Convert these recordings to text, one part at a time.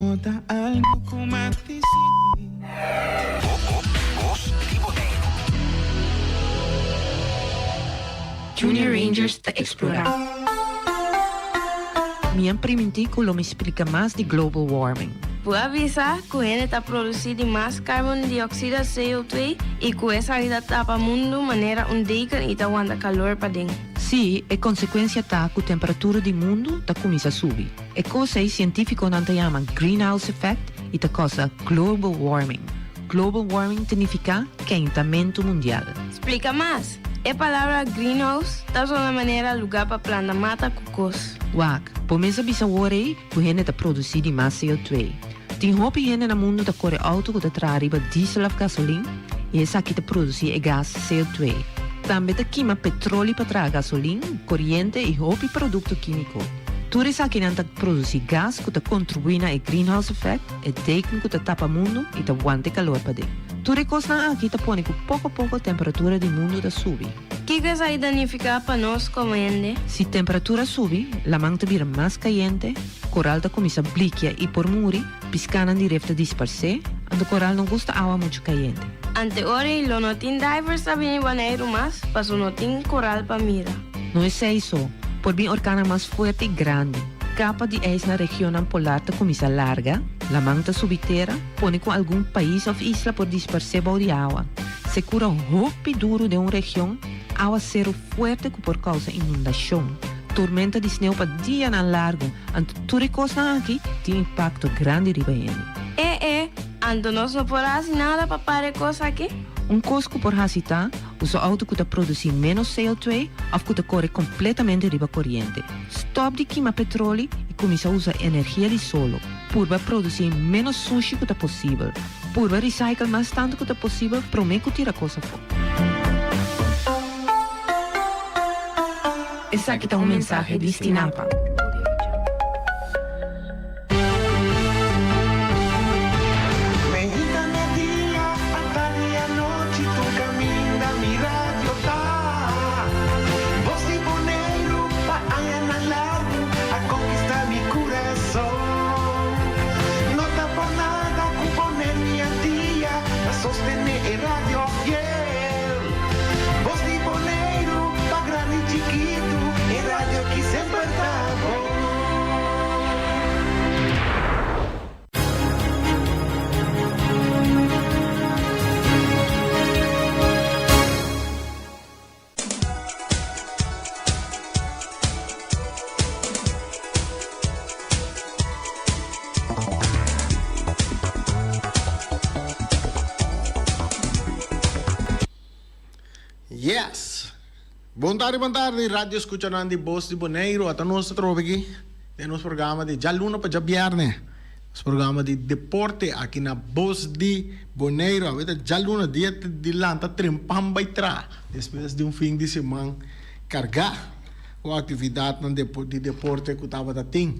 No ta algo ku m'a disidí. Bos di Boneiru. Junior Rangers ta eksplorá. Mi a primintí ku lo mi splika mas di global warming. Bo a bisa ku hende ta produsí di mas karbon dioksida, CO2, i ku esaki ta tapa mundu manera un deken i ta wanta kalor paden. Sí, e konsekuensia ta ku temperatura di mundu ta kuminsá subi. E kos ei sientífikonan ta yama greenhouse effect i ta kousa global warming. Global warming ta nifiká keintamentu mundial. Splika mas. E palabra greenhouse ta sona manera lugá pa planta mata ku kos. Wak, bo mes a bisa wor ei ku hende ta produsí di mas CO2. Tin hopi hende na mundu ta kore outo ku ta traha riba diesel òf gasolin i esaki ta produsí e gas CO2. Tambe ta kima petroli pa traha gasolin, koriente i hopi produkto kímiko. Tur esakinan ta produsí gas ku ta kontribuí na e greenhouse effect, e deken ku ta tapa mundu i ta wanta e kalor paden. Tur e kosnan aki ta pone ku poko poko temperatura di mundu ta subi. Kiko esaki ta nifiká pa nos komo hende? Si temperatura subi, laman ta bira mas kayente, koral ta kuminsá blikia i por muri, piskánan di ref ta disparsé, anto koral no gusta awa muchu kayente. Ante ora ei lo no tin divers ta bini Boneiru mas, paso no tin koral pa mira. No esei so, por bin orkannan mas fuerte i grandi. Kapa di ijs na regionnan polar ta kuminsá larga, laman ta subi tera, pone ku algun pais òf isla por disparsé bou di awa. Sekura hopi duru den un region, awaseru fuerte ku por kousa inundashon, tormenta di sneu pa dianan largu, anto tur e kosnan aki tin impakto grandi riba hende. E e, anto nos no por hasi nada pa para e kos aki? Un kos ku por hasi ta usa outo ku ta produsí ménos CO2 òf ku ta kore kompletamente riba koriente. Stòp di kima petroli i kuminsá usa energia di solo. Purba produsí ménos sushi ku ta posibel. Purba recycle mas tantu ku ta posibel promé ku tira kos afó. Esaki ta un mensahe di Stinapa. Yes! Bon tardi, bon tardi, radio escuchanan di Bos di Boneiru. Ata nos atrobe aki den nos programa di djaluna pa djabierne. Nos programa di deporte aki na Bos di Boneiru. Awe ta djaluna, dia di lanta trempan bai tra despues di un fin di siman kargá ku aktividatnan di deporte ku tabata tin.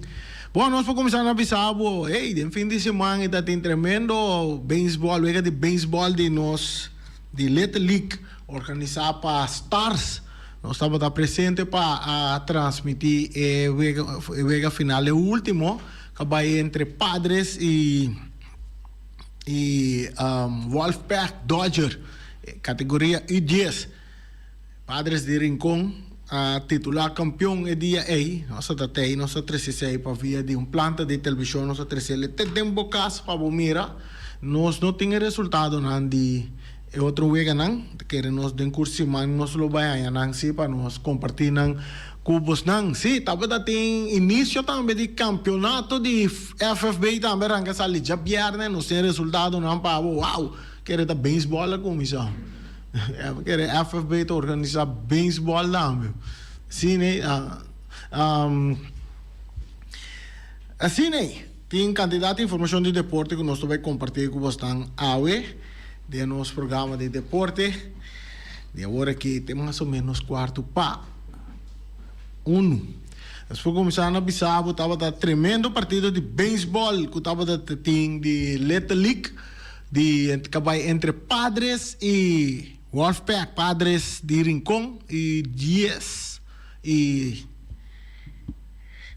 Bon, nos por kuminsá na bisa bo, hey, den fin di siman e ta tin tremendo beisbòl, wega di beisbòl di nos di Little League organisá pa Stars. Nos tabata presente pa a transmití e wega, e wega final, e último. Ka bai entre Padres i i Wolfpack Dodger, kategoria U dies. Padres di Rincon a titulá kampion e dia ei. Nos a ta tei, nos a trese esei pa via di un planta di televishon, nos a trese el te den bo kas pa bo mira. Nos no tin e resultadonan di e otro weganan, ta kere nos den kur siman nos lo bai haña nan si pa nos kompartí nan Ku bosnan. Sí, tabata tin inicio tambe di campeonato di FFB tambe ranca sali djabierne, nos tin resultadonan pa bo, wow, kere ta baseball a cuminsa. Kere FFB ta organisa baseball tambe. Sí ne, asina ei, tin cantidad di informacion di deporte ku nos ta bay comparti ku bosnan awe den nos programa di deporte. Di awor aki te mas o menos cuarto pa. Unu. Despues kuminsá na bisa bo tabata tremendo partido di beisbòl ku tabata ta tin di Little League di kabai entre Padres i Wolfpack, Padres di Rincon i Dies i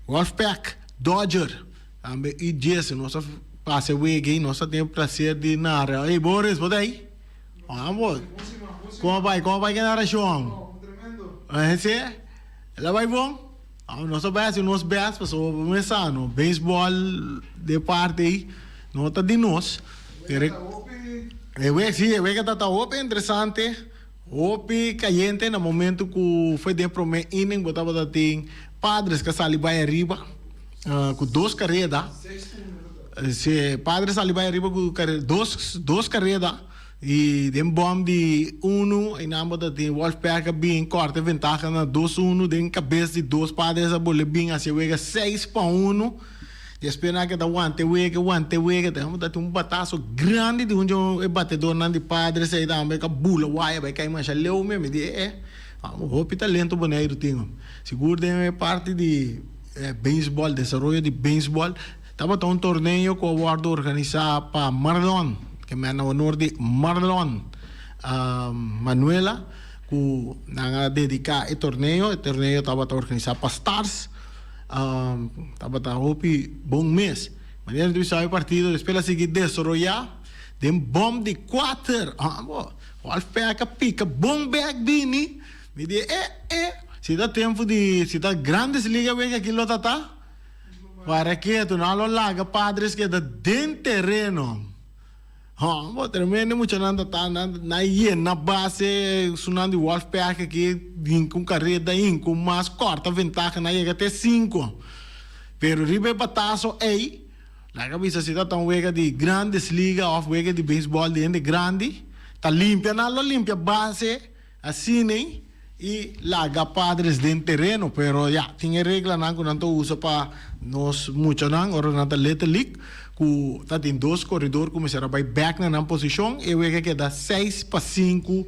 Wolfpack Dodger. Tambe U dies nos a pasa e wega ei, nos a tin e placer di nara. Ey Boris, bo ta ei? Amo. Como a bai? Como a bai ku e narashon? Si? El a bai bon? Nos a bai hasi nos best pasobra bo mes sa no, beisbòl de parti ei no ta di nos. Pero e wega si, e wega ta ta hopi interesante, hopi kayente na momento ku foi den prome inning bo tabata tin Padres ka sali bai ariba ku dos kareda. Si, Padres sali bai ariba ku dos dos kareda. I den bòm di unu einan bo ta tin Wolfpack a bin kòrta e ventaha na dos unu den kabes di dos Padres a bole bin hasi e wega 6-1. Despues nan a keda wanta e wega, wanta e wega, te bo ta tin un bataso grandi di un dje e batedornan di Padres ei tambe ka bula waya bai kai masha leu mi. Mi di e e hopi talento Boneiru tin. Sigur den e parti di beisbòl, desaroyo di beisbòl. Tabata un torneo ku a wòrdu organisá pa Marlon, ke men na honor di Marlon Manuela, ku nan a dediká e torneo. E torneo tabata organisá pa Stars. Tabata hopi bon mes. Manera di bisa e partido despues a sigui desaroyá den bòm di kuater. Wolfpack a pika bon bèk bini. Mi di e e, si ta tempu di, si ta Grandes Liga wega aki lo ta ta. Para ketu nan lo laga Padres keda den tereno. Hombo, tremendo muchanan ta ta nan nan yena base sunan di Wolfpack aki hinka un kareda hinka un mas kòrta ventaha nan yega te sinku. Pero riba e bataso ei laga bisa si ta ta un wega di Grandes Liga òf wega di beisbòl di hende grandi ta limpia nan lo limpia base Asina i laga padres den tereno, pero ya, tin e reglanan ku nan ta usa pa nos muchanan ora nan ta Little League, ku ta tin dos koredor ku mester a bai bèk na nan posishon, e wega keda 6-5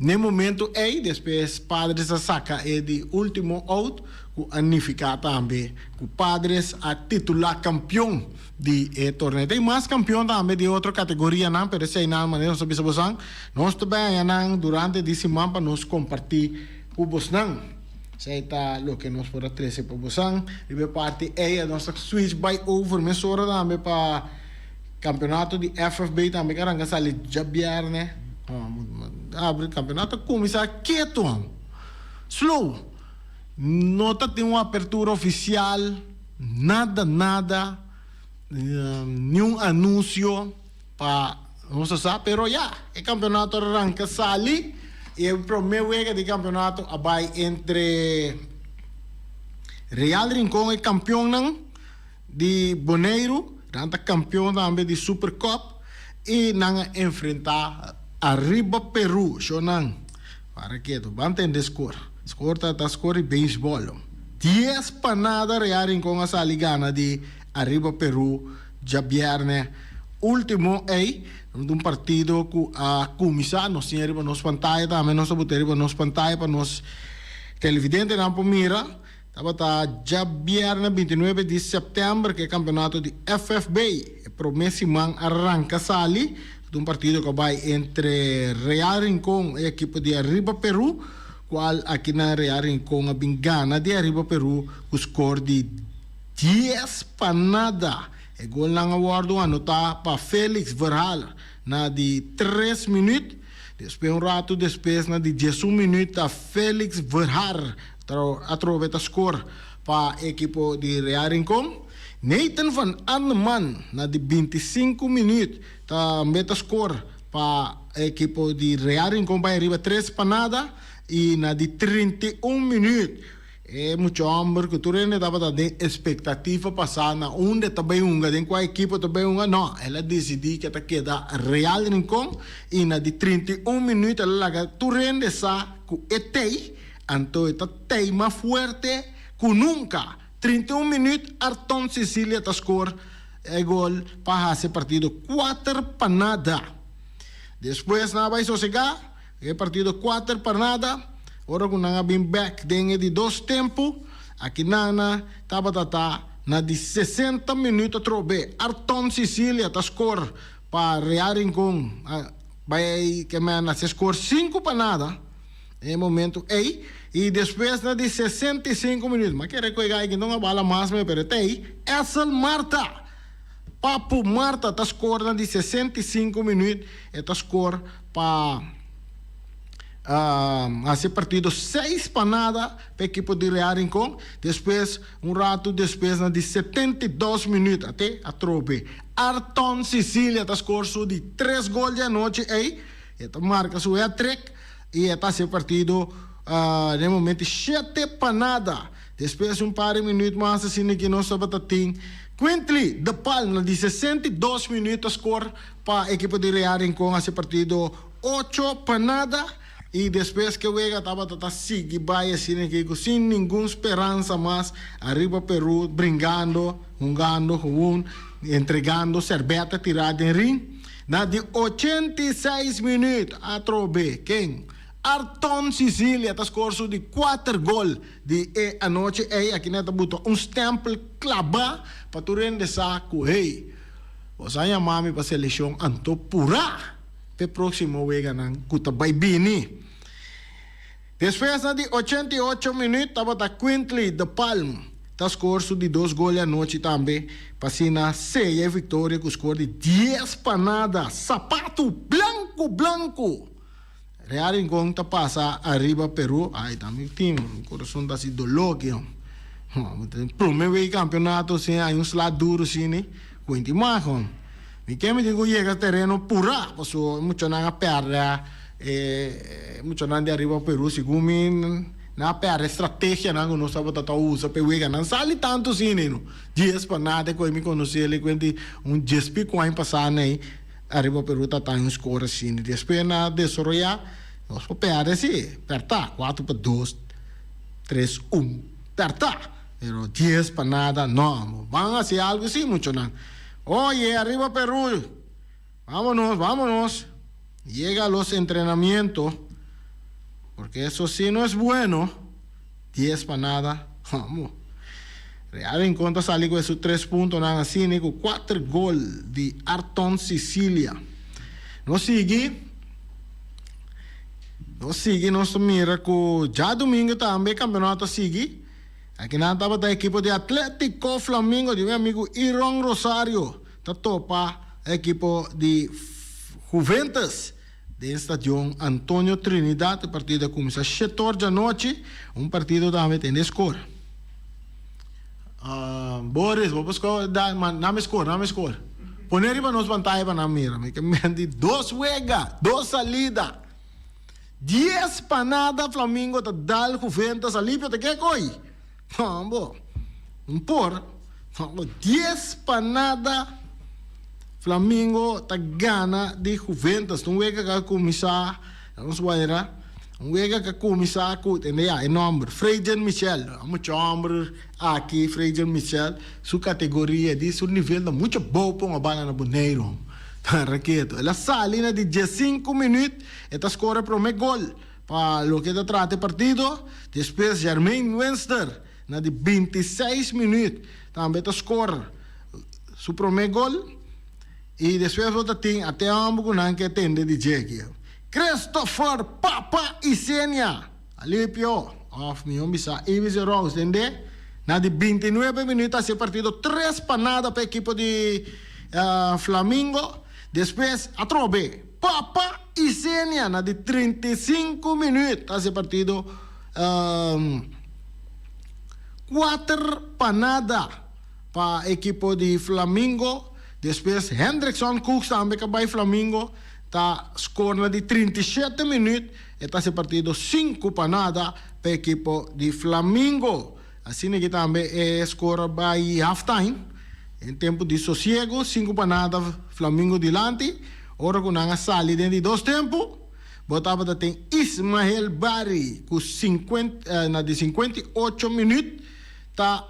n'e momento ei, despues Padres a saka e di último out, ku a nifiká tambe ku Padres a titulá kampion. Di e torneo. Tin mas campeon tambe di otro categorianan, pero eseinan manera nos a bisa bosan, nos ta bay haña nan durante di siman pa nos comparti cu bosnan. Esei ta loke nos por a trece pa bosan. Riba e parti ey nos ta switch bay over mesora tambe pa campeonato di FFB tambe cu a ranca sali djabierne. Abri campeonato a cuminsa keto, slow. No ta tin un apertura oficial. Nada nada niun anuncio pa nos a sa pero ya e campeonato a ranca sali y e prome wega di campeonato a bay entre Real Rincon e campeonnan di Boneiru nan ta campeon tambe di Super Cup y nan a enfrenta Arriba Peru shonan para keto ban tende score score ta ta score di baseball. Dies pa nada Real Rincon a sali gana di Arriba Peru djabierne ultimo ey. Un partido cu a cuminsa, nos tin riba nos pantaya tambe, nos ta bota riba nos pantaya pa nos televidentenan por mira. Tabata djabierne 29 di september cu e campeonato di FFB e prome siman a ranca sali. Un partido cu a bay entre Real Rincon e ekipo di Arriba Peru. Cual aki nan Real Rincon a bin gana di Arriba Peru cu score di 10-0. E golnan a wordo anota pa Felix Verhaal na di tres minuut. Despues un rato despues na di 11 minuut ta Felix Verhaar atrobe ta score pa ekipo di Real Rincon. Nathan van Anneman na di 25 minuut tambe ta score pa ekipo di Real Rincon bai ariba 3-0 y na di 31 minuut e mucha homber cu tur hende tabata den expectativa pa sa na unda ta bay hunga, den cua ekipo ta bay hunga, no, el a dicidi cu e ta keda Real Rincon y na di 31 minuut el a laga tur hende sa cu e tey, anto e ta tey mas fuerte cu nunca. 31 minuut Arton Cecilia ta score e gol pa haci e partido 4-0. Despues nan a bay sosega e partido 4-0 ora cu nan a bin bek den e di dos tempo. Aki nana tabata ta na di 60 minuut atrobe Arton Cecilia ta score pa Real Rincon bay ke men a haci score 5-0. E momento ei y despues na di 65 minuut, m'a kere cu e guy no a bala mas me, pero tei, Essel Marta! Papu Marta ta score na di 65 minuut, e ta score pa haci partido 6-0 pa ekipo di Real Rincon. Despues, un rato despues na di 72 minuut, ate atrobe, Arton Cecilia ta score su di tres gol di anochi ei, e ta marca su hat-trick y e ta haci partido na e momento 7-0. Despues un par di minuut mas asina cu nos tabata tin Quintley de Palm na di 62 minuut ta score pa ekipo di Real Rincon, haci partido 8-0 y despues cu e wega tabata ta sigui bay asina cu sin ningun speransa mas, Ariba Peru bringando, hungando gewoon, entregando serbete tira den ring. Na di 86 minuut atrobe ken? Arton Cecilia ta score su di cuater gol di e anochi ey. Aki nan ta buta un stempel claba pa tur hende sa cu hey, boso a yama mi pa seleccion, anto pura p'e proximo weganan cu ta bay bini. Despues na di 88 minuut tabata Quintley de Palm ta score su di dos gol e anochi tambe pa asina seya e victoria cu score di 10-0. Sapatu blanco blanco! Real Rincon ta pasa Ariba Peru. Ay, ta mi team. Mi corazon ta haci dolor aki, hom. Prome wey campeonato sin hay un sla duro asina, cuenta y mas, hom. Mi ke mi tin cu yega tereno pura, paso muchanan a perde, muchanan di Ariba Peru, segun mi, nan a perde estrategianan cu nos tabata ta usa pa e weganan sali tanto asina, no. 10-0 cu mi conoce el cuenta un dies pico aña pasa ney. Ariba Peru ta ta un score asina. Despues na desaroyá, nos por pèrdè sí, pèrtá, 4-2, 3-1, pèrtá. Pero 10-0, no. Ban hasi algu sí, muchanan. Oye, Ariba Peru, vámonos, vámonos. Yega los entrenamientos, porque eso sí no es bueno. 10-0, vamos. Real Rincon ta sali cu su tres puntonan asina cu cuater gol di Arton Cecilia. Nos sigui, nos sigui, nos ta mira cu djadomingo tambe e campeonato a sigui. Akinan tabata ekipo di Atletico Flamingo di mi amigo Iron Rosario ta topa ekipo di Juventus den stadion Antonio Trinidad. E partido a cuminsa shete or djanochi, un partido tambe tende score. Boris, bo por score, da, name score, name score. Pone riba nos pantaya pa nan mira. Mi ke menti dos wega, dos salida. 10-0 Flamingo ta dal Juventus. Alipio ta ke koi? Bo, un por. 10-0 Flamingo ta gana di Juventus. Un wega cu a cuminsa, nos wayra, un wega cu a cuminsa cu, tende ya, e nomber, Freyjan Michel. Mucho homber aki, Freyjan Michel, su categoria di su nivel ta mucho abou pa un bala na Boneiru. Raketo. El a sali na di 15 minuut, e ta score e prome gol pa loke ta trata e partido. Despues Jermaine Winster na di 26 minuut tambe ta score su prome gol. Y despues bo ta tin ate homber cu nan ke tende di dje aki. Christopher Papa Isenia Alipio of mihor bisa Ibis Rose tende na di 29 minuut a haci e partido 3-0 pa ekipo di Flamingo. Despues atrobe Papa Isenia na di 35 minuut a haci e partido 4-0 pa ekipo di Flamingo. Despues Hendrickson Cooks tambe ka bay Flamingo ta score na di 37 minuut. E ta haci partido 5-0 pa ekipo di Flamingo. Asina ki tambe e score bay halftime. En tempo di sosiego 5-0 Flamingo dilanti. Ora cu nan a sali den di dos tempo, bo tabata tin Ismael Barry cu na di 58 minuut ta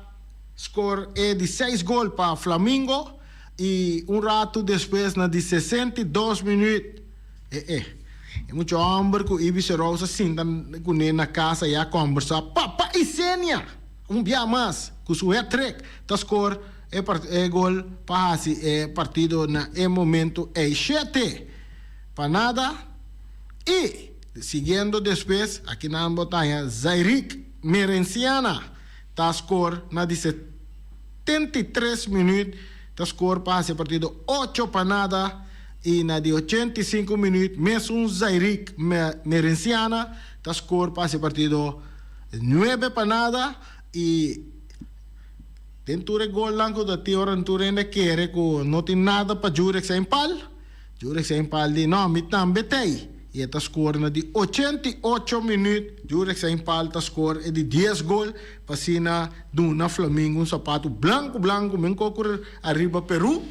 score e di seis gol pa Flamingo y un rato despues na di 62 minuut e mucha homber cu Ibis Rosa sinta cune na casa ya combersa Papa Isenia un bia mas cu su hat-trick ta score e gol pa haci e partido na e momento ey 7-0 y. Siguiendo despues, akinan bo ta haña Zairik Merenciana ta skor na di 73 minüt, ta skor pa hasi e partido 8-0 i na di 85 minüt mesun Zairik Merenciana ta skor pa hasi e partido 9-0 i den tur e golnan ku ta tin ora tur hende a kere ku no tin nada pa Jurek Sainpal. Jurek Sainpal di, No, mi tambe t'ei. I e ta skor na di 88 minüt. Jurek Sainpal ta skor e di 10 gol pa asina duna Flamingo un sapatu blanku blanku men kokur ariba Peru.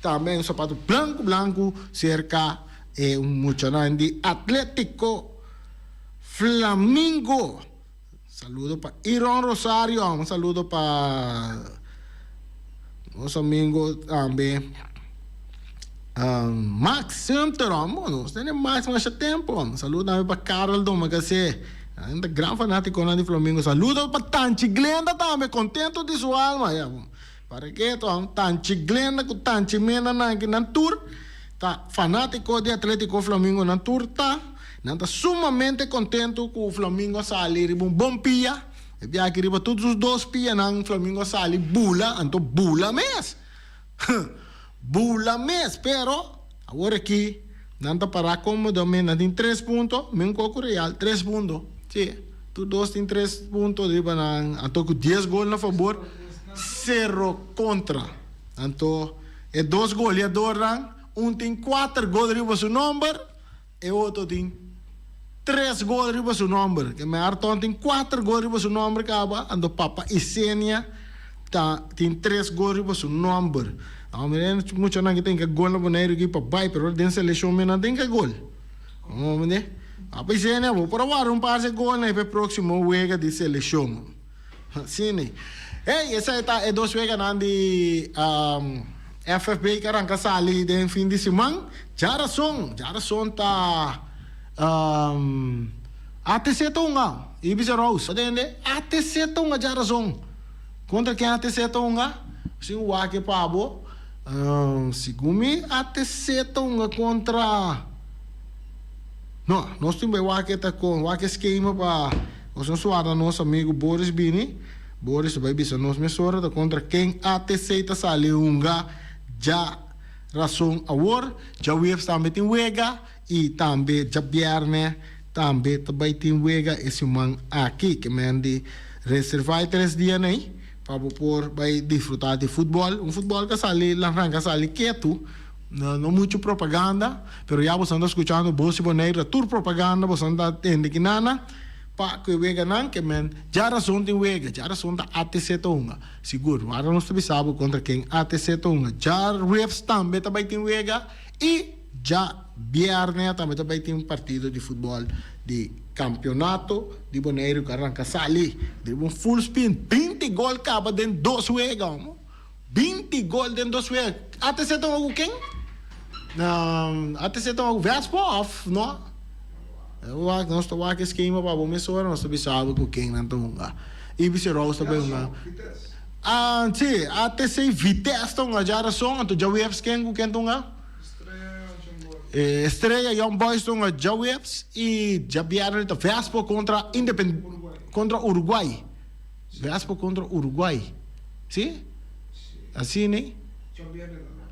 Tambe un sapatu blanku blanku serka e muchanan di Atletico Flamingo. Saludo pa Iron Rosario, un saludo pa nos amigo tambe Max Sumter, nos tene Max masha tempo. Un saludo tambe pa Karel Domacassé, nan ta gran fanaticonan di Flamingo. Saludo pa Tanchi Glenda tambe, contento di su alma. Ya, para ke to, Tanchi Glenda cu Tanchi Mena nan ki nan tur ta fanatico di Atletico Flamingo, nan tur ta. Nan ta sumamente kontentu ku Flamingo a sali riba un bon pia. E biaha riba tur sus dos pianan Flamingo a sali bula, anto bula mes. Bula mes, pero awor aki nan ta pará kómodamente, nan tin tres punto, min koko Real, tres punto. Sí, tur dos tin tres punto riba nan, anto ku dies gol na fabor, sero kontra. Anto e dos goleadornan, un tin kuater gol riba su nòmber. E otro tin tres gol riba su nomber. Ke men Arton tin kuater gol riba su nomber kaba, anto Papa Isenia ta tin tres gol riba su nomber. Awor miren muchanan ki tin ke gol na Boneiru ki pa bai, pero den selekshon mi nan tin ke gol. Bo mende? Papa Isenia, bo por a warda un par di golnan pa e próksimo wega di selekshon. Asina. Hey, esei ta e dos weganan di FFB ku a ranka sali den fin di siman. Djarason, djarason ta ATC ta hunga, Ibis Rose. Bo tende? ATC ta hunga djarason. Kontra ken ATC ta hunga? Sin wak e pa bo. Segun mi ATC ta hunga kontra. No, nos tin bai wak e ta kon, wak e skema pa nos no suarda nos amigu Boris bini. Boris ta bai bisa nos mesora ta kontra ken ATC ta sali hunga djarason awor. Djaweps tambe tin wega i tambe djabièrnè tambe ta bai tin wega e siman aki. Ke men di reservá e tres dianan ei pa bo por bai disfrutá di futbòl. Un futbòl ku a sali, ranka sali ketu. No, no mucho propaganda, pero ya boso anda skuchando Bos di Boneiru ta tur propaganda boso anda tende kinana pa ku e weganan ke men djarason tin wega, djarason ta ATC ta hunga. Sigur, wara nos ta bisa bo kontra ken ATC ta hunga. Djaruefs tambe ta bai tin wega i djabièrnè tambe ta bai tin partido di futbòl di kampionato di Boneiru ku a ranka sali riba un full spin, 20 gol kaba den dos wega. 20 gol den dos wega. ATC ta hunga ku ken? ATC ta hunga ku Vespo of no? Wak, nos ta wak e skema pa bo mesora, nos ta bisa bo ku ken nan ta hunga. IBC Rose ta bai hunga. Ah, si, ATC Vitesse ta hunga djarason, anto djaweps ken ku ken ta hunga? Estrella Young Boys ta hunga djaweps i djabièrnè ta Vespo kontra Independ kontra Uruguay. Vespo kontra Uruguay. Si? Asina ei?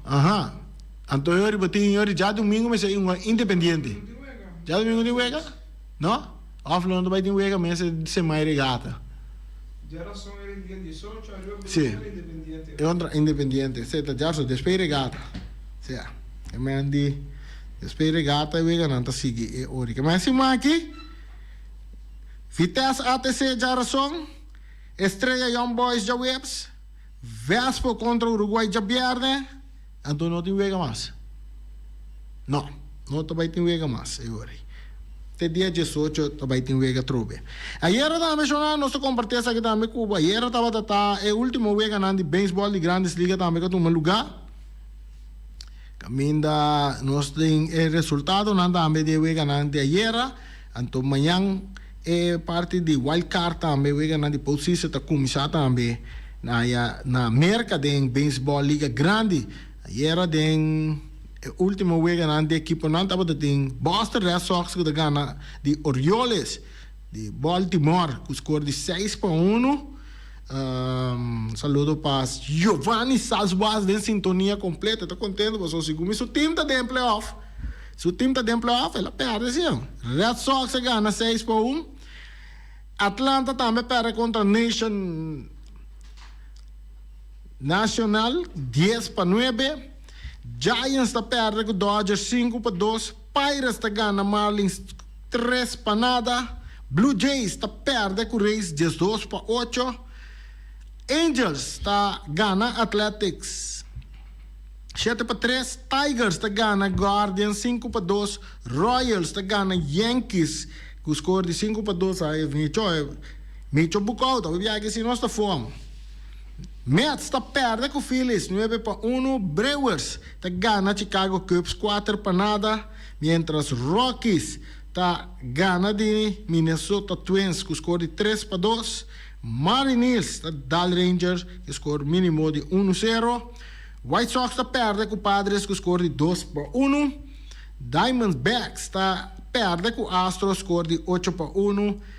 Aha. Anto e ora bo tin e ora djadumingu mester e un Independiente. Djadumingu tin wega? No? Of lo no ta bai tin wega mes e semai regata? Si. E kontra Independiente. Si, ta djaso despues e regata. Sea. E men di despues e regata e weganan ta sigui e ora. Ke men siman aki Vitesse ATC djarason. Estrella Young Boys djaweps, Vespo kontra Uruguay djabièrnè, anto no tin wega mas. No, no ta bai tin wega mas e ora ei. Te dia 18 ta bai tin wega atrobe. Ayera tambe shona nos ta kompartí esaki tambe ku bo. Ayera tabata ta e último weganan di beisbòl di Grandes Liga tambe ku a tuma lugá. Kaminda nos tin e resultadonan tambe di e weganan di ayera. Anto mañan e parti di wild card tambe, weganan di postseason ta cuminsa tambe na aya na Merca den baseball liga grandi. Ayera den. E último weganan di ekiponan tabata tin Boston Red Sox ku ta gana di Orioles di Baltimore ku skor di 6-1. Saludo pa Giovanni Salswas den sintonia kompleto. E ta kontento pasobra segun mi su tim ta den playoff. Su tim ta den playoff, el a pèrdè si. Red Sox a gana 6-1. Atlanta tambe a pèrdè kontra Nation Nacional 10-9. Giants ta pèrdè ku Dodgers 5-2. Pirates ta gana Marlins 3-0. Blue Jays ta pèrdè ku Rays 12-8. Angels ta gana Athletics 7-3. Tigers ta gana Guardians 5-2. Royals ta gana Yankees ku skor di 5-2. Ai Micho, Micho Bukout, awe biaha si nos ta fom. Mets ta pèrdè ku Phillies 9-1. Brewers ta gana Chicago Cubs 4-0, miéntras Rockies ta gana di Minnesota Twins ku skor di 3-2. Mariners ta dal Rangers ku skor mínimo di 1-0. White Sox ta pèrdè ku Padres ku skor di 2-1. Diamondbacks ta pèrdè ku Astros skor di 8-1.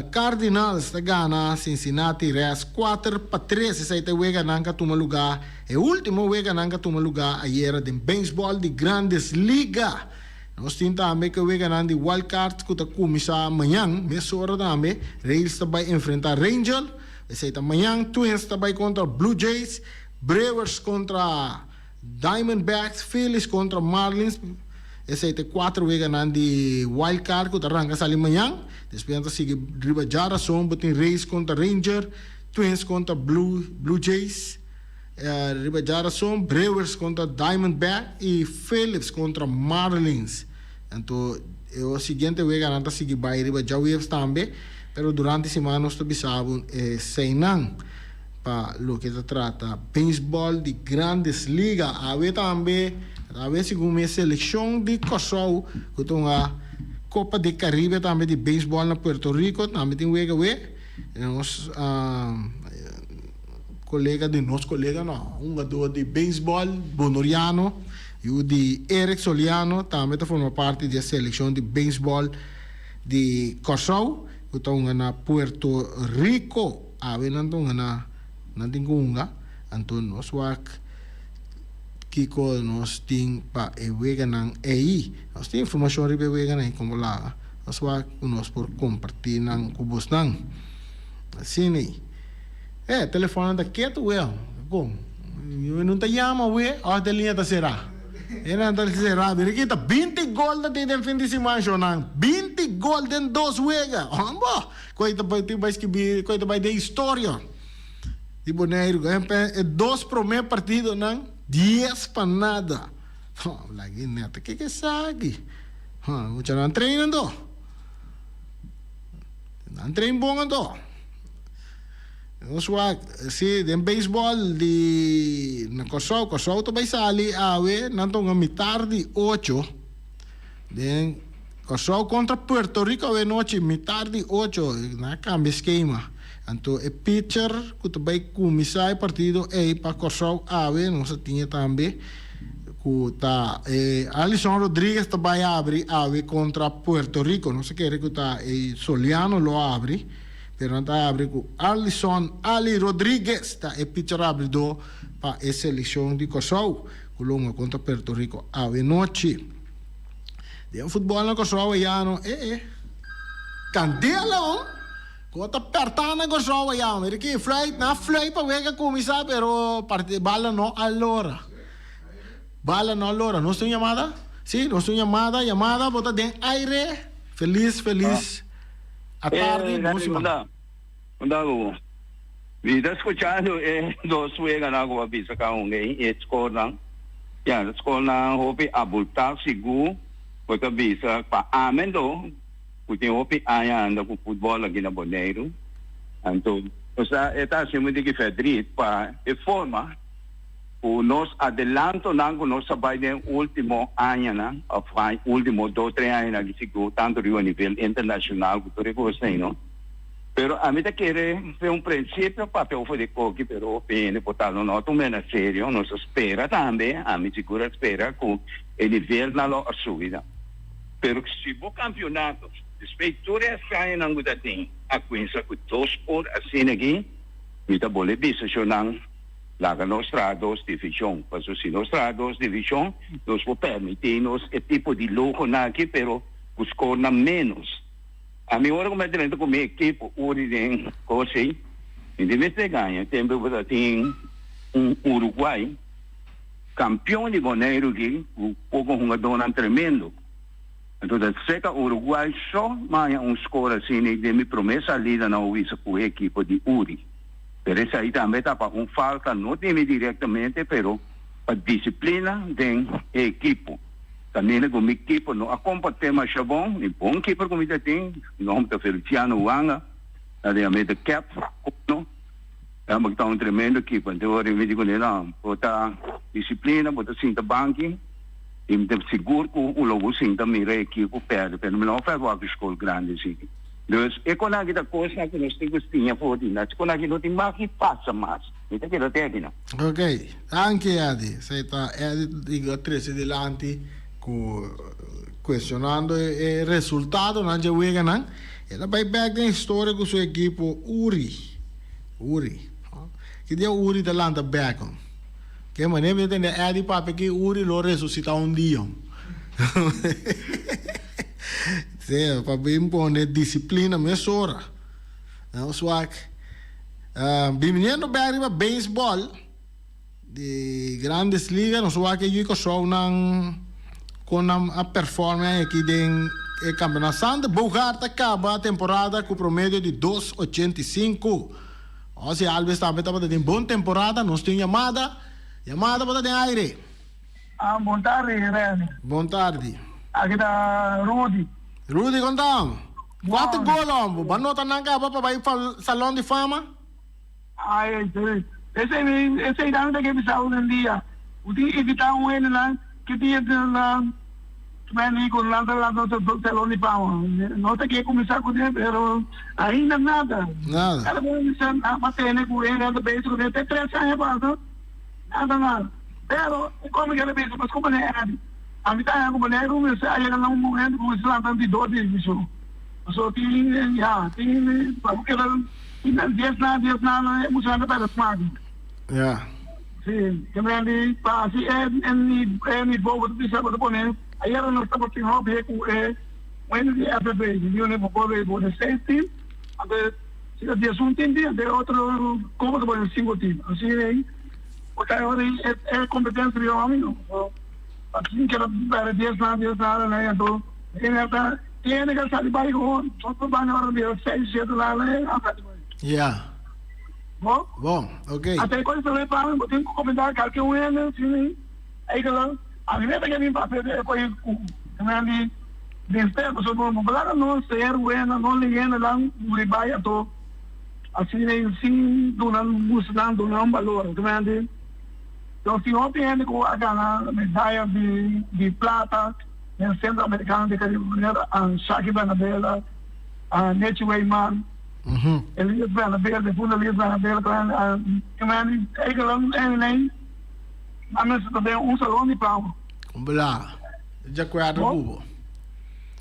Cardinals ta gana Cincinnati Reds 4-3. Esei ta e weganan ku a tuma lugá, e último weganan ku a tuma lugá ayera den beisbòl di Grandes Liga. Nos tin tambe ku e weganan di Wild Card ku ta kuminsá mañan, mesora tambe. Rays ta bai enfrentá Rangel, esei ta mañan. Twins ta bai kontra Blue Jays, Brewers kontra Diamondbacks, Phillies kontra Marlins. Esei ta e kuater weganan di Wild Card ku ta ranka sali mañan. Despues nan ta sigui riba djarason, bo tin Rays kontra Ranger, Twins kontra Blue Blue Jays, riba djarason Brewers kontra Diamondback i Phillies kontra Marlins. Anto e siguiente weganan ta sigui bai riba djaweps tambe, pero durante siman nos ta bisa bo eseinan. Pa loke ta trata beisbòl di Grandes Liga, awe tambe awe segun mi e selekshon di Kòrsou ku ta hunga Kopa di Karibe tambe di beisbòl na Puerto Rico tambe tin wega awe. Nos kolega di nos kolega no, hungadó di beisbòl bonoriano yu di Eric Soliano tambe ta forma parti di e selekshon di beisbòl di Kòrsou ku ta hunga na Puerto Rico. Awe nan ta hunga na nan tin ku hunga, anto nos wak kiko nos tin pa e weganan ei. Nos tin informashon riba e weganan ei komo laga, nos wak ku nos por kompartí nan ku bosnan. Asina ei. E telefonnan ta ketu wea, kon? No ta yama wea òf e liña ta será? E nan ta será. Mira aki ta binti gol ta tin den fin di siman shownan. 20 gol den dos wega. Hombo! Koe ta bai tin bai skibi, koe ta bai den historia di Boneiru. E dos promé partidonan 10-0. Lagi nèt ke ke esaki? Muchanan train anto. Nan train bon anto. Nos wak si den beisbòl di na Kòrsou, Kòrsou ta bai sali awe nan ta hunga mitar di ocho den Kòrsou kontra Puerto Rico awe nochi mitar di ocho, nan a kambia skema. Anto e pitcher ku ta bai kuminsá e partido ei pa Kòrsou awe nos a tin e tambe ku ta e Alison Rodriguez ta bai abri awe kontra Puerto Rico. Nos a kere ku ta e Soliano lo abri, pero nan ta abri ku Alison Ali Rodriguez ta e pitcher abridó pa e selekshon di Kòrsou ku lo hunga kontra Puerto Rico awe nochi. Den futbol na Kòrsou ayá no e e kandela hon ku ta pèrtá na Kòrsou ayá mira ki fluit nan a fluit pa wega kuminsá pero parti bala no a lora bala no a lora nos tin un yamada si nos tin un yamada yamada bo ta den aire felis felis atardi bon siman. Unda ku mi ta skuchando e dos weganan ku a bisa ka hunga ei, e skornan, ya, e skornan hopi abultá sigur bo ta bisa pa ami anto ku tin hopi aña anda ku futbòl aki na Boneiru, anto osea e ta hasi mi diki fèrdrit pa e forma ku nos adelantonan ku nos a bai den último añanan òf último dos tres añanan aki sigur tantu riba nivel internashonal ku tur e kos ei no. Pero ami ta kere fe un principio papia over di koki pero hopi hende por ta lo no tuma na serio. Nos a spera tambe, ami sigur a spera cu e nivelnan lo a subi nan. Pero si bo campeonato despues tur e añanan cu ta tin a cuminsa cu dos por asina aki, mi ta bole bisa shonan laga nos traha dos division. Pasobra si nos traha dos division nos por permiti nos e tipo di luhonan aki pero cu scorenan menos. Ami ora ku mi a drenta ku mi ekipo uri den kos ei, mi tin mester gaña. Tempu bo ta tin un Uruguay kampion di Boneiru aki ku poko hungadónan tremendo. Anto ta seka Uruguay so mi a haña un skor asina ei den mi promé salida na Owisa ku e ekipo di Uri. Pero esei tambe ta pa un falta no di mi direktamente pero pa disiplina den e ekipo. Kaminda ku mi keeper no a komport'é masha bon, mi bon keeper ku mi ta tin, su nòmber ta Feliciano Wanga, ta den a The Cap, Kono, e hòmber ta un tremendo keeper. Anto ora mi di kuné, no, bo ta disiplina, bo ta sinta banki, i mi ta sigur ku lo bo sinta mira e ekipo pèrdè, pero mi no a fèrwak skol grandi asina. Dus e konaki ta kosnan ku nos tin ku siña for di nan. Konaki no tin mag di pasa mas. Mi ta keda te aki nan. Ok, danki Eddy. Esei ta Eddy di a trece dilanti cu cuestionando e resultadonan dje weganan. El a bay bek den historia cu su ekipo Uri. Uri. Ki dia Uri ta lanta bek? Ke manera mi ta tende Eddy papia ki Uri lo resucita un dia. Sí, pa bin pone disciplina mesora. Nos wak. Biniendo bek riba beisbòl di Grandes Liga nos wak e yu Kòrsounan kon nan a performe aki den e kampeonato. Sander Bogaert a kaba temporada ku promedio di dos 85. Ozzie Albies tambe tabata den bon temporada. Nos tin yamada. Yamada bo ta den aire. Bon tardi Rene. Bon tardi. Aki ta Rudy. Rudy kon ta? Kuater gol hombo. Bo a nota nan kaba pa bai salon di fama? Ai si. Esei mi esei tambe ta ke bisa hoy en dia. Bo tin evita un hendenan ke tin nan meni ku nan ta lanta salon di fama. No ta ke kuminsá kuné pero ainda nada. Nada. Kada bes mi sa a tene ku hende ta bezig kuné te tres aña pasa. Nada nada. Pero e kome keda bisa mas ku manera Eddie. Ami ta haña ku manera ku mester a yega na un momento ku mester lanta di dos divishon. Pasobra tin ya tin pa bo keda tin nan dies na dies na na e muchanan ta pèrdè smak. Ya. Si, ke men di pa hasi e e nivo bo ta bisa bo ta pone ayera nos tabatin hopi ku e wende di FFA di Union Futbol Beisbol de seis team anto si ta 11 team tin anto e otro kopo ta pone sinku team asina ei. Porque e ora ei e competencia di homi no. So, asina keda bere dies na dies na na anto e ta tiene que sali bai gewoon. So por banda ora bira seis siete na na a sali bai. Ja. Bo? Bon, oké. Ate kon sa pa bo tin ku comentar kalke un hende si ei kala a mi meta ke bin papia de koi ku di mester so bo bala no ser buena no leyenda lan muri bai ato. Asina ei sin duna busnan duna un balor. Realmente nos tin hopi hende ku a gana medaya di di plata den Centro Americano di Caribe manera Shaki Bernabela, Nechi Weyman, Elias Bernabela, difunto Elias Bernabela realmente eigelan nan mester ta den un salon di fama. Bla, di akuerdo ku bo.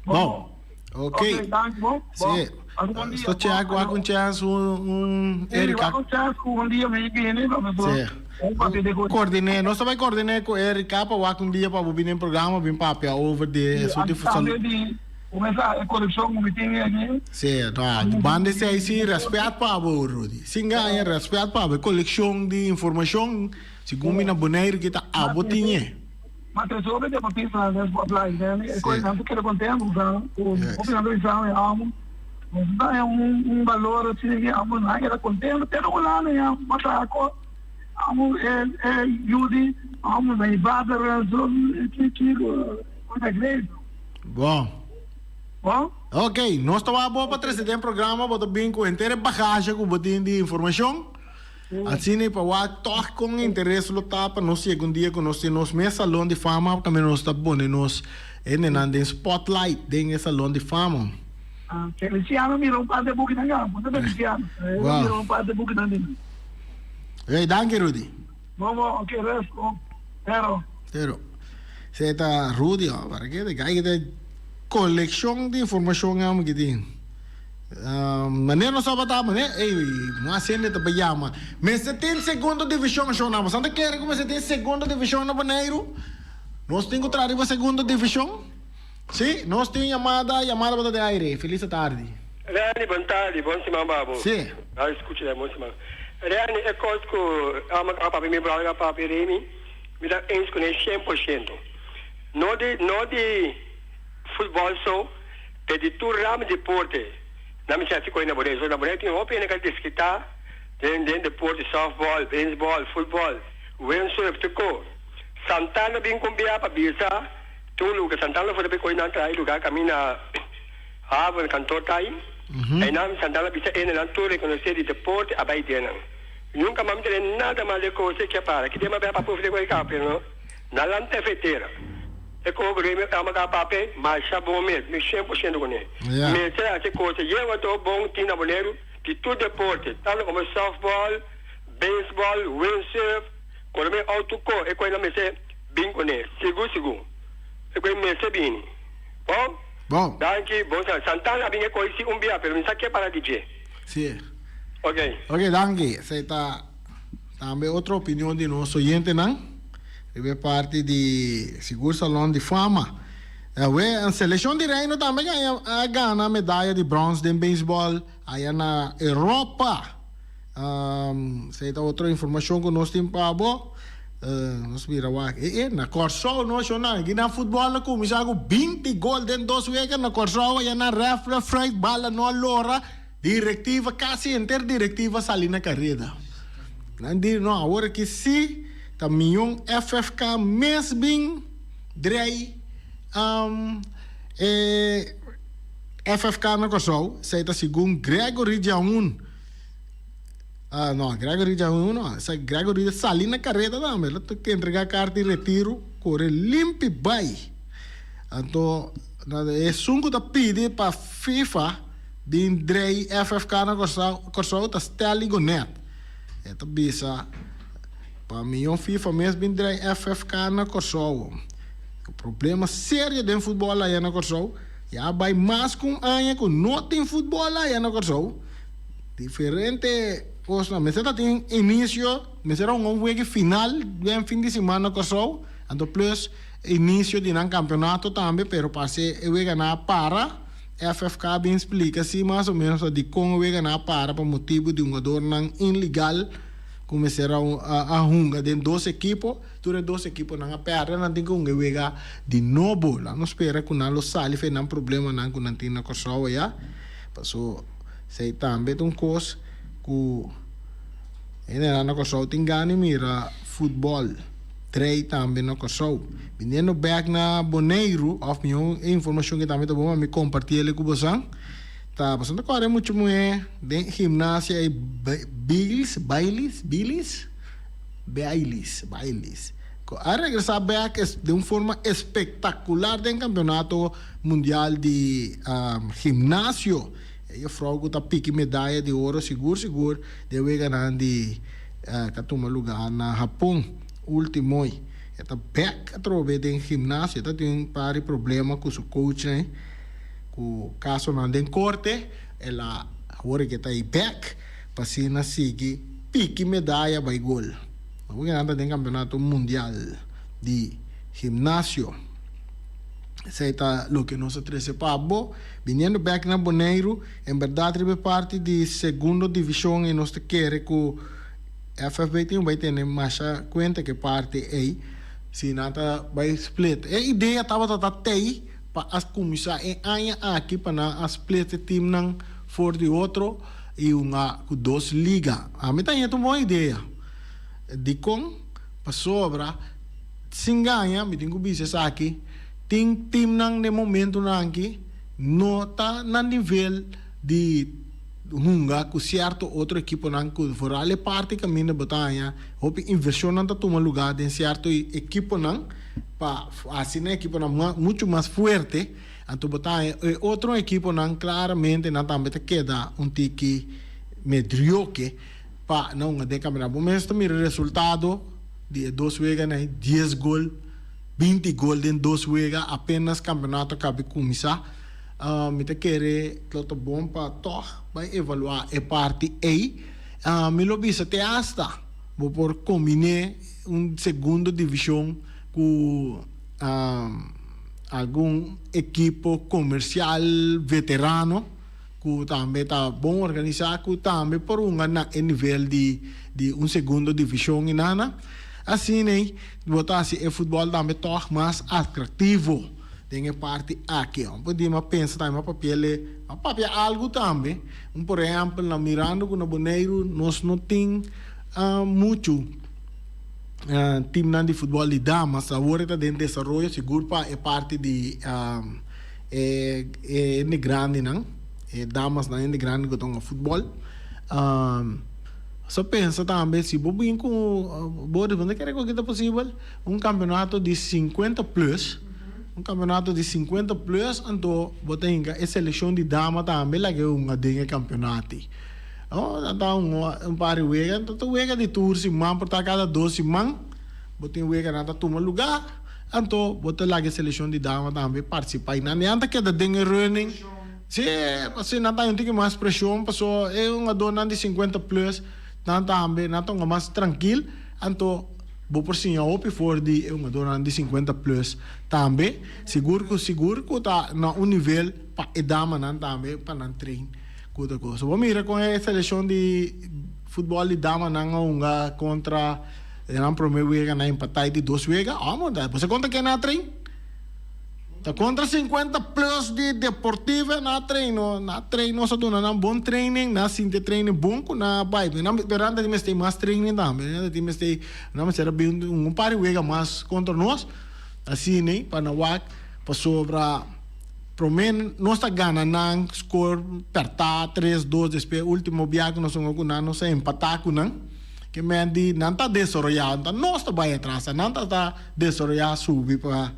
Bon. Ok. Ok, danki bo. Sí. Bon dia. Sto check wak un chance un un Erika. Sí, wak un chance ku un dia mi bini pa mi Sí. Un papia de goed. Coordiné, nos ta bai coordiné ku Erika pa wak un dia pa bo bini den programa bin papia over di Sí, su di tambe di kumesa e kolekshon ku mi tin aki. Sí, no, banda esei sí, respet pa bo Rudy. Sin gaña, respet pa bo. E kolekshon di informashon, segun mi na Boneiru kita abo tin e. Ma te sobe deportistanan den spotlight den e koe nan ta keda kontentu sa ku hopi nan ta bisa mi amo nos ta haña un un balor asina ki amo nan a keda kontentu te na Hulanda ya matraco amo e e yu di amo na e vader so ki ki ku ta great. Bon. Bon. Ok, nos ta wak bo pa trese den programa bo ta bin ku henter e bagahe ku bo tin di informashon. Asina i pa wak tòg kon interes lo ta pa nos yega un dia ku nos tin nos mes Salon di Fama, tambe nos ta pone nos hendenan den spotlight den e Salon di Fama. Feliciano mira un par de bukinan ya, punta Feliciano. El a mira un par de bukinan di mi. Hey, danki Rudy. Bon bon, ok, rest bon. Pero. Pero. Se ta Rudy, oh, para ke te kai ke te kolekshon di informashon amo ki tin. Manera nos tabata manera, ey, mas hende ta yama. Mester tin segundo divishon, shon. Bo ta kere ku mester tin segundo divishon na Boneiru? Nos tin ku traha riba segundo divishon? Sí, nos tin yamada, yamada bo ta den aire. Felis atardi. Reni, bon tardi, bon siman pa bo. Sí. Nan skucha den bon siman. Reni, e kos ku amo a papia mi brother a papia Remy, mi ta eens kuné 100%. No di, no di futbòl so, pero di tur ramo di deporte. Nan mester hasi kos na Boneiru. So na Boneiru tin hopi hende ku a deskitá den den deporte, sòftbòl, beisbòl, futbòl, windsurf, tur kos. Santana bin ku un bia pa bisa. Tur luga Santana for ta koy nan traha e luga kaminda haven kantor ta ahi. Einan Santana bisa ene nan tur rekonosé di deporte a bai den nan. Nunka mas mi tene nada mal de kos e ke para. Ki den mabia pa puf de koy kaba pero no nan lan te fetera. E koho ku Remy ama ka papia masha bon mes mi 100% kuné. Mester hasi kos e yewa to bon tin na Boneiru di tur deporte tanto komo softball, baseball, windsurf, kono mi auto ko e koy nan mester. Bin kuné, sigur sigur. E koe mester bini. Bon? Bon. Danki, bon sa. Santana a bin e koe si un bia, pero mi sa ke para di dje. Si. Ok. Ok, danki. Esei ta tambe otro opinion di nos oyentenan riba e parti di sigur Salon di Fama. Awe, Selekshon di Reino tambe gaña a gana medaya di brons den beisbòl aya na Europa. Esei ta otro informashon ku nos tin pa bo. Nos mira wak. E e, na Kòrsou no shona. Aki nan futbòl a kuminsá ku 20 gol den dos weka na Kòrsou. Aya nan rèf rèf fruit bala no a lora. Direktiva, kasi henter direktiva sali na kareda. Nan di no, awor aki si ta mion FFK mes bin drei e FFK na Kòrsou. Esei ta segun Gregory Djaun. Ah, no, Gregory dja un no. Esa Gregory ta sali na kareda tambe. El ta entrega karta di retiro, kore limpi bai. Anto, esun ku ta pidi pa FIFA bin drei FFK na Kòrsou ta Stanley Gonet. E ta bisa pa mion FIFA mes bin drei FFK na Kòrsou. Problema serio den futbòl aya na Kòrsou. Ya bai mas ku un aña ku no tin futbòl aya na Kòrsou. Diferente kosnan. Mester ta tin inicio, mester a hunga un wega final den fin di siman na Kòrsou, anto plus inicio di nan kampeonato tambe, pero parse e weganan a para. FFK a bin splika si mas o menos ta dikon e weganan a para pa motibu di hungadornan inlegal ku mester a hunga den dos ekipo. Tur e dos ekiponan a pèrdè, nan tin ku hunga e wega di nobo. Laat nos spera ku nan lo sali for e nan problemanan ku nan tin na Kòrsou aya, paso. Esei tambe ta un kos ku hendenan na Kòrsou tin gana di mira futbòl drei tambe na Kòrsou. Biniendo bèk na Boneiru, òf mihó e informashon ke tambe ta bon pa mi kompartí el ku bosan, ta bosan ta kòrda e mucha muhé den gimnasia ei Bilis, Bailis, Bilis? Bailis, Bailis, ku a regresá bèk den un forma espektakular den kampeonato mundial di gimnasio. E juffrouw ku ta piki medaya di oro sigur sigur den weganan di ta tuma luga na Hapon ultimoi. E ta bek atrobe den gimnasio. E ta tin un par di problema ku su coachnan ku kasonan den korte. El a awor ke ta ei bek pa asina sigui piki medaya bai gol. Weganan ta den kampeonato mundial di gimnasio. Esei ta loke nos a trese pa bo. Biniendo bek na Boneiru, en bèrdat riba e parti di segundo divishon ei nos ta kere ku FFB tin bai tene masha kuenta ku e parti ei si nan ta bai split. E idea tabata ta tei pa a kuminsá e aña aki pa nan a split e timnan for di otro i hunga ku dos liga. Ami ta haña ta un bon idea. Dikon? Pasobra. Sin gaña, mi tin ku bisa esaki, tin timnan den momentunan aki no ta na nivel di hunga ku sierto otro ekiponan ku vooral e parti kaminda bo ta haña hopi invershonnan ta tuma lugá den sierto ekiponan pa hasi nan ekiponan muchu mas fuerte. Anto bo ta haña e otro ekiponan klaramente nan tambe ta keda un tiki medrioke pa nan hunga den kampionato. Bo mes ta mira resultado di e dos weganan ei, dies gol, 20 gol den dos wega apenas kampionato a kabi kuminsá. Mi ta kere lo ta bon pa tòg bai evaluá e parti ei. Mi lo bisa te asta bo por kombiné un segundo divishon ku algun ekipo komersial veterano ku tambe ta bon organisá ku tambe por hunga na e nivel di di un segundo divishon i nana. Asina ei bo ta hasi e futbòl tambe tòg mas atraktivo den e parti aki. Bo por di mi a pensa tambe mi a papia le mi a papia algu tambe. Un por ehèmpel na mirando ku na Boneiru nos no tin muchu. Teamnan di futbol di damas awor e ta den desaroyo sigur pa e parti di e hende grandinan, e damasnan hende grandi ku ta hunga futbol. So pensa tambe si bo bin ku bo bo ta kere ku ta posibel un kampeonato di sinkuenta plus, un kampeonato di sinkuenta plus anto bo ta hinka e selekshon di dama tambe laga e hunga den e kampeonato. No, nan ta un un par di wega, nan ta wega di tur siman, por ta kada dos siman bo tin wega nan ta tuma lugá, anto bo ta laga e selekshon di dama tambe partisipá i nan ta keda den e running, si, pasobra nan ta haña un tiki mas preshon pasobra e hungadónan di sinkuenta plus nan tambe nan ta hunga mas trankil, anto bo por siña hopi for di e hungadónan di sinkuenta plus tambe, sigur ku sigur ku ta na un nivel pa e damanan tambe pa nan train. Ku ta cosa. Bo mira kon e selekshon di futbòl di damanan a hunga kontra nan promé wega, nan empatá e di dos wega. Amo ta, bo sa kontra ken nan a train? Ta kontra sinkuenta plus di Deportivo nan a train no. Nan a train, nos a duna nan bon training, nan a sinti e training bon ku nan a bai. Pero nan ta tin mester mas training tambe, nan ta tin mester, nan mester a bin un par di wega mas kontra nos, asina pa nan wak pasobra. Promé nos ta gana nan score pèrtá tres dos despues último bia ku nos hunga ku nan nos a empatá ku nan. Ke men di nan ta desaroyá ta nos ta bai atras nan ta ta desaroyá subi pa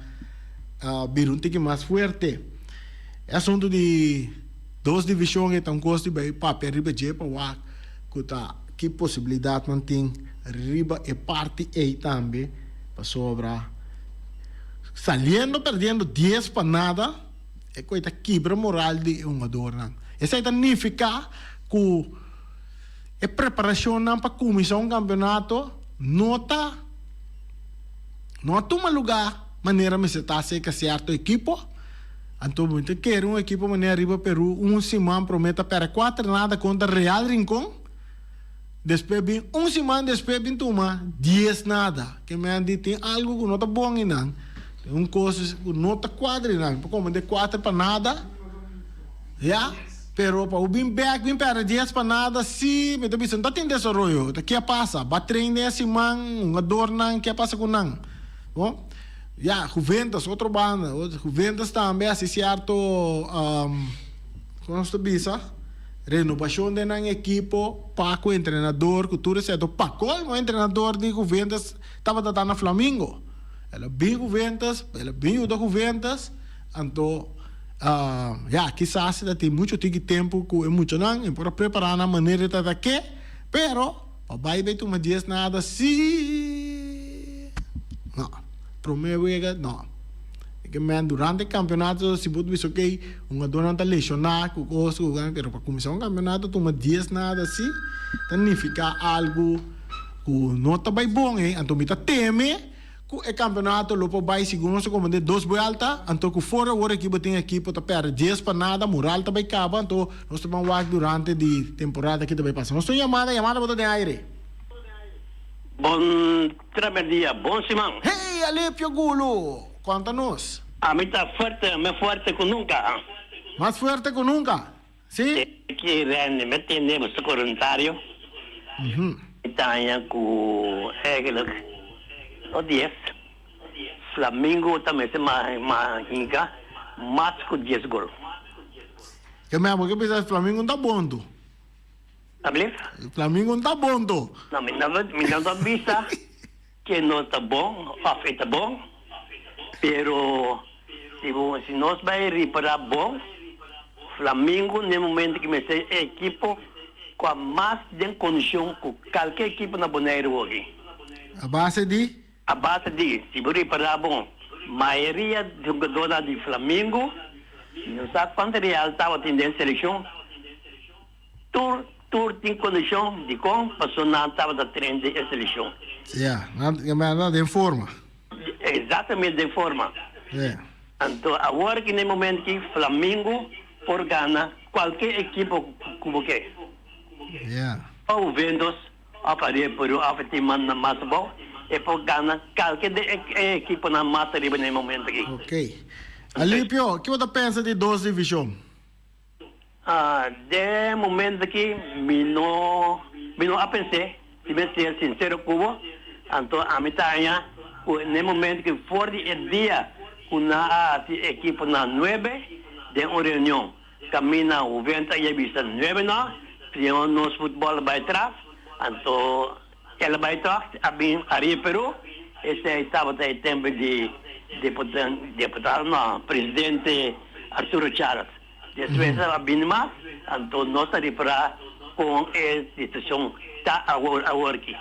bira un tiki mas fuerte. E asuntu di dos divishon e ta un kos di bai papia riba dje pa wak ku ta ki posibilidatnan tin riba e parti ei tambe pasobra. Saliendo perdiendo dies pa nada, e koe ta kibra moral di e hungadornan. Esei ta nifiká ku e preparashonnan pa kuminsá un kampeonato no ta no a tuma lugá manera mester ta serka sierto ekipo. Anto bo ta kere un ekipo manera riba Peru un siman promé ta pèrdè kuater nada kontra Real Rincon. Despues bin un siman despues bin tuma dies nada. Ke men di tin algu ku no ta bon einan. Tin un kos ku no ta kuadra einan. Por kome de kuater pa nada. Ya. Pero pa bo bin bek bin pèrdè dies pa nada si mi ta bisa no ta tin desaroyo. Ta ke a pasa? Ba train den e siman, hungadornan ke a pasa ku nan? Bo. Ya, Juventus otro banda. Juventus tambe hasi sierto kon nos ta bisa? Renobacion den nan ekipo, pa cu entrenador cu tur esei. Pa colmo entrenador di Juventus tabata ta na Flamingo. El a bin Juventus, el a bin yuda Juventus, anto ya kisas ta tin mucho tiki tempo cu e muchanan, e por a prepara nan manera e tabata ke, pero pa bay bay tuma dies nada si no, prome wega no. Ke men durante campeonato si bo ta bisa ok hungadornan ta lesiona ku kos ku pero pa kuminsá un campeonato tuma dies nada asi ta nifiká algu ku no ta bai bon ei anto mi ta teme ku e campeonato lo por bai segun nos a komand'é dos buelta anto ku for awor aki bo tin ekipo ta pèrdè dies pa nada moral ta bai kaba anto nos ta ban wak durante di temporada ki ta bai pasa nos tin un yamada yamada bo ta den aire. Bon tramerdia bon siman. Hey Alipio Gulu! Konta nos. Ami ta fuerte, me fuerte ku nunka. Mas fuerte ku nunka, si. Ki Randy, mi a tende bo su komentario. Mi ta haña ku eigenlijk no dies, Flamingo ta mester mahinka mas ku dies gol. Ke mei abo ke bisa Flamingo no ta bon tu. Ablief? Flamingo no ta bon to. No, mi no, mi no ta bisa ke no ta bon of e ta bon, pero si bo, si nos bai ripara bon, Flamingo n'e momento ki mester e ekipo ku a mas den kondishon ku kalke ekipo na Boneiru oki. A base di? A base di, si bo ripará bon, mayoria hugadónan di Flamingo, mi no sa kuantu Real tabatin den selekshon, tur tur tin kondishon. Dikon? Pasobra nan tabata train den e selekshon. Ya, nan nan den forma. Exactamente den forma. Ya. Anto awor ki na e momento ki Flamingo por gana kualke ekipo ku bo ke. Ya. O Juventus. Of ariba Peru of e teamnan na mas abou e por gana kalke den e ekiponan mas ariba na e momento aki. Ok. Alipio, ki bo ta pensa di dos division? Den e momento aki mi no mi no a pens'é, si mi a ser sincero ku bo, anto ami ta haña ku na e momento aki for di e dia ku nan a hasi e ekiponan nuebe den un reunion Camina Juventus a yebisa nuebe no, sino nos futbol a bay tras, anto el a bay tog a bin ariba Peru, esey tabata e tempo di diputado no, presidente Arturo Chávez, despues a bini mas, anto nos a ripara con e situacion ta awor aworki.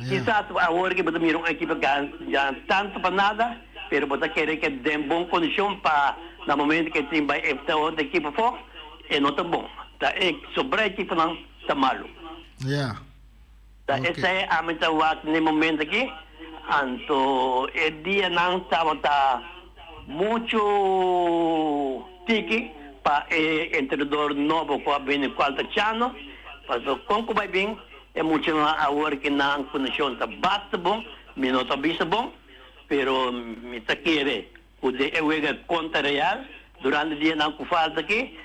Kisas aworki bo ta mira un ekipo gana tanto pa nada, pero bo ta kere ke den bon kondishon pa na momento ke tin bai enfrenta otro ekipo afó, e no ta bon. Ta e sobra ekiponan ta malu. Ta esei ami ta wak na e momento aki. Anto e dianan tabata muchu tiki pa e entrenador nobo ku a bini kual ta Chano, pasobra kon ku bai bin e muchanan awor ki nan kondishon ta basta bon, mi no ta bisa bon. Pero mi ta kere ku den e wega kontra Real durante dianan ku falta aki,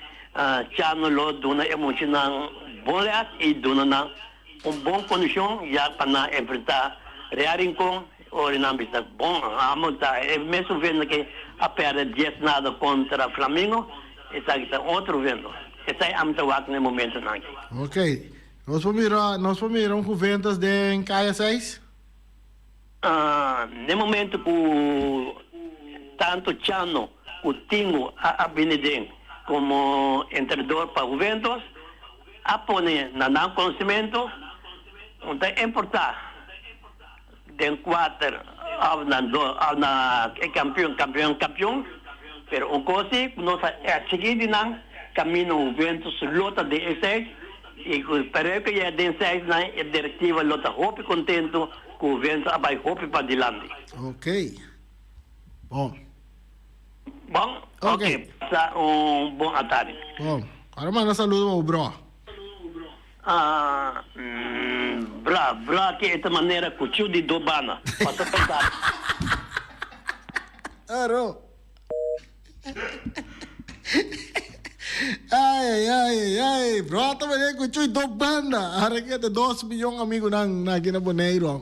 Chano lo duna e muchanan bon lès i duna nan un bon kondishon ya pa nan enfrentá Real Rincon ora nan bisa bon amo ta e mesun vendo ke a pèrdè dies nada kontra Flamingo, esaki ta otro vendo. Esei ami ta wak na e momentonan aki. Ok. Nos por mira nos por mira un Juventus den Kaya seis? N'e momento ku tanto Chano ku Tingo a bini den komo entrenador pa Juventus a pone na nan konosementu un ta importá den kuater òf na dos òf na e kampion kampion kampion pero un kos si ku nos a eksigí di nan kaminda Juventus lo ta den e seis i ku pero ku yega den seis nan e direktiva lo ta hopi kontentu. Cu vento a bay hopi padilanti. Ok. Bon. Bon? Ok. Pasa un bon atardi. Bon. Ahora manda saludo pa bo bro. Ah, bra, bra aki e ta manera cuchiu di dobana. Pasa bon tardi. Aro. Ai, ai, ai, ai. Brota meneer ku chui do banda. Ahora que te dos milyon amigunan na aki na Boneiru.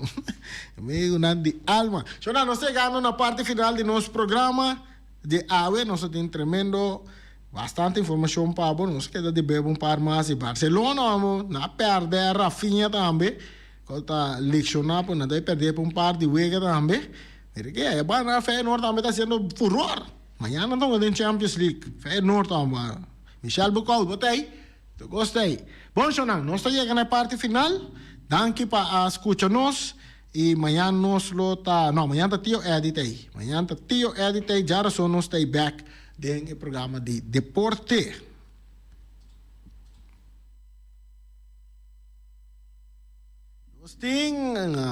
Amigunan di alma. Shona, nos ta yegando na parte final di nos programa di awe. Nos a tin tremendo bastante informacion pa bo. Nos keda di bebe un par mas di Barcelona, amo. Na perde Rafinha tambe. Cu ta lecciona pa nan ta perde pa un par di wega tambe. Mira ke, e banda Feyenoord tambe ta haciendo furor. Mañana nan ta den Champions League. Feyenoord tambe. Michel Boekhoudt, bo ta ei? Tur cos ta ei. Bon shownan, nos ta yega na e parti final. Danki pa a scucha nos. Y mañana nos lo ta, no, mañana ta Tio Eddy ta ei. Mañana ta Tio Eddy ta ei. Djarason nos ta ei back den e programa di deporte. Nos tin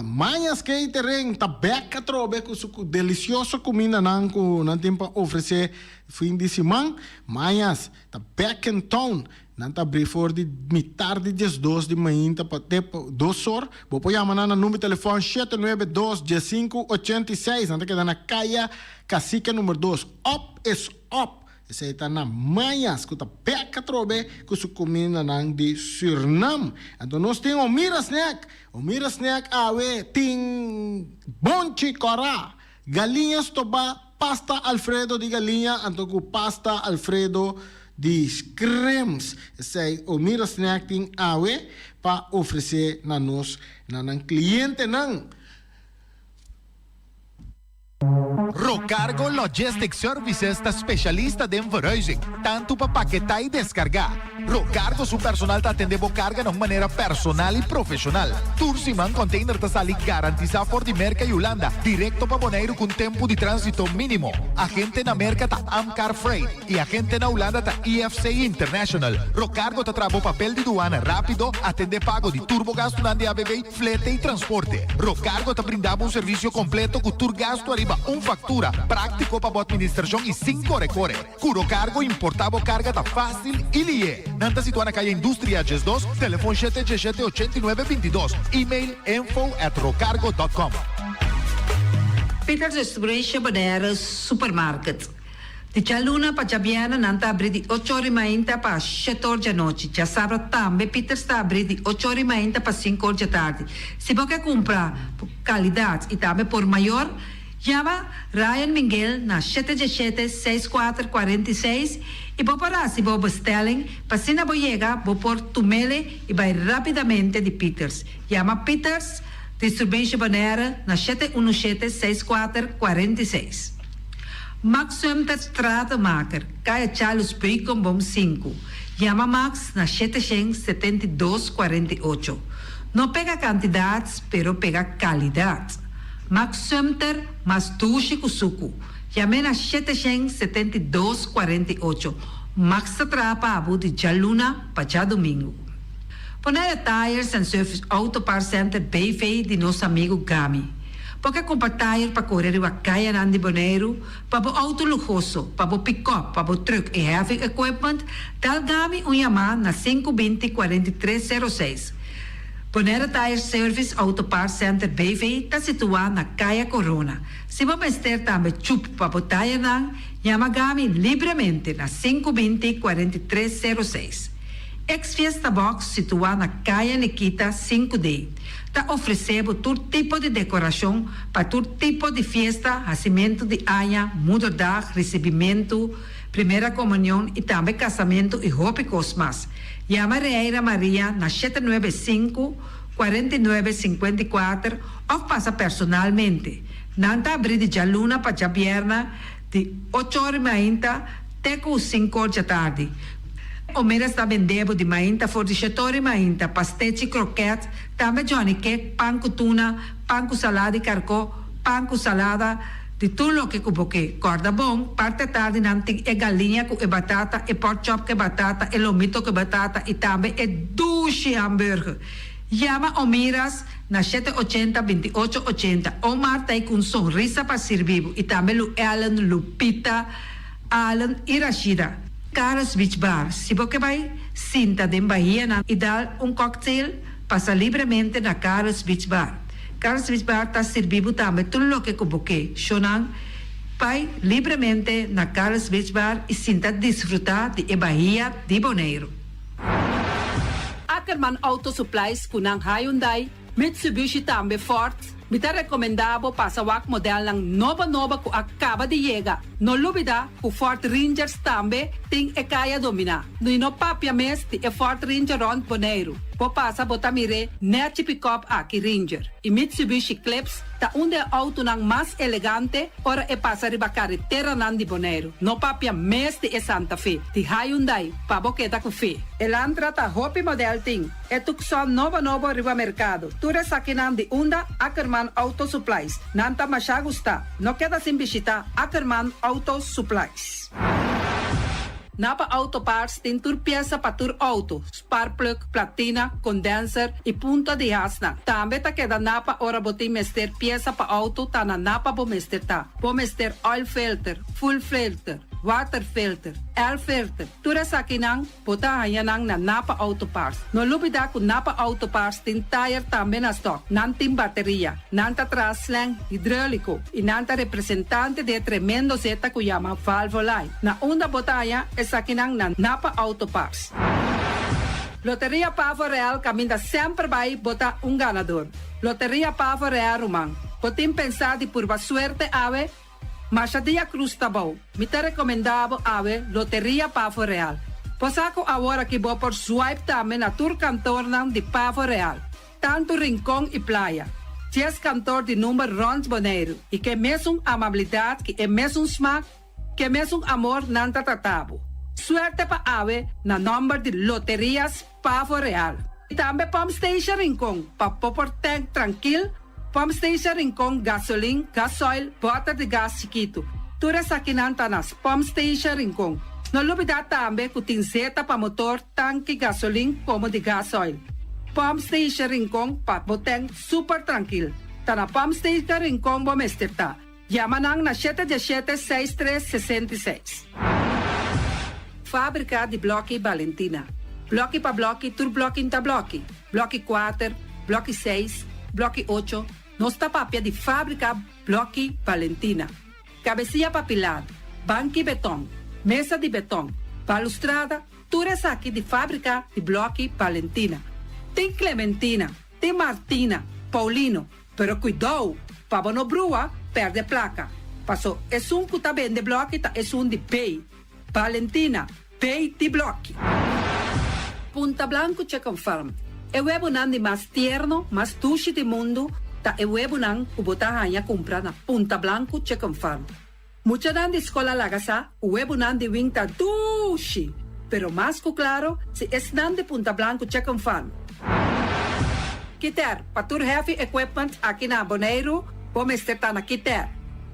Mañas Catering ta bek atrobe ku su delicioso kumindanan ku nan tin pa ofresé fin di siman. Mañas ta back in town. Nan ta abrí for di mitar di diesdos di mainta pa te dos or. Bo por yama nan na number di telefòn shete nuebe dos diesinku ochenta i seis. Nan ta keda na Kaya Cacique number dos. Op is op! Esei ta na Mayas ku ta bek atrobe ku su kumindanan di Surnam. Anto nos tin Omira Snack. Omira Snack awe tin bonchi kòrá, galiña stobá, pasta alfredo di galiña anto ku pasta alfredo. di Scrimps. Esei Omira Snack tin awe pa ofresé na nos na nan klientenan. Rocargo Logistics Services ta specialista den verhuizing, tantu pa paketá i deskargá. Rocargo su personal ta atendé bo karga na un manera personal i profeshonal. Tur siman container ta sali garantisá for di Merka i Hulanda direkto pa Boneiru ku un tempu di tránsito mínimo. Agente na Merka ta Amcar Freight. I agente na Hulanda ta IFC International. Rocargo ta traha bo papel di duana rápido, atendé pago di tur bo gastunan di ABV, flete i transporte. Rocargo ta brinda bo un servisio kompleto ku tur gastu ariba un faktura, práktiko pa bo atministrashon i sin kore kore. Ku Rocargo importá bo karga ta fásil i lié. Nan ta situá na Kaya Industria 12, telefon shete diesshete 89 22, email info at rocargo dot com. Peters Distribution Bonaire Supermarket. Di djaluna pa djabièrnè nan ta abrí di ocho or i mainta pa shete or djanochi. Djasabra tambe Pieters ta abrí di ocho or i mainta pa sinku or djatardi. Si bo ke kumpra por kalidat i tambe por mayor, yama Ryan Minguel na shete djeshete, seis kuater, 46 i bo por hasi bo bestelling pa asina bo yega bo por tumele i bai rápidamente di Pieters. Yama Pieters Distribution Bonaire na shete unu shete, seis kuater, 46. Max Sumter Stratenmaker, Kaya Charles Beukenboom sinku. Yama Max na 772 48. No pega kantidat, pero pega kalidat. Max Sumter mas dushi ku suku. Yam'é na 772 48. Max ta traha pa bo di djaluna pa djadumingu. Bonaire Tires and Service Auto Parts Center BV di nos amigu Gami. Bo ke kumpra tayer pa kore riba kayanan di Boneiru, pa bo outo luhoso, pa bo pikòp, pa bo trùk i heavy equipment, dal Gami un yamá na sinku binti 43 sero seis. Bonaire Tire Service Auto Parts Center BV ta situá na Kaya Korona. Si bo mester tambe chup pa bo tayernan, yama Gami libremente na sinku binti 43 sero seis. Ex Fiesta Box situá na Kaya Nikita sinku D. Ta ofresé bo tur tipo di dekorashon pa tur tipo di fiesta, hasimentu di aña, moederdag, risibimentu, primera komunion i tambe kasamentu i hopi kos mas. Yama Reira Maria na shete nuebe sinku, 49 54 òf pasa personalmente. Nan ta abrí di djaluna pa djabièrnè di ocho or mainta te ku sinku or djatardi. Omeras ta bende bo di mainta for di shetori mainta, pastechi, kroket, tambe johnny cake, pan ku tuna, pan ku salada di karkó, pan ku salada, di tur loke ku bo ke. Kòrda bon, parti atardi nan tin e galiña ku e batata, e pork chop ku e batata, e lomito ku e batata i tambe e dushi hamburger. Yama Omiras na shete ochenta, 28 ochenta. Omar ta ei ku un sonrisa pa sirbi bo i tambe Lu Ellen, Lupita, Allen i Rashida. Carlos Beach Bar, Si bo ke bai sinta den bahianan i dal un cocktail, pasa libremente na Carlos Beach Bar. Carlos Beach Bar ta sirbi bo tambe tur loke ku bo ke. Shownan, bai libremente na Carlos Beach Bar i sinta disfruta di e bahia di Boneiru. Ackerman Auto Supplies ku nan Hyundai, Mitsubishi tambe Ford, mi ta recomenda bo pasa wak modelnan nobo nobo cu a caba di yega. No lubida cu Ford Rangers tambe tin e caya domina. Y no papia mes di e Ford Ranger rond Boneiru. Bo pasa bo ta mir'e nechi pick-up aki Ranger. Y Mitsubishi Eclipse ta un di e autonan mas elegante ora e pasa riba careteranan di Boneiru. No papia mes di e Santa Fe di Hyundai pa bo keda cu fe. Elantra ta hopi model tin. E Tucson nobo nobo riba merkado. Tur esakinan di unda Ackerman Auto Supplies. Nan ta masha gusta. No keda sin bishita Ackerman Auto Supplies. Napa Auto Parts tin tur piesa pa tur auto, spark plug, platina, condenser y punta di hasnan. Tambe ta keda Napa ora bo tin mester piesa pa auto ta na Napa bo mester ta. Bo mester oil filter, fuel filter, water filter, air filter, tur esakinan Bo ta haña nan na Napa Auto Parts. No lubidá ku Napa Auto Parts tin tayer tambe na stòk. Nan tin bateria. Nan ta traha slang hidróliko i nan ta representante di e tremendo zeta ku yama Valvoline. Na unda bo ta haña esakinan na Napa Auto Parts. Loteria Pavo Real kaminda semper bai bo ta un ganador. Loteria Pavo Real ruman. Bo tin pensá di purba suerte awe? Masha dia Cruz ta bou. Mi ta recomenda bo awe Loteria Pavo Real. Bo sa ku awor aki bo por swipe tambe na tur kantornan di Pavo Real, tantu Rincon i Playa. Dies kantor di number rònt Boneiru i ku e mesun amabilidat, ku e mesun smak, ku e mesun amor nan ta trata bo. Suerte pa awe na nòmber di Loterias Pavo Real. I tambe Pump Station Rincon pa bo por tank trankil, Pump Station Rincon gasolin, gasoil, bòter di gas chikitu. Tur esakinan ta na Pump Station Rincon. No lubidá tambe ku tin zeta pa motor, tanki gasolin komo di gasoil. Pump Station Rincon pa bo tank super trankil. Ta na Pump Station Rincon bo mester ta. Yama nan na shete diesshete seis tres 66. Fábrika di blòki Balentina. Blòki pa blòki tur blòki n'ta blòki. Blòki kuater, blòki seis, blòki ocho, nos ta papia di fábrika blòki Balentina. Kabesia pa pilar, banki betòn, mesa di betòn, balustrada, tur esaki di fábrika di blòki Balentina. Tin Clementina, tin Martina, Paulino, Pero kuidou, pa bo no brua, pèrdè plaka. Paso esun ku ta bende blòki ta esun di B. Valentina, B di blòki. Punta Blanco Chicken Farm, E webunan di mas tierno, mas dushi di mundu ta e webunan ku bo ta haña kumpra na Punta Blanco Chicken Farm. Muchanan di skol a laga sa ku webunan di wing ta dushi, pero mas ku klaro si esnan di Punta Blanco Chicken Farm. Kiter, pa tur heavy equipment aki na Boneiru, bo mester ta na Kiter.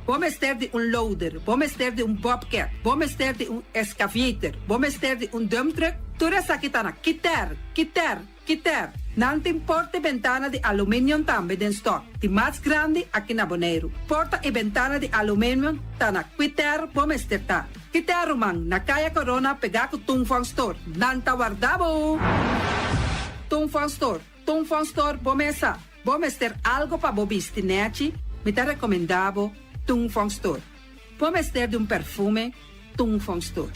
Bo mester di un loader, bo mester di un bobcat, bo mester di un excavator, bo mester di un dump truck, tur esaki ta na Kiter, Kiter. Kiter, nan tin porta i bentana di aluminium tambe den stock, di mas grandi aki na Boneiru. Porta i bentana di aluminium ta na Kwiter bo mester ta. Kiter ruman, na Kaya Corona pegá ku Tung Fong Store. Nan ta warda bo! Tung Fong Store, Tung Fong Store bo mesa. Bo mester algo pa bo bisti nechi, mi ta rekomendá bo Tung Fong Store. Bo mester di un perfume, Tung Fong Store.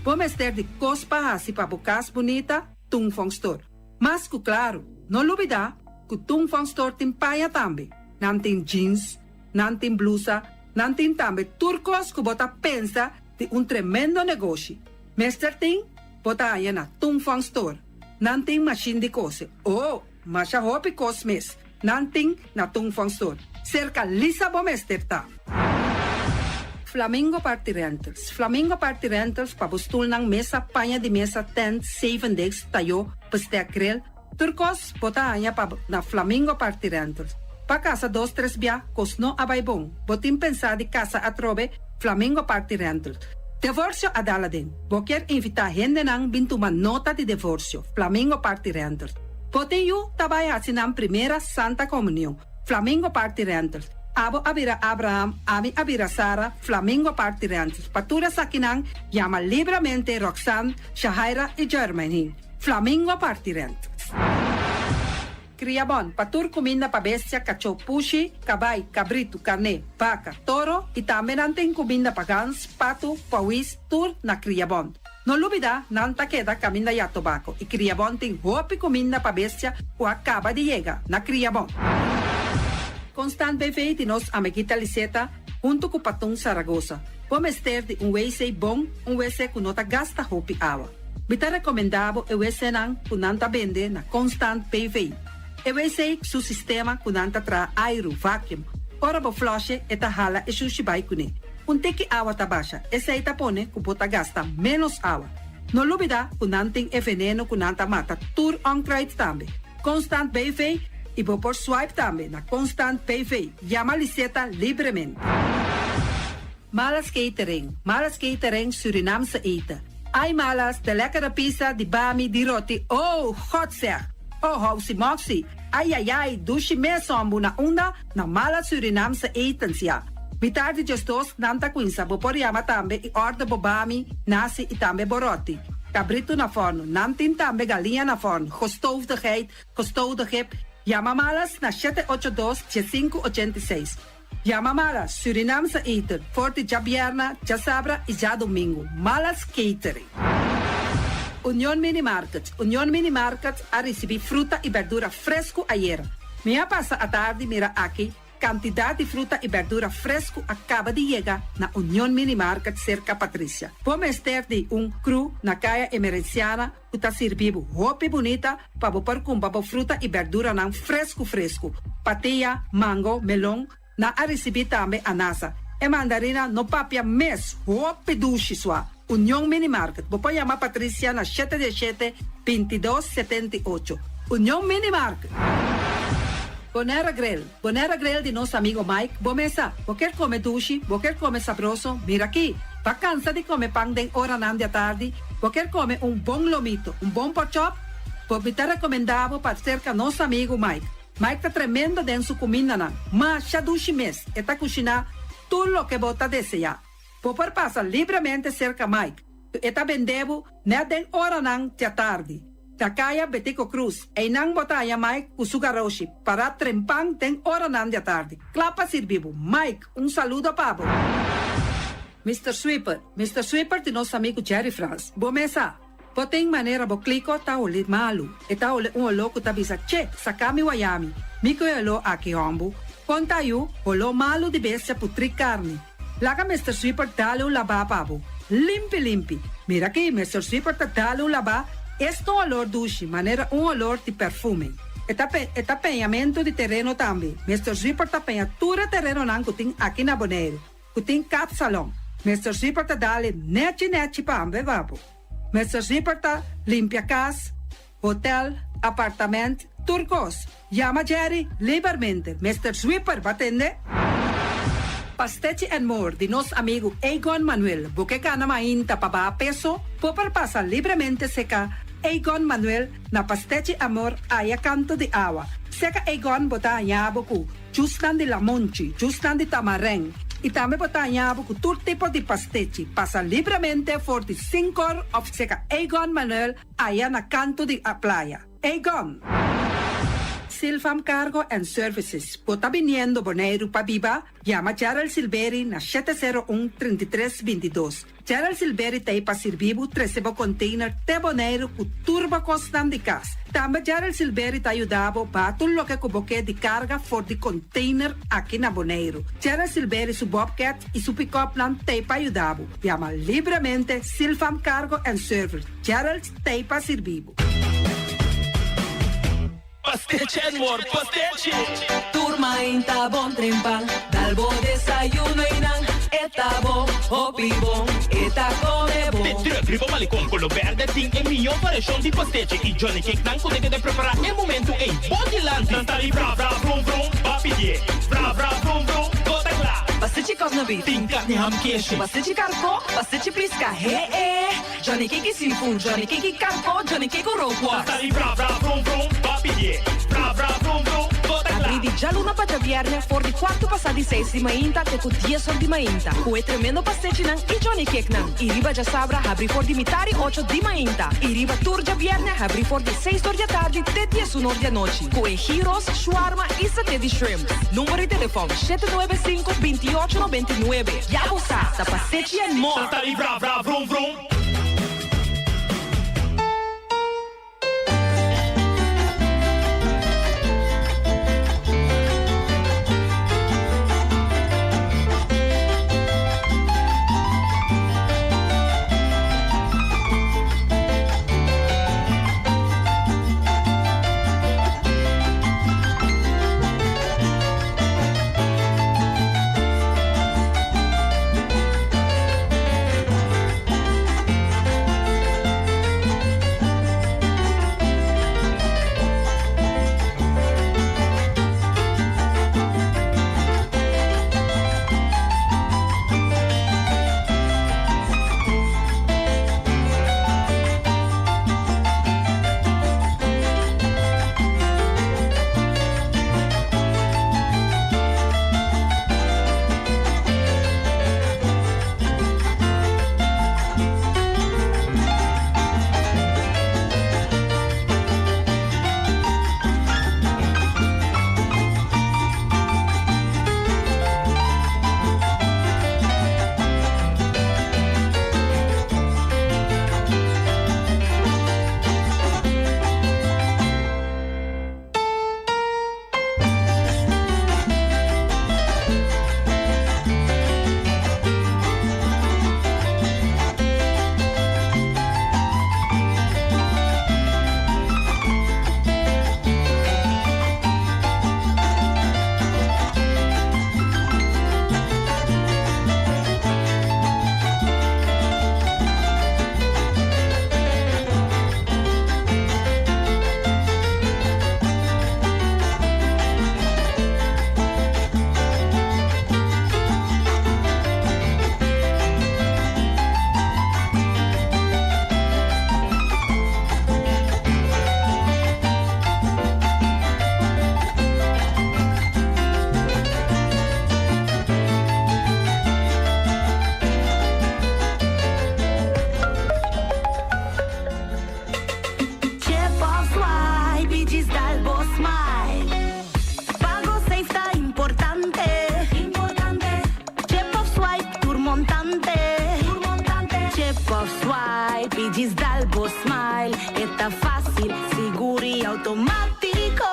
Bo mester di kos pa hasi pa bo kas bunita, Tung Fong Store. Mas ku klaru, no lubidá ku Tung Fong Store tin paña tambe. Nan tin jeans, nan tin blusa, nan tin tambe tur kos ku bo ta pensa di un tremendo negoshi. Mester tin, bo ta haña na Tung Fong Store. Nan tin mashin di kose. Oh, masha hopi kos mes nan tin na Tung Fong Store. Serka Lisa bo mester ta. Flamingo Party Rentals Flamingo Party Rentals pa bo stulnan, mesa, paña di mesa, tent, zevendegs, tayó, bestek grill, tur kos bo ta haña pa na Flamingo Party Rentals. Pa kasa dos tres bia kos no a bai bon, bo tin pensá di kasa atrobe, Flamingo Party Rentals. Devorsio a dal aden, bo kier invitá hendenan bin tuma nota di devorsio, Flamingo Party Rentals. Bo tin yu ta bai hasi nan primera Santa Komunion, Flamingo Party Rentals. Abo a bira Abraham, ami a bira Sara, Flamingo Party Rentals. Pa tur esakinan, yama libramente Roxanne, Shahaira i Jermaine. Flamingo Party Rentals. Kriabon, pa tur kuminda pa bestia, kachó, pushi, kabai, kabritu, karné, baka, toro i tambe nan tin kuminda pa gans, patu, pawis, tur na Kriabon. No lubida, nan ta keda kaminda ya tobako i Kriabon tin hopi kuminda pa bestia ku a kaba di yega na Kriabon. Constant BV di nos amiguita Liseta huntu ku Patun Saragosa. Bo mester di un wc bon, un wc ku no ta gasta hopi awa. Mi ta rekomendá bo e wcnan ku nan ta bende na Constant BV. E wc su sistema ku nan ta traha airu, vacuum. Ora bo flush'e e ta hala e shushi bai kuné. Un tiki awa ta basha, esei ta pone ku bo ta gasta ménos awa. No lubidá ku nan tin e veneno ku nan ta mata tur onkruid tambe. Constant BV i bo por swipe tambe na Constant BV. Yama Liseta libremente. Malas Catering, Malas Catering Surinaamse eten. Ai Malas, de lekkere pizza, di bami, di roti, oh, God zeg! Oh, housi moxi, ai ai ai, dushi mes hombu na unda? Na Malas Surinaamse etens ya. Mitar di 12 nan ta cuinsa, bo por yama tambe y order bo bami, nasi y tambe bo roti. Cabrito na forno, nan tin tambe galiña na forno, gestoofde geit, gestoofde kip. Yama Malas na 782 1586. Yama Malas Surinaamse eten for di djabierna, djasabra y djadomingo. Malas Catering. Union Mini Market Union Mini Market a ricibi fruta y berdura fresco ayera. Mi a pasa atardi mira aki. Kantidat di fruta i bèrdura fresku a kaba di yega na Union Mini Market serka Patricia. Bo mester di un kru na Kaya Emerenciana ku ta sirbi bo hopi bunita pa bo por kumpra bo fruta i bèrduranan fresku fresku. Patia, mango, melon, nan a risibí tambe anasa. E mandarina no papia mes, hopi dushi sua. Union Mini Market, bo por yama Patricia na shete diesshete, bintidos, 78. Union Mini Market! Bonera Grill, Bonera Grill di nos amigo Mike, bo mesa, bo kier come dushi, bo kier come sabroso, mira aki! Ba cansa di come pan den oranan di atardi, bo kier come un bon lomito, un bon porkchop? Bo mi ta recomenda bo pa cerca nos amigo Mike. Mike ta tremendo den su cumindanan, masha dushi mes, e ta cushina tur loke bo ta desea. Bo por pasa libremente serka Mike, ku e ta bende bo nèt den oranan djatardi. Na kaya Betico Cruz, einan bo ta haña Mike ku su garoshi pará trempan den oranan djatardi, kla pa sirbi bo. Mike, un saludo pa bo! Mister Sweeper, Mister Sweeper di nos amigu Jerry Frans. Bo mes sa, bo tin manera bo kliko ta holi malu. E ta holi un oló ku ta bisa, Che, saka mi wayami. Mi ku e oló aki, hòmbu. Kon ta yu, holó malu di bestia putrí karni. Laga Mister Sweeper dale un labá pa bo. Limpi limpi. Mira aki, Mister Sweeper ta dale un labá, es un olor dushi, manera un olor di perfume. E ta pe, e ta peñamentu di tereno tambe. Mister Sweeper ta peña tur e terenonan ku tin aki na Boneiru, ku tin kapsalon. Mister Sweeper ta dale nechi nechi pa ambe pa bo. Mister Sweeper ta limpia kas, hotel, apartament, tur kos. Yama Jerry libermente. Mister Sweeper ba tende? Pastechi and More di nos amigu Egon Manuel. Bo ke gana mainta pa baha peso? Bo por pasa libremente seka Egon Manuel na Pastechi Amor aya kanto di awa. Seka Egon bo ta haña bo ku jusnan di lamonchi, jusnan di tamarèn i tambe bo ta haña bo ku tur tipo di pastechi. Pasa libremente for di sinkor òf seka Egon Manuel aya na kanto di a playa. Egon! Silfam Cargo and Services, bo ta biniendo Boneiru pa biba? Yama Gerald Silberi na 701 33 22. Gerald Silberi ta ei pa sirbi bo trese bo container te Boneiru ku tur bo kosnan di kas. Tambe Gerald Silberi ta yuda bo baha tur loke ku bo ke di karga for di container aki na Boneiru. Gerald Silberi su bobcat i su pick-upnan ta ei pa yuda bo. Yama libremente Silfam Cargo and Service. Gerald t'ei pa sirbi bo. Pastechi and more pastechi! Tur mainta bon trempan, dal bo desayuno y nan e ta bo hopi bon, e ta come bon. De truck riba Malecon Colo Berde tin e miyo variacion di pastechi y Johnny Cake nan cu ta keda prepara e momento ey bo dilanti. Nan ta di bra bra brum brum, ba pidie bra bra brum brum, bo ta cla. Pastechi cosna beef. Tin carni ham keshi. Pastechi carco, pastechi pisca, he e. Johnny Cake seafood, Johnny Cake karko, Johnny Cake rookworst. Ta sali bra bra vrum vrum, ba pidié. Bra bra vrum vrum, bo ta kla. Abrí di djaluna pa djabièrnè for di kuartu pasá di seis di mainta te ku dies or di mainta ku e tremendo pastechinan i Johnny Cakenan. I riba djasabra habrí for di mitar i ocho di mainta i riba tur djabièrnè habrí for di seis or di atardi te diesun or di anochi ku e gyros, shwarma i saté di shrimp. Number di telefòn, 795 28 99. Ya bo sa, ta pastechi and more! Ta sali bra bra vrum vrum. montante. Chip òf swipe i djis dal bo smile. E ta fásil, sigur i outomátiko.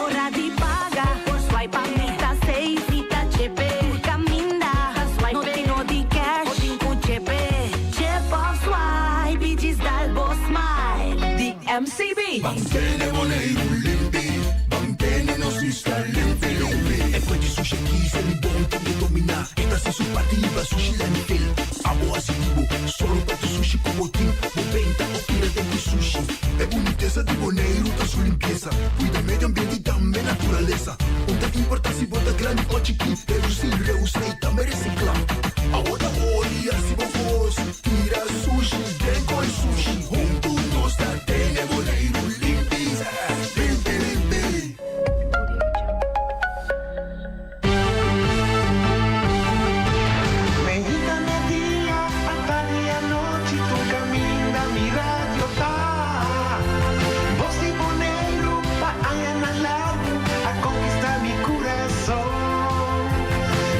Ora di paga, por swipe pa mi ta safe. Mi ta chepe, tur kaminda. No tin no di cash, bo tin ku chepe. Chip òf swipe i djis dal bo smile. Di MCB. Mantene Boneiru limpi, mantene nos isla limpi limpi. E fuente sushi aki sali bon tambe dominá. E ta hasi su parti hiba sushi landfill. Abo hasi di bo, sòru pa tur sushi ku bo tin. Bo benta òf tira den ku sushi. E bunitesa di Boneiru ta su limpiesa. Kuida medio ambiente i tambe naturalesa. Un ta importá si bo ta grandi òf chikí. Redusí, reusá i tambe resiklá. Abo ta ora i hasi bo kos. Tira sushi den koi sushi. Huntu nos ta tene Boneiru limpi, limpi, limpi. Meinta media, atardi anochi tur caminda mi radio ta. Bos di Boneiru pa añanan largu a conquista mi curason.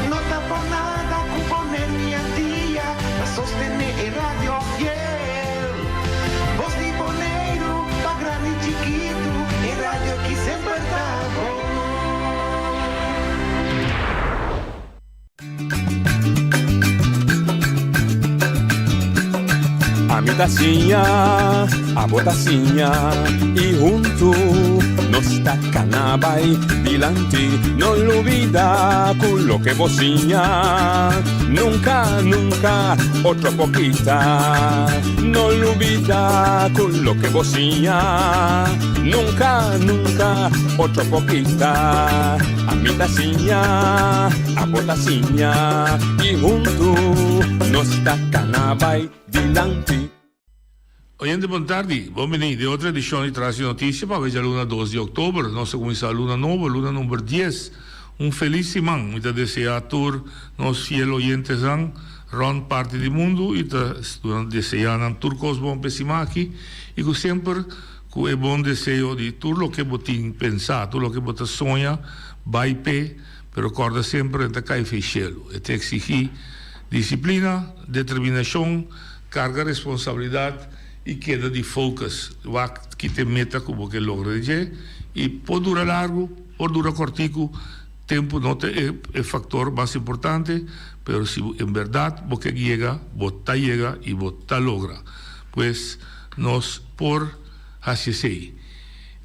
No ta por nada cu Boneiru y Antia ta sostene e radio fiel. Bos di Boneiru pa grandi y chikitu e radio ki semper ta bon. Ami ta siña, abo ta siña y huntu nos ta cana bay dilanti. No lubida cu loke bo siña nunca, nunca otro por kita. No lubida cu loke bo siña nunca, nunca otro por kita. Ami ta siña, abo ta siña y huntu nos ta cana bay dilanti. Oyente bon tardi, bon bini den otro edicion di Tras di Noticia pa awe djaluna dos di october. Nos ta cuminsa luna nobo, luna number dies. Un feliz siman mi ta desea tur nos fiel oyentesnan rond parti di mundo y ta desea nan tur cos bon p'e siman aki y cu semper Ku e bon deseo di tur loke bo tin pensá, tur loke bo ta soña, bai p'e, pero kòrda semper e ta kai fei shelu. E ta eksigí disiplina, determinashon, karga responsabilidat i keda di focus. Wak ki ta e meta ku bo ke logra di dje i por dura largu, por dura kòrtiku, tempu no ta e faktor mas importante, pero si bo en bèrdat bo ke yega, bo ta yega i bo ta logra. Pues nos por haci esey.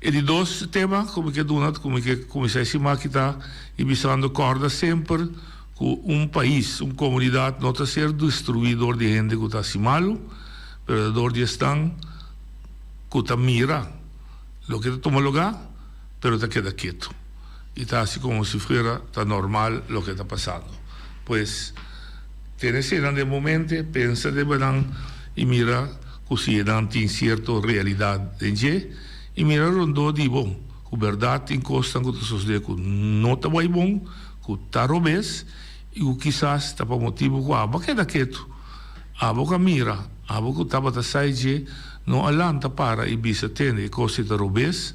E di dos tema cu mi ke duna, cu mi ke cuminsa e siman aki ta y bisando corda semper cu un pais, un comunidad no ta ser destrui door di hende cu ta haci malo, pero ta door di esnan cu ta mira loke ta tuma lugar pero ta keda keto y ta haci como si fuera ta normal loke ta pasando. Pues tene eseinan den bo mente, pensa riba nan y mira cu si nan tin cierto realidad den dje y mira rondó di bo cu berdad tin cosnan cu ta sosode cu no ta bay bon, cu ta robes y cu kisas ta pa motibo cu abo a keda keto, abo cu a mira, abo cu tabata sa e dje no a lanta para y bisa tende e cos ei ta robes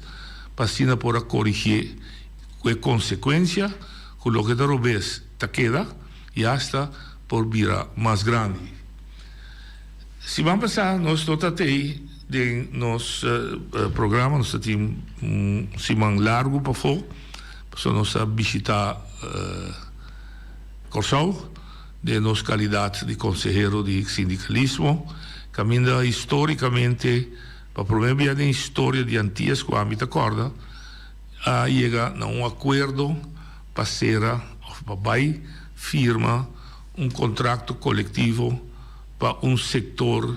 pa asina por a corigié cu e consecuencia cu loke ta robes ta keda y hasta por bira mas grandi. Siman pasá nos no ta tei den nos programa, nos ta tin un siman largu pafó, pasobra nos a bishitá Kòrsou den nos kalidat di konsehero di sindikalismo, kaminda histórikamente pa promé bia den historia di Antias ku ami ta kòrda a yega na un akuerdo pa sera òf pa bai firma un kontrakto kolektivo pa un sektor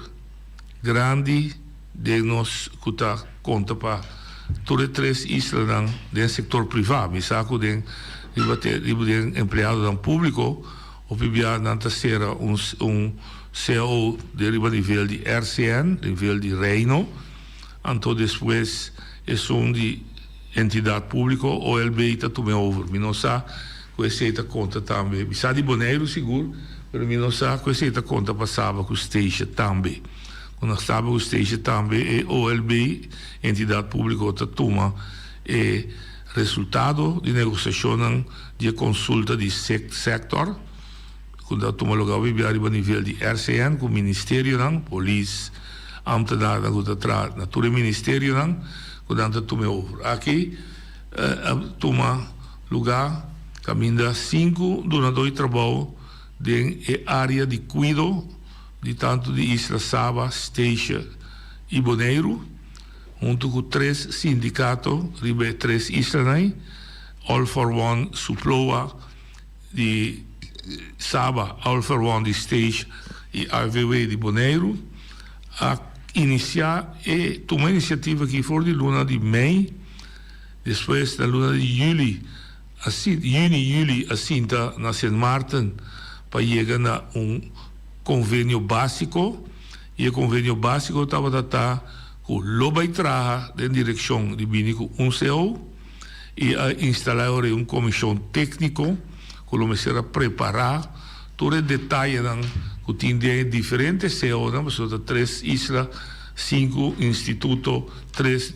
grandi den nos ku ta konta pa tur e tres islanan den sektor privá. Mi sa ku den riba te riba den empleadonan públiko hopi bia nan ta sera un un cao den riba nivel di RCN, nivel di Reino, anto despues esun di entidat públiko, OLB, ta tum'é over. Mi no sa ku esei ta konta tambe. Mi sa di Boneiru sigur, pero mi no sa ku esei ta konta pa Saba ku Statia tambe. Ku na Saba ku Statia tambe e OLB, entidat públiko, ta tuma e resultado di negosiashonnan di e konsulta di sèktor. ku ta tuma lugá hopi bia riba nivel di RCN ku ministerionan, polis, ambtenarnan ku ta traha na tur e ministerionan ku nan ta tuma e over. Aki a tuma lugá kaminda sinku dunadó di trabou den e área di kuido di tantu di isla Saba, Statia i Boneiru huntu ku tres sindikato riba e tres islanan, All for One, Suploa, di Saba, All for One di Stage i AVW di Boneiru a inisiá e tuma inisiativa aki for di luna di mei, despues na luna di yüli a yüni yüli a sinta na Sint Maarten pa yega na un konvenio básiko i e konvenio básiko tabata ta ku lo bai traha den direkshon di bini ku un cao. i a instalá e ora ei un komishon tékniko ku lo mester a prepará tur e detayenan ku tin den e diferente COnan, pasobra ta tres isla, sinku instituto, tres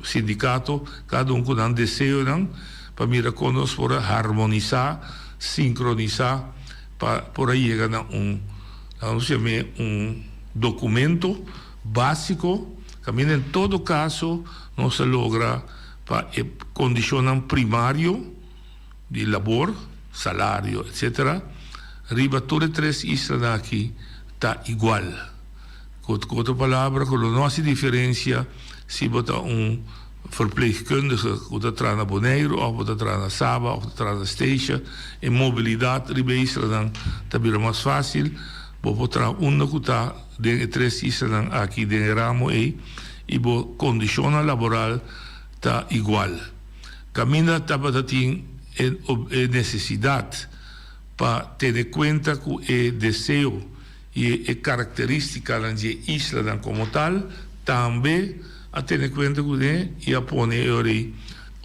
sindikato, kada un ku nan deseonan pa mira kon nos por a harmonisá, sinkronisá pa por a yega na un, laga nos yam'é un dokumento básiko kaminda en todo kaso Nos a logra pa e kondishonnan primario di labor, salario, etcetera, riba tur e tres islanan aki ta igual. Ku otro palabra, ku lo no hasi diferensia si bo ta un verpleegkundige ku ta traha na Boneiru òf bo ta traha na Saba òf ta traha na Statia, e mobilidat riba e islanan ta bira mas fásil. Bo por traha unda ku ta den e tres islanan aki den e ramo ei i bo kondishonnan laboral ta igual. Kaminda tabata tin e nesesidat pa tene kuenta ku e deseo i e karakterístikanan di e islanan komo tal, tambe a tene kuenta kuné i a pone e ora ei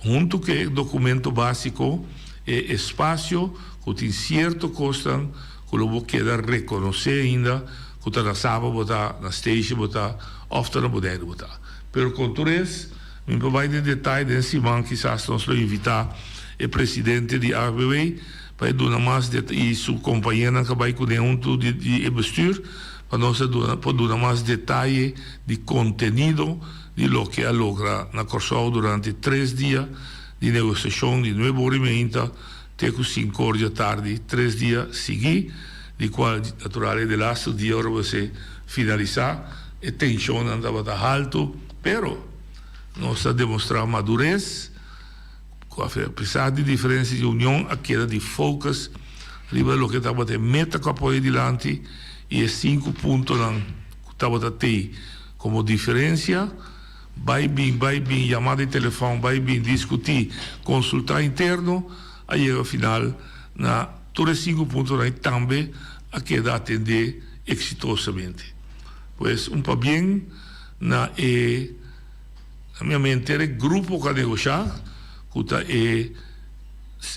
huntu ku e dokumento básiko e espasio ku tin sierto kosnan ku lo bo keda rekonosé ainda ku ta na Saba bo ta, na Statia bo ta, òf ta na Boneiru bo ta. Pero kon tur es, mi por bai den detaye den siman kisas nos lo invitá e presidente di AFBW pa e duna mas det i su kompañernan ku a bai kuné huntu di di e bestuur pa nos a duna por duna mas detaye di kontenido di loke a logra na Kòrsou durante tres dia di negosiashon di nuebe ora i meinta te ku sinku or di atardi, tres dia sigui, di kual natural e delaste dia ora bo se finalisá, e tenshonnan tabata haltu, pero nos a demostrá madures, ku apesar di diferensia di union a keda di focus riba loke tabata e meta ku a pone dilanti i e sinku puntonan ku tabata tei komo diferensia. Bai bin, bai bin, yama di telefòn, bai bin, diskutí, konsultá interno, a yega final na tur e sinku puntonan i tambe a keda atendé eksitosamente. Pues un pabien na e, na mi mente, e grupo ku a negoshá, ku ta e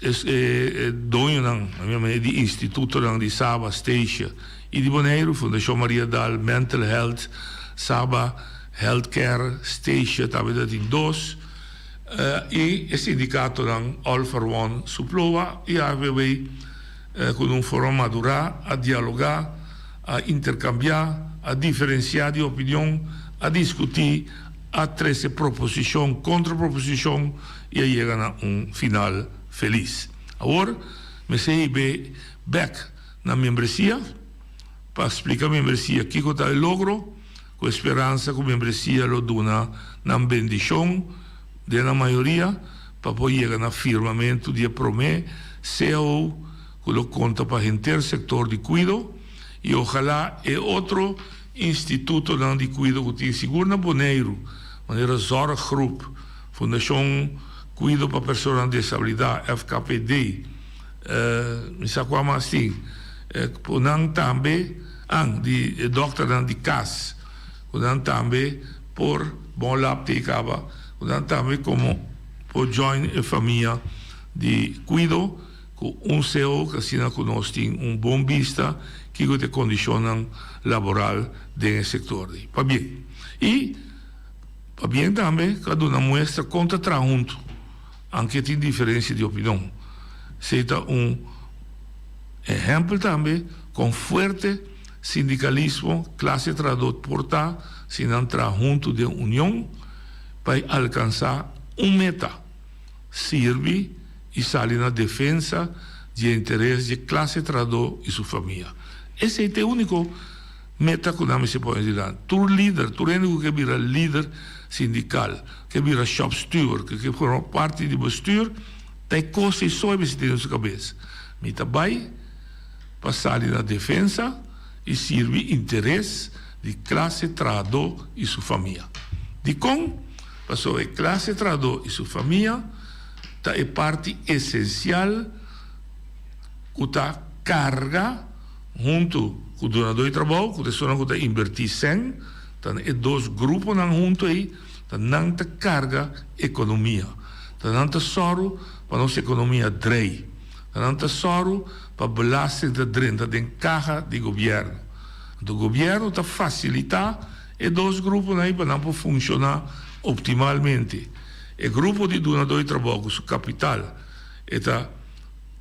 e doñonan, na mi mente, di institutonan di Saba, Statia i di Boneiru, Fundashon Maria Daal, Mental Health Saba, Health Care Statia tambe ta tin dos y e sindicatonan All for One Suploa y AFBW cu den un forma madura a dialoga, a intercambia, a diferencia di opinion, a discuti, a trece proposicion, contra proposicion y a yega na un final feliz. Awor mester hibe bek na membresia pa splica membresia kico ta e logro. Ku e speransa ku membresia lo duna nan bendishon den nan mayoria pa por yega na firmamentu di e promé cao ku lo konta pa henter sektor di kuido i ojalá e otro institutonan di kuido ku tin sigur na Boneiru manera Zorggroep, Fundashon Kuido pa Personanan Desabilidá, FKPD, mi sa kua mas tin, ku nan tambe. An di e dokternan di kas ku nan tambe por bon lap te kaba ku nan tambe komo por join e famia di kuido ku un seo asina ku nos tin un bon bista kiko ta e kondishonnan laboral den e sektor di pabien i pabien tambe ku a duna muestra kon ta traha huntu anke tin diferensia di opinion esei ta un. Ehèmpel tambe kon fuerte sindikalismo klase trahadó por ta si nan traha huntu den union pa e alkansá un meta, sirbi i sali na defensa di e interes di e klase trahadó i su famia. Esei ta e úniko meta ku nan mester pone dilanti. Tur lider, tur hende ku ke bira lider sindikal, ke bira shopsteward, ku ke forma parti di bestuur, Ta e kos ei so e mester tene su kabes. Mi ta bai pa sali na defensa i sirbi interes di klase trahadó i su famia. Dikon? Pasobra e klase trahadó i su famia ta e parti esensial ku ta karga huntu ku dunadó di trabou, ku ta esunnan ku ta inbertí sèn, ta e dos gruponan huntu ei. Ta nan ta karga ekonomia. Ta nan ta sòru pa nos ekonomia drei. Ta nan ta sòru pa belasting ta drenta den kaha di gobièrnu. Anto gobièrnu ta fasilitá e dos gruponan ei pa nan por funshoná optimalmente. E grupo di dunadó di trabou ku su kapital e ta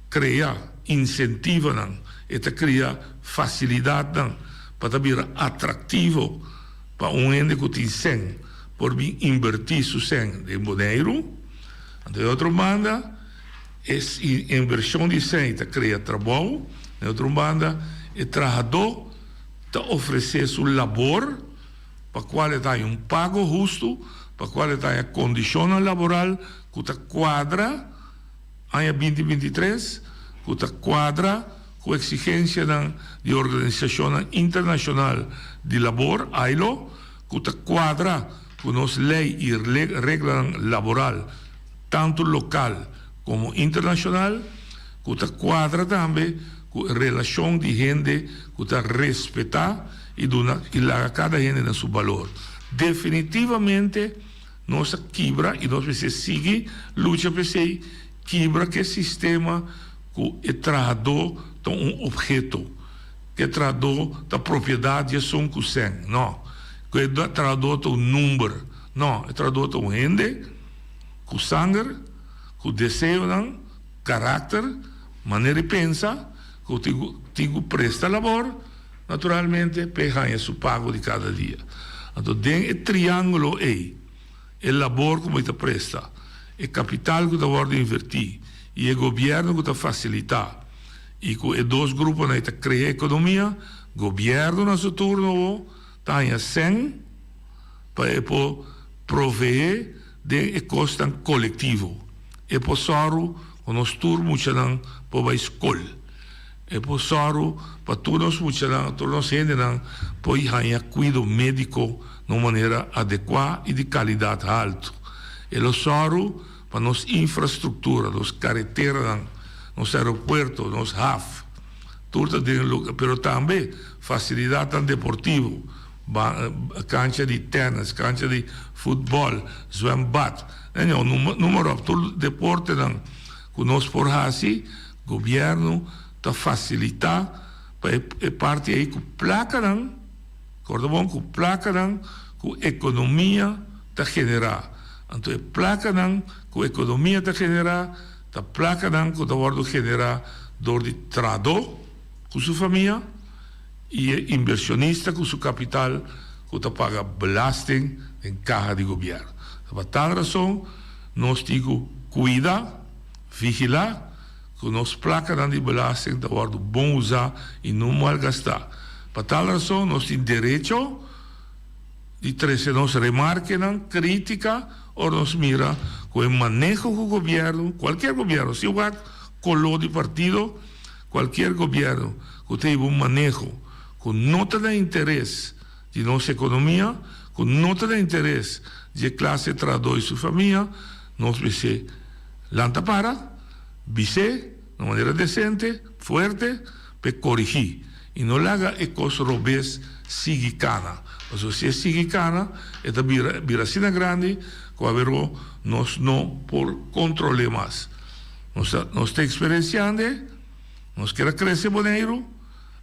krea insentivanan, e ta kria fasilidatnan pa ta bira atraktivo. Pa un hende ku tin sèn por bin inbertí su sèn den Boneiru. Anto e otro banda e invershon di sèn ta krea trabou. Na e otro banda e trahadó ta ofresé su labor pa kual e ta haña un pago hustu, pa kual e ta haña kondishonnan laboral ku ta kuadra aña binti 23, ku ta kuadra. Ku eksigensianan di organisashonnan internashonal di labor, ILO, ku ta kuadra ku nos lei i reglanan laboral, tantu lokal komo internashonal, ku ta kuadra tambe ku e relashon di hende ku ta respetá i duna i laga kada hende na su balor. Definitivamente nos a kibra i nos mester sigui lucha p'esei, kibra ku e sistema. Ku e trahadó ta un opheto, ku e trahadó ta propiedat di esun ku sèn. No. Ku e trahadó ta un number. No. E trahadó ta un hende ku sanger, ku deseonan, karakter, manera di pensa, ku tin ku tin ku presta labor, naturalmente, p'e haña su pago di kada dia. Anto den e triángulo ei. E labor ku bo ta presta, e kapital ku ta wòrdu invertí i e gobièrnu ku ta fasilitá i ku e dos gruponan ei ta krea ekonomia, gobièrnu na su turno bo ta haña sèn pa e por proveé den e kosnan kolektivo. E por sòru ku nos tur muchanan por bai skol. E por sòru pa tur nos muchanan, tur nos hendenan por haña kuido médiko na un manera adekuá i di kalidat haltu. E lo sòru pa nos infrastruktura, nos kareteranan, nos aeropuerto, nos haf, tur ta den lugá, pero tambe fasilidatnan deportivo, kancha di tènis, kancha di futbòl, zwembad, anyhow, numa ròp, tur deportenan ku nos por hasi. Gobierno ta facilita pa e parti ey cu placanan, corda bon, cu placanan cu economia ta genera. Anto e placanan cu economia ta genera ta placanan cu ta wordo genera door di trahador cu su famia y e inversionista cu su capital cu ta paga belasting den caha di gobierno. Ta pa tal razon nos tin cu cuida. Vigilá ku nos plakanan di belasting ta wòrdu bon usá i no malgastá. Pa tal rason nos tin derecho di trese nos remarkenan, krítika, ora nos mira ku e maneho ku gobièrnu, kualkier gobièrnu, sin wak koló di partido, kualkier gobièrnu ku ta hiba un maneho ku no ta na interes di nos ekonomia, ku no ta na interes di e klase trahadó i su famia, nos mester lanta para, bis'é na manera desente, fuerte, p'e korigí i no laga e kos robes sigui kana. Pasobra si e sigui kana, e ta bira bira asina grandi ku averó nos no por kontrol'é mas. Nos ta nos ta eksperensiand'e, nos ker a krese Boneiru,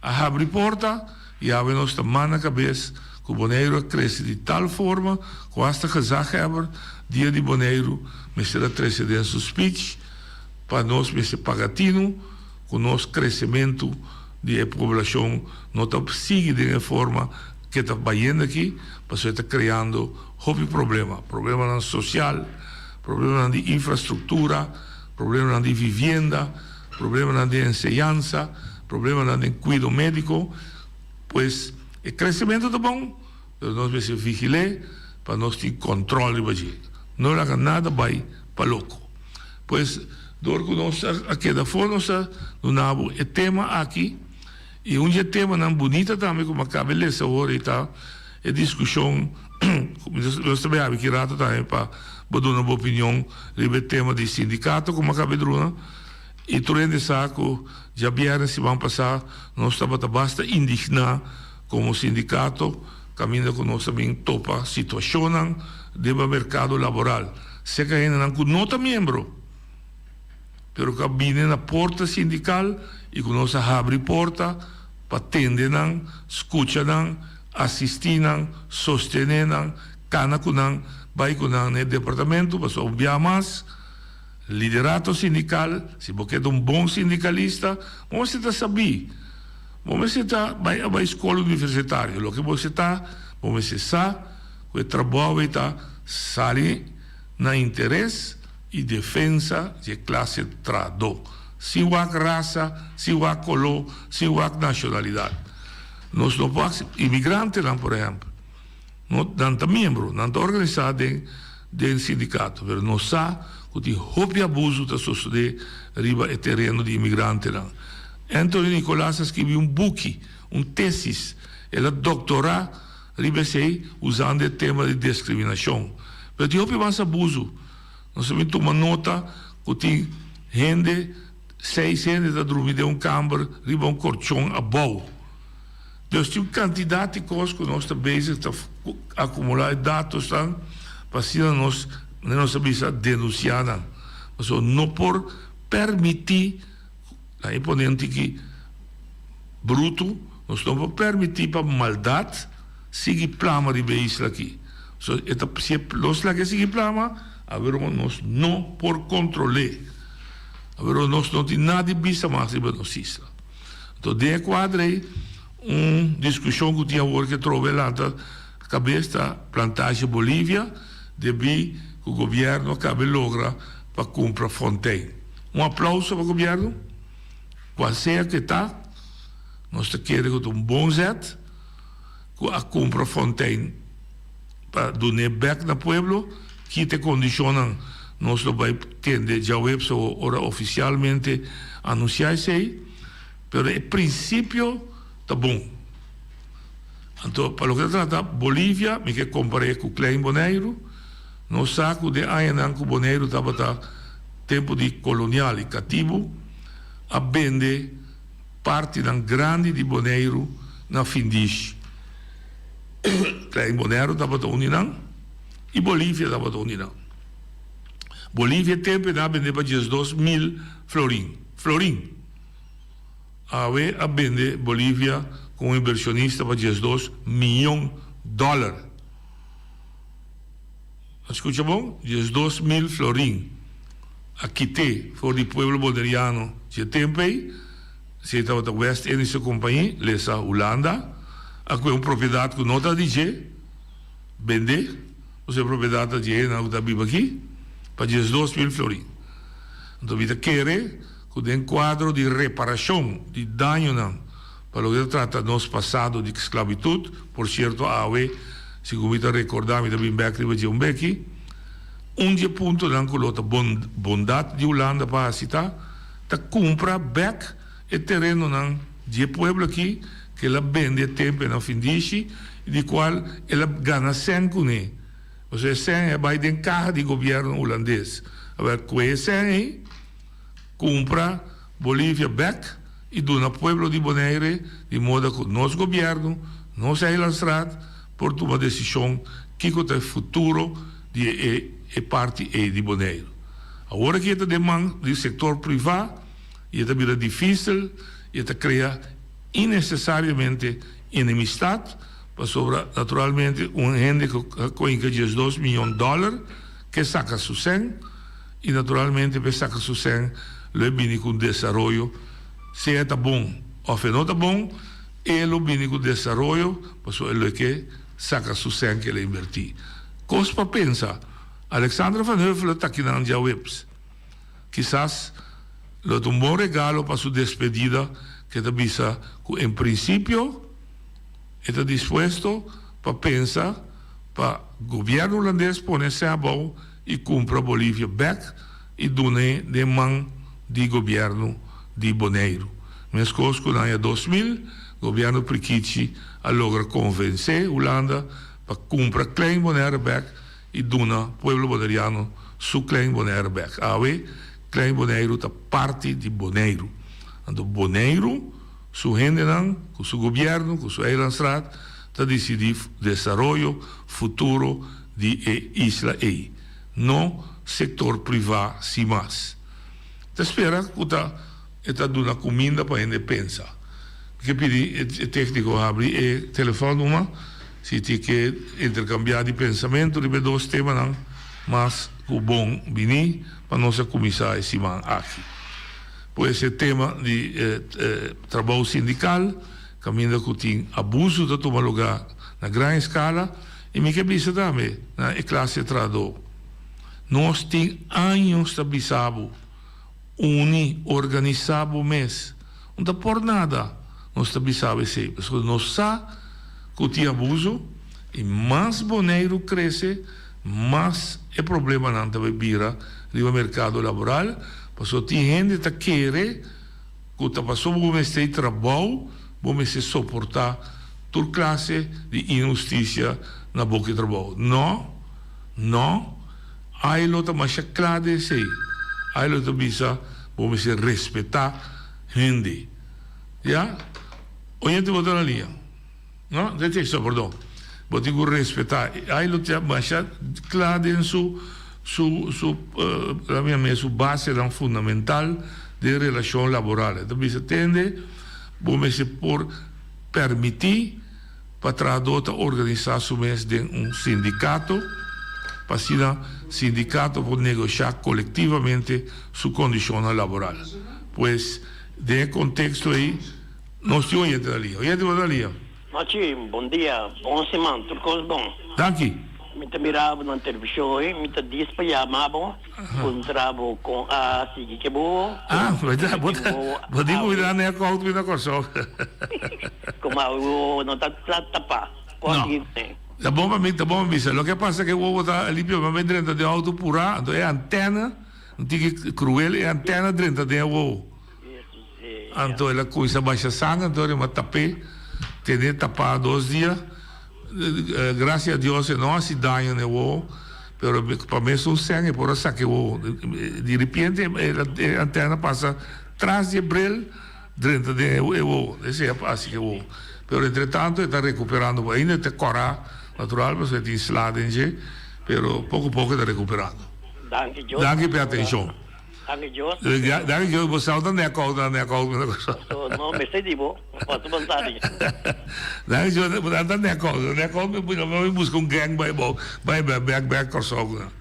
A habri porta i awe nos ta man na kabes ku Boneiru a krese di tal forma ku asta gezaghebber Dia di Boneiru mester a trese den su speech pa nos mester paga tinu. ku nos kresementu di e poblashon no ta sigui den e forma ku e ta bayendo aki, pasobra e ta kreando hopi problema, problemanan sosial, problemanan di infrastruktura, problemanan di vivienda, problemanan di enseñansa, problemanan den kuido médiko. Pues e kresementu ta bon, pero nos mester vigil'é pa nos tin kòntròl riba dje. No laga nada bai pa loko. Pues dor ku nos a keda afó nos a duna bo e tema aki i un di e temanan bunita tambe ku mi a kaba e lesa awor ei ta e diskushon ku nos ta bai habi ki rato tambe pa bo duna bo opinion riba e tema di sindikato ku mi a kaba e druna i tur hende sa ku djabièrnè siman pasá nos tabata basta indigná komo sindikato kaminda ku nos a bin topa situashonnan den bo merkado laboral. Seka hendenan ku no ta miembro, pero ku a bini na porta sindikal i ku nos a habri porta pa tende nan, skucha nan, asistí nan, sostené nan, kana ku nan, bai ku nan na e departamento, pasobra un bia mas, liderato sindikal, si bo ke ta un bon sindikalista, bo mester ta sabí, bo mester ta bai a bai skol universitario, loke bo mester ta, bo mester sa. Ku e trabou ei ta sali na interes i defensa di e klase trahadó, sin wak rasa, sin wak koló, sin wak nashonalidat. Nos no por akseptá imigrantenan, por ehèmpel, no, nan ta miembro, nan ta organisá den den sindikato, pero nos sa ku tin hopi abusu ta sosodé riba e tereno di imigrantenan. Anthony Nicolaas a skibi un buki, un tesis, el a doktorá Riba esei, usando e tema di discriminacion. Pero tin hopi mas abuso. Nos ta bin tuma nota cu tin hende, seis hende ta drumi den un kamber riba un corchon abou. Dus tin un cantidad di cos cu nos ta bezig ta acumula e datosnan pa asina nos, manera nos ta bisa, denuncia nan. Pasobra no por permiti. Nan e pone un tiki brutu. Nos no por permití pa maldat sigui plama riba e isla akí. So, e ta, si e, nos laga e sigui plama, aweron nos no por kontrol'é. Aweron nos no tin nada di bisa mas riba nos isla. Anto, den e kuadro ei, un diskushon ku tin awor ke trobe lanta kabes ta Plantage Bolivia, debí ku gobièrnu a kaba e logra pa kumpra Fontein. Un aplauso pa gobierno, cual sea cu e ta, nos ta kere cu ta un bon zet cu a cumpra Fontein pa dun'e bek na pueblo, kita e condicionnan, nos lo bay tende djaweps o ora oficialmente anuncia esey, pero e principio ta bon. Anto pa loke ta trata Bolivia, mi ke compar'e cu Klein Boneiru, Nos sa ku den añanan ku Boneiru tabata tempu di kolonial i katibu, a bende partinan grandi di Boneiru na Findish. Klein Boneiru tabata un di nan i Bolivia tabata un di nan. Bolivia e tempu nan a bende pa 12,000 florin. Florin! Awe a bende Bolivia ku un invershonista pa 12 miyon dòler. A scucha bon? 12,000 florin a kite for di pueblo Boneriano dje tempo ei, si ei tabata West Indische Compagnie, lesa Hulanda, a cue un propiedad cu no ta di dje, bende, pasobra e propiedad ta dje hendenan cu ta biba aki, pa 12,000 florin. Anto mi ta kere cu den cuadro di reparacion di dañonan Pa loke ta trata nos pasado di sclavitud, por cierto awe, segun mi ta recorda, mi ta bin bek riba dje un beki, un di e puntonan cu lo ta bondad di Hulanda pa haci ta, ta cumpra bek e terenonan di e pueblo aki cu el a bende e tempo nan findishi y di cual el a gana cen cune. Pasobra e cen a bay den caha di gobierno Hulandes. Awel, cu e cen ey, Cumpra Bolivia bek y duna pueblo di Bonaire di moda cu nos gobierno, nos eilandsraad por tuma decision kico ta e futuro di e e parti ey di Bonaire. Awor aki e ta den man di sector priva y e ta bira dificil y e ta crea innecesariamente enemistad pasobra naturalmente un hende cu a coinca 12 miyon dollar ke saca su cen. I naturalmente p'e saka su sèn lo e bini ku un desaroyo Sea e ta bon òf e no ta bon, e lo bini ku desaroyo pasobra e lo ke saka su sèn ku el a inbertí. Kos pa pensa. Alexandra van Huffelen ta kinan djaweps. Kisas lo ta un bon regalo pa su despedida ku e ta bisa ku en prinsipio e ta dispuesto pa pensa pa gobièrnu hulandes pone sèn abou i kumpra Bolivia bèk i dun'é den man di gobièrnu di Boneiru. Meskos ku na aña 2000 gobièrnu Prikichi a logra konvensé Hulanda pa kumpra Klein Bonaire bèk i duna pueblo boneriano su Klein Bonaire bèk. Awe Klein Boneiru ta parti di Boneiru. Anto Boneiru su hendenan ku su gobièrnu, ku su eilandsraad ta disidí desaroyo futuro di e isla ei. No sektor privá sin mas. Ta spera ku ta e ta duna kuminda pa hende pensa. Mi ke pidi e tékniko habri e telefòn numa si tin ke interkambiá di pensamentu riba e dos temanan mas ku bon bini pa nos a kuminsá e siman aki. Pues e tema di trabou sindikal kaminda ku tin abusu ta tuma lugá na gran eskala i mi ke bisa tambe na e klase trahadó nos tin años ta bisa bo Uni, organisá bo mes. No ta por nada nos ta bisa bo esei, pasobra nos sa ku tin abuso i mas Boneiru krese, mas e problemanan ta bai bira riba merkado laboral, pasobra tin hende ta kere ku ta pasobra bo mester e trabou, bo mester soportá tur klase di inhustisia na bo ki trabou. No, no. Ai lo ta masha kla den esei. Ai lo ta bisa bo mester respetá hende. Ya? Oyente bo ta na liña? No? Den teksto, perdon. Bo tin ku respetá. Ai lo ta masha kla den su su su laat mi su basenan fundamental den relashon laboral. E ta bisa tende bo mester por permití. Pa trahadó ta organisá su mes den un sindikato, pa asina sindikato por negoshá kolektivamente su kondishonnan laboral. Pues, den e konteksto ei, nos tin oyente na liña. Oyente bo ta na liña? Machi, bon dia, bon siman, tur kos bon. Danki. Mi ta mira bo na televishon hoy, mi ta dis pa yama bo, puntra bo kon a sigui ke bo. Ah, bo ta, bo di ku mi ta na airco mi na Kòrsou. Komo awe wowo no ta tapa, kon a sigui kuné? Ta bon pa mi, ta bon pa mi bisa. Loke a pasa ke wowo ta limpio, mi a drenta den outo purá, anto e antèna, un tiki kruel, e antèna drenta den e wowo. Anto el a cuminsa basha sanger, anto el a tap'é, ten'é tapá dos dia. Gracia a Dios e no haci daño n'e wowo, pero pa mesun sèn e por a saca e wowo. Di ripiente e antena pasa tras di e bril drenta den e wowo. Esei a haci cu e wowo. Pero entre tanto e ta recuperando, ainda e ta cora natural pasobra e tin sla den dje, pero poco poco e ta recuperando. Danki Dios. Danki p'e atencion. Danki Dios. Danki Dios, bo sa ta nek out, nek out. So, no, mester di bo, paso bo sa di. Danki Dios, bo ta nek out, nek out, mi mi buska un gang bai bo, bai bek bek bek Kòrsou ku nan.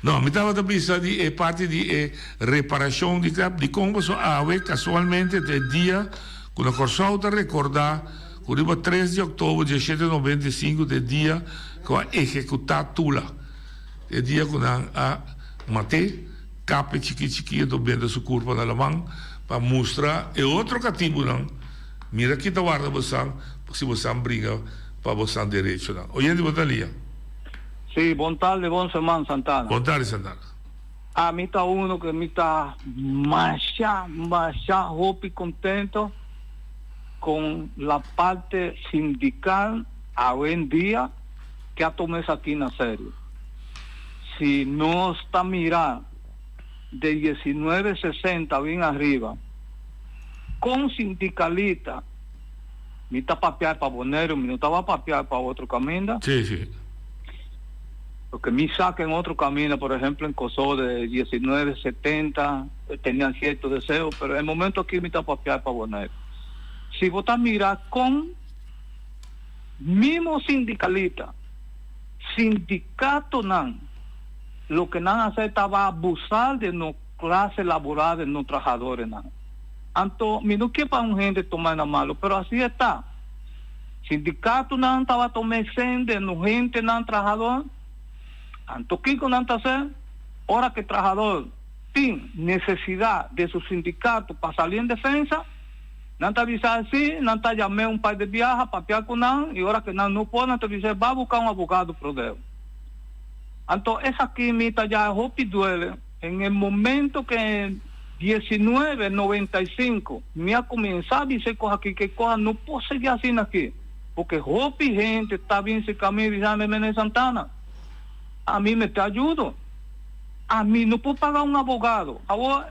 No, mi tabata bisa di e parti di e reparashon di klap, dikon pasobra awe kasualmente ta e dia ku na Kòrsou ta rekordá ku riba tres di òktober diesshete 95 ta e dia ku a ehekutá Tula. E dia ku nan a mat'é, kap e chikí chikí anto benta su kurpa na laman pa mustra e otro katibunan, Mira ki ta warda bosan si bosan bringa pa bosan derechonan. Oyente bo ta lia. Sí, bon tarde, bon seman, Santana. Bon tarde, Santana. Ami ta uno ku mi ta masha, masha hopi kontento kon la parte sindikal awendia. ke a tuma esaki na serio. Si nos ta mira de diecinuebe sesenta bin ariba, kon sindikalita, mi ta papia pa Boneiru, mi no taba papia pa otro kaminda. Sí, sí. Porque mi sa ke en otro kaminda, por ehemplo en Kòrsou de diecinuebe setenta tenian sierto deseo, pero e momento aki mi ta papia pa Boneiru. Si bo ta mira kon. Mimo sindicalita, sindicatonan, loke nan hace taba abusar de no clase laboral, de no trahadorenan. Anto mi no ke pa un hende tuma na malo, pero asi e ta. Sindikatonan tabata un mesen den un hentenan trahador. Anto kiko nan ta hase? Ora ku e trahador tin nesesidat den su sindikato pa sali en defensa, nan ta bisa si, nan ta yam'é un par de biaha, papia ku nan, i ora ku nan no por, nan ta bis'é, Ba buka un abogado prodeo. Anto esaki mi ta ya hopi duele. En e momento ku en diesinove 95 mi a kuminsá bisa e kos aki, ku e kos no por sigui asina aki, porque hopi hende ta bin serka mi bisa mi, Mene Santana, ami mester ayudo, ami no por paga un abogado. Awor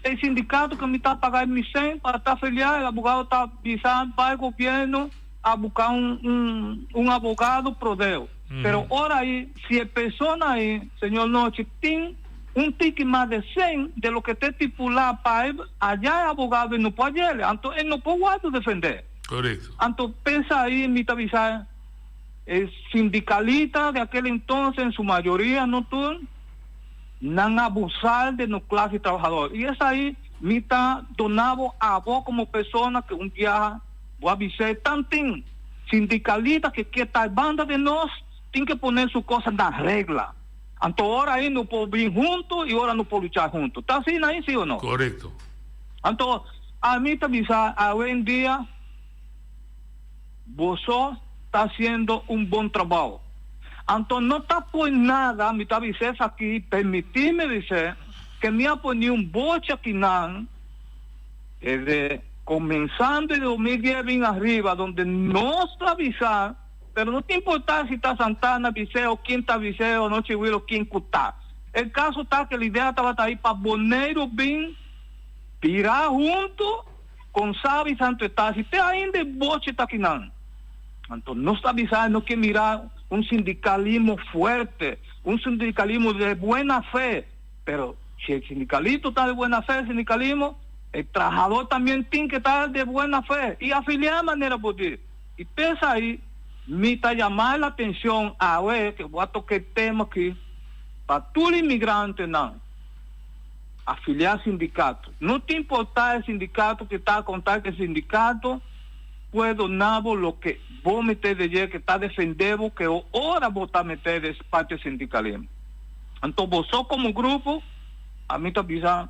e sindikato ku mi ta paga e mi sen pa ta afiliá, e abogado ta bisa bai gobierno a buka un un abogado prodeo. Pero ora ei, si e persona ei, señor Nochi, tin un tiki mas de sen de loke ta estipulá pa e haya e abogado, e no por hay'el, anto e no por wòrdu defendé. Korekto. Anto pensa ei, mi ta bisa e sindikalista de aquel entonces, en su mayoria, no tur, nan a abusá de nos klase trabahador. I esei mi ta duna bo abo komo persona ke un biaha Bo a bis'é, Tanten sindicalista ke ke ta e banda di nos tin ke pone su cosa na regla. Anto ora ei no por bin hunto i ora no por lucha hunto. Ta asina ei, si o no? Korekto. Anto ami ta bisa awendia boso ta haciendo un bon trabao. Anto no ta por nada mi ta bisa esaki, permiti mi bis'é ke mi a pone un bochi akinan. Desde comenzando e 2010 bin ariba donde nos ta bisa, pero no ta importa si ta Santana bis'é o ken ta bis'é o Nochi Wil o ken cu ta. E caso ta cu e idea tabata ahi pa Boneiru bin bira hunto con Saba y Santo Eustatius y te ainda e bochi ta akinan. Anto nos ta bisa no ke mira un sindicalismo fuerte, un sindicalismo de buena fe. Pero si el sindicalito ta de buena fe, el sindicalismo, el trahador también tin que ta de buena fe y afilia manera bo di. Y p'esai mi ta yama el atencion awe ke bo a toca e tema aki pa tur inmigrantenan afilia sindicato. No ta importa e sindicato ke ta conta ke sindicato puede duna bo loke bo mester de dje ke ta defende bo ke ora bo ta mete den parti sindicalismo. Anto boso komo grupo, ami ta bisa,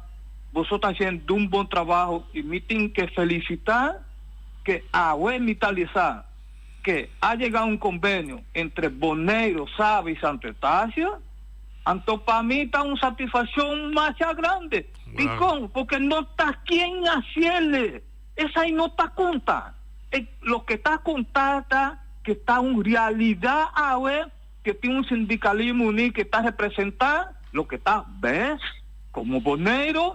boso ta hasiendo un bon trabaho i mi tin ke felisitá ke awe mi ta lesa ke a yega un kombenio entre Boneiru, Saba i Santo Eustatius. Anto pa mi ta un satisfakshon masha grandi. Dikon? Porque no ta ken hasiel, esei no ta konta. E loke ta konta ta ke ta un realidat awe. Ke tin un sindikalismo uní ke ta representá loke ta bes komo Boneiru,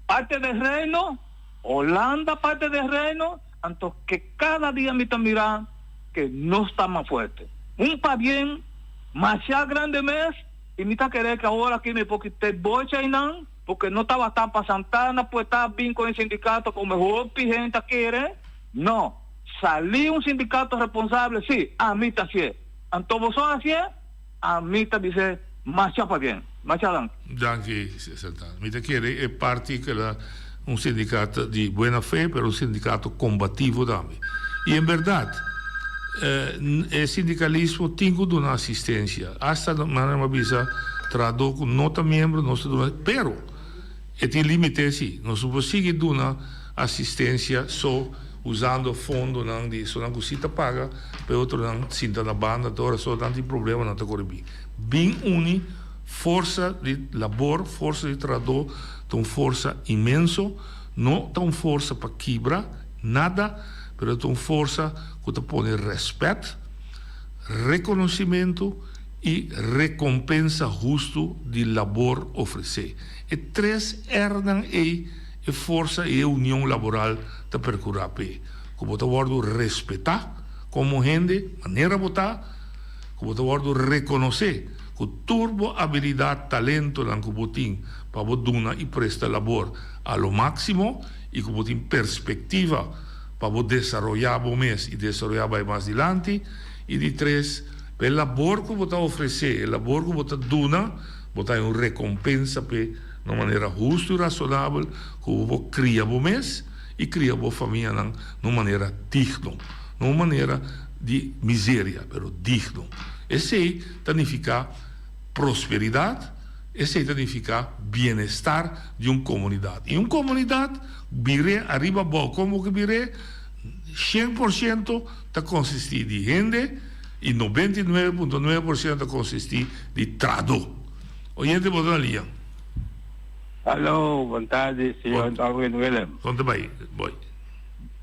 parte di Reino, Holanda parte di Reino, anto ke kada dia mi ta mira ke nos ta mas fuerte. Un pabien masha grande mes i mi ta kere ke awor aki mi por kita e bocha einan porque no tabata pa Santana pues ta bin ku e sindikato komo hopi hende ta kere, no, sali un sindikato responsable si, ami ta hasié. Anto boso hacié, ami ta bis'é masha pabien. Masha danki. Danki, Santana. Mi ta kere e parti ku el a un sindikato di buena fe, pero un sindikato kombativo tambe. I en bèrdat, e sindikalismo tin ku duna asistensia. Asta manera mi a bisa, trahadó ku no ta miembro nos ta duna, pero e tin límite sí. Nos no por sigui duna asistensia so usando fondonan di esonan ku sí ta paga. Pa e otronan sinta na banda ta ora so nan tin problema nan ta kore bin. Bin uni forsa di labor, forsa di trahadó ta un forsa inmenso, no ta un forsa pa kibra nada, pero ta un forsa ku ta pone rèspèt, rekonosimentu i rekompensa hustu di labor ofresé. E tres Rnan ei e forsa i e union laboral ta perkurá p'e. Ku bo ta wòrdu respetá komo hende manera bo ta, ku bo ta wòrdu rekonosé ku tur bo abilidat, talentonan ku bo tin pa bo duna i presta labor a lo máksimo i ku bo tin perspektiva pa bo desaroyá bo mes i desaroyá bai mas dilanti. I di tres, pa e labor ku bo ta ofresé, e labor ku bo ta duna, bo ta haña un rekompensa p'e na un manera hustu i rasonabel ku bo por kria bo mes. i kria bo famianan na un manera digno. No un manera di miseria, pero digno. Esei ta nifiká prosperidat, esei ta nifiká bienestar di un komunidat. I un komunidat bir'é ariba abou, komo ku bir'é? 100% ta konsistí di hende i 99.9% ta konsistí di trahadó. Oyente bo ta na liña. Hallo, bon tardi señor Darwin Willem. Kon ta bai boy?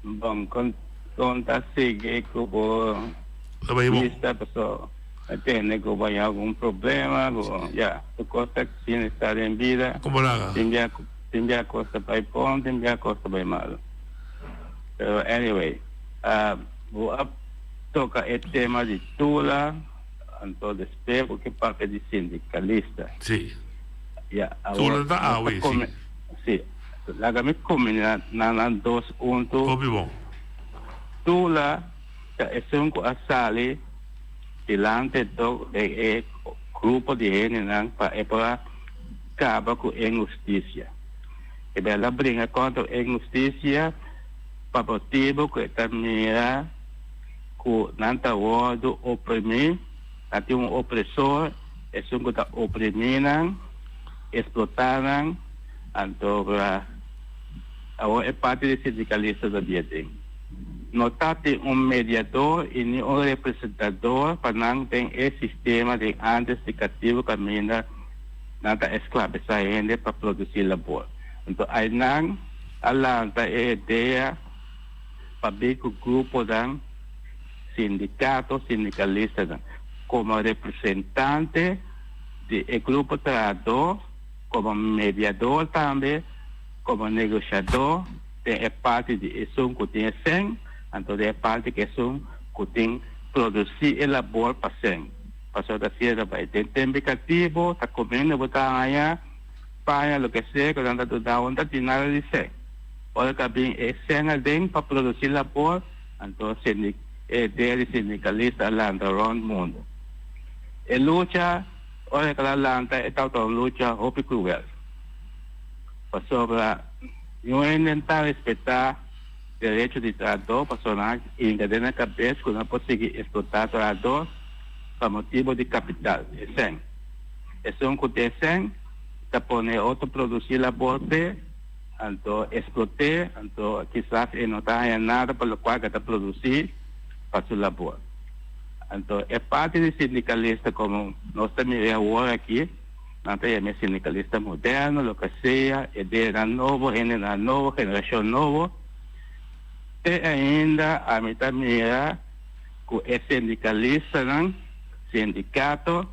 Bon, kon kon ta sigui ku bo Ta bai bon. bista paso a tende ku bo haña algun problema ku ya tur kos ta sin esta den bida. Kon bo laga? Tin bia tin bia kos ta bai bon tin bia kos ta bai malo. Pero anyway bo a toka e tema di Tula anto despues bo ke papia di sindicalista. Si. Ya, Tula awor ta nos ta awe si. come si. Laga mi combina nan nan dos hunto. Hopi bon. Tula ta esun cu a sali dilante do den e grupo di hendenan pa e por a caba cu inhusticia. E bel a bringa contra inhusticia pa motibo cu e ta mira cu nan ta wordo oprimi, nan tin un opresor, esun cu ta oprimi nan, explota nan, anto awor e parti di sindicalista ta bia den. No ta tin un mediador y ni un representador pa nan den e sistema den antes di catibo caminda nan ta esclavisa hende pa produci labor. Anto aynan a lanta e idea pa bin cu gruponan, sindicato, sindicalistanan como representante di e grupo trahador, como mediador tambe, como negociador den e parti di esun cu tin e cen, anto den e parti cu esun cu tin produci e labor pa cen. Pasobra ta asina ta bay. Den tempo catibo ta comiendo bo ta haya paña loke sea cu nan ta duda bo, no ta tin nada di cen. Ora ta bin e cen aden pa produci labor, anto e idea di sindicalista a lanta rond mundo. E lucha, ora cu el a lanta, e tabata un lucha hopi cruel. Pasobra niun hende no ta respeta derecho di trahador, pasobra nan a hinca den nan cabes cu nan por sigui explota trahador pa motibo di capital, e cen. Esun cu tin e cen ta pone e otro produci labor p'e, anto explot'e, anto kisas e no ta haña nada pa locual cu e ta produci pa su labor. Anto e parti di sindicalista como nos ta mira awor aki, nan ta yama e sindicalista moderno, loke sea, ideanan nobo, hendenan nobo, generacion nobo, te ainda ami ta mira cu e sindicalistanan, sindicato,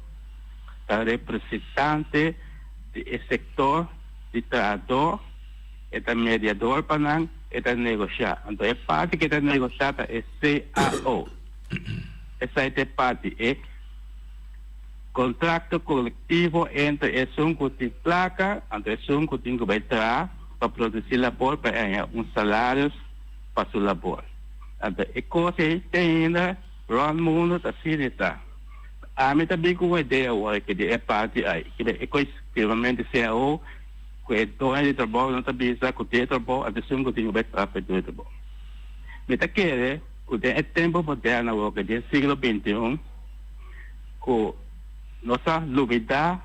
ta representante di e sector di trahador, e ta mediador pa nan, e ta negocia. Anto e parti cu e ta negocia ta e CAO. Esai ta e parti, e contracto colectivo entre esun cu tin placa anto esun cu tin cu bay traha pa produci labor pa e haña un salario pa su labor. Anto e cos ey te ainda rond mundo ta asina e ta. Ami ta bin cu un idea awor aki di e parti ay, kende e cos firmamente CAO cu e doño di trabou no ta bisa cu tin e trabou anto esun cu tin cu bay traha pa e doño di trabou. Mi ta kere cu den e tempo moderno awor cu den siglo 21 cu nos a lubida,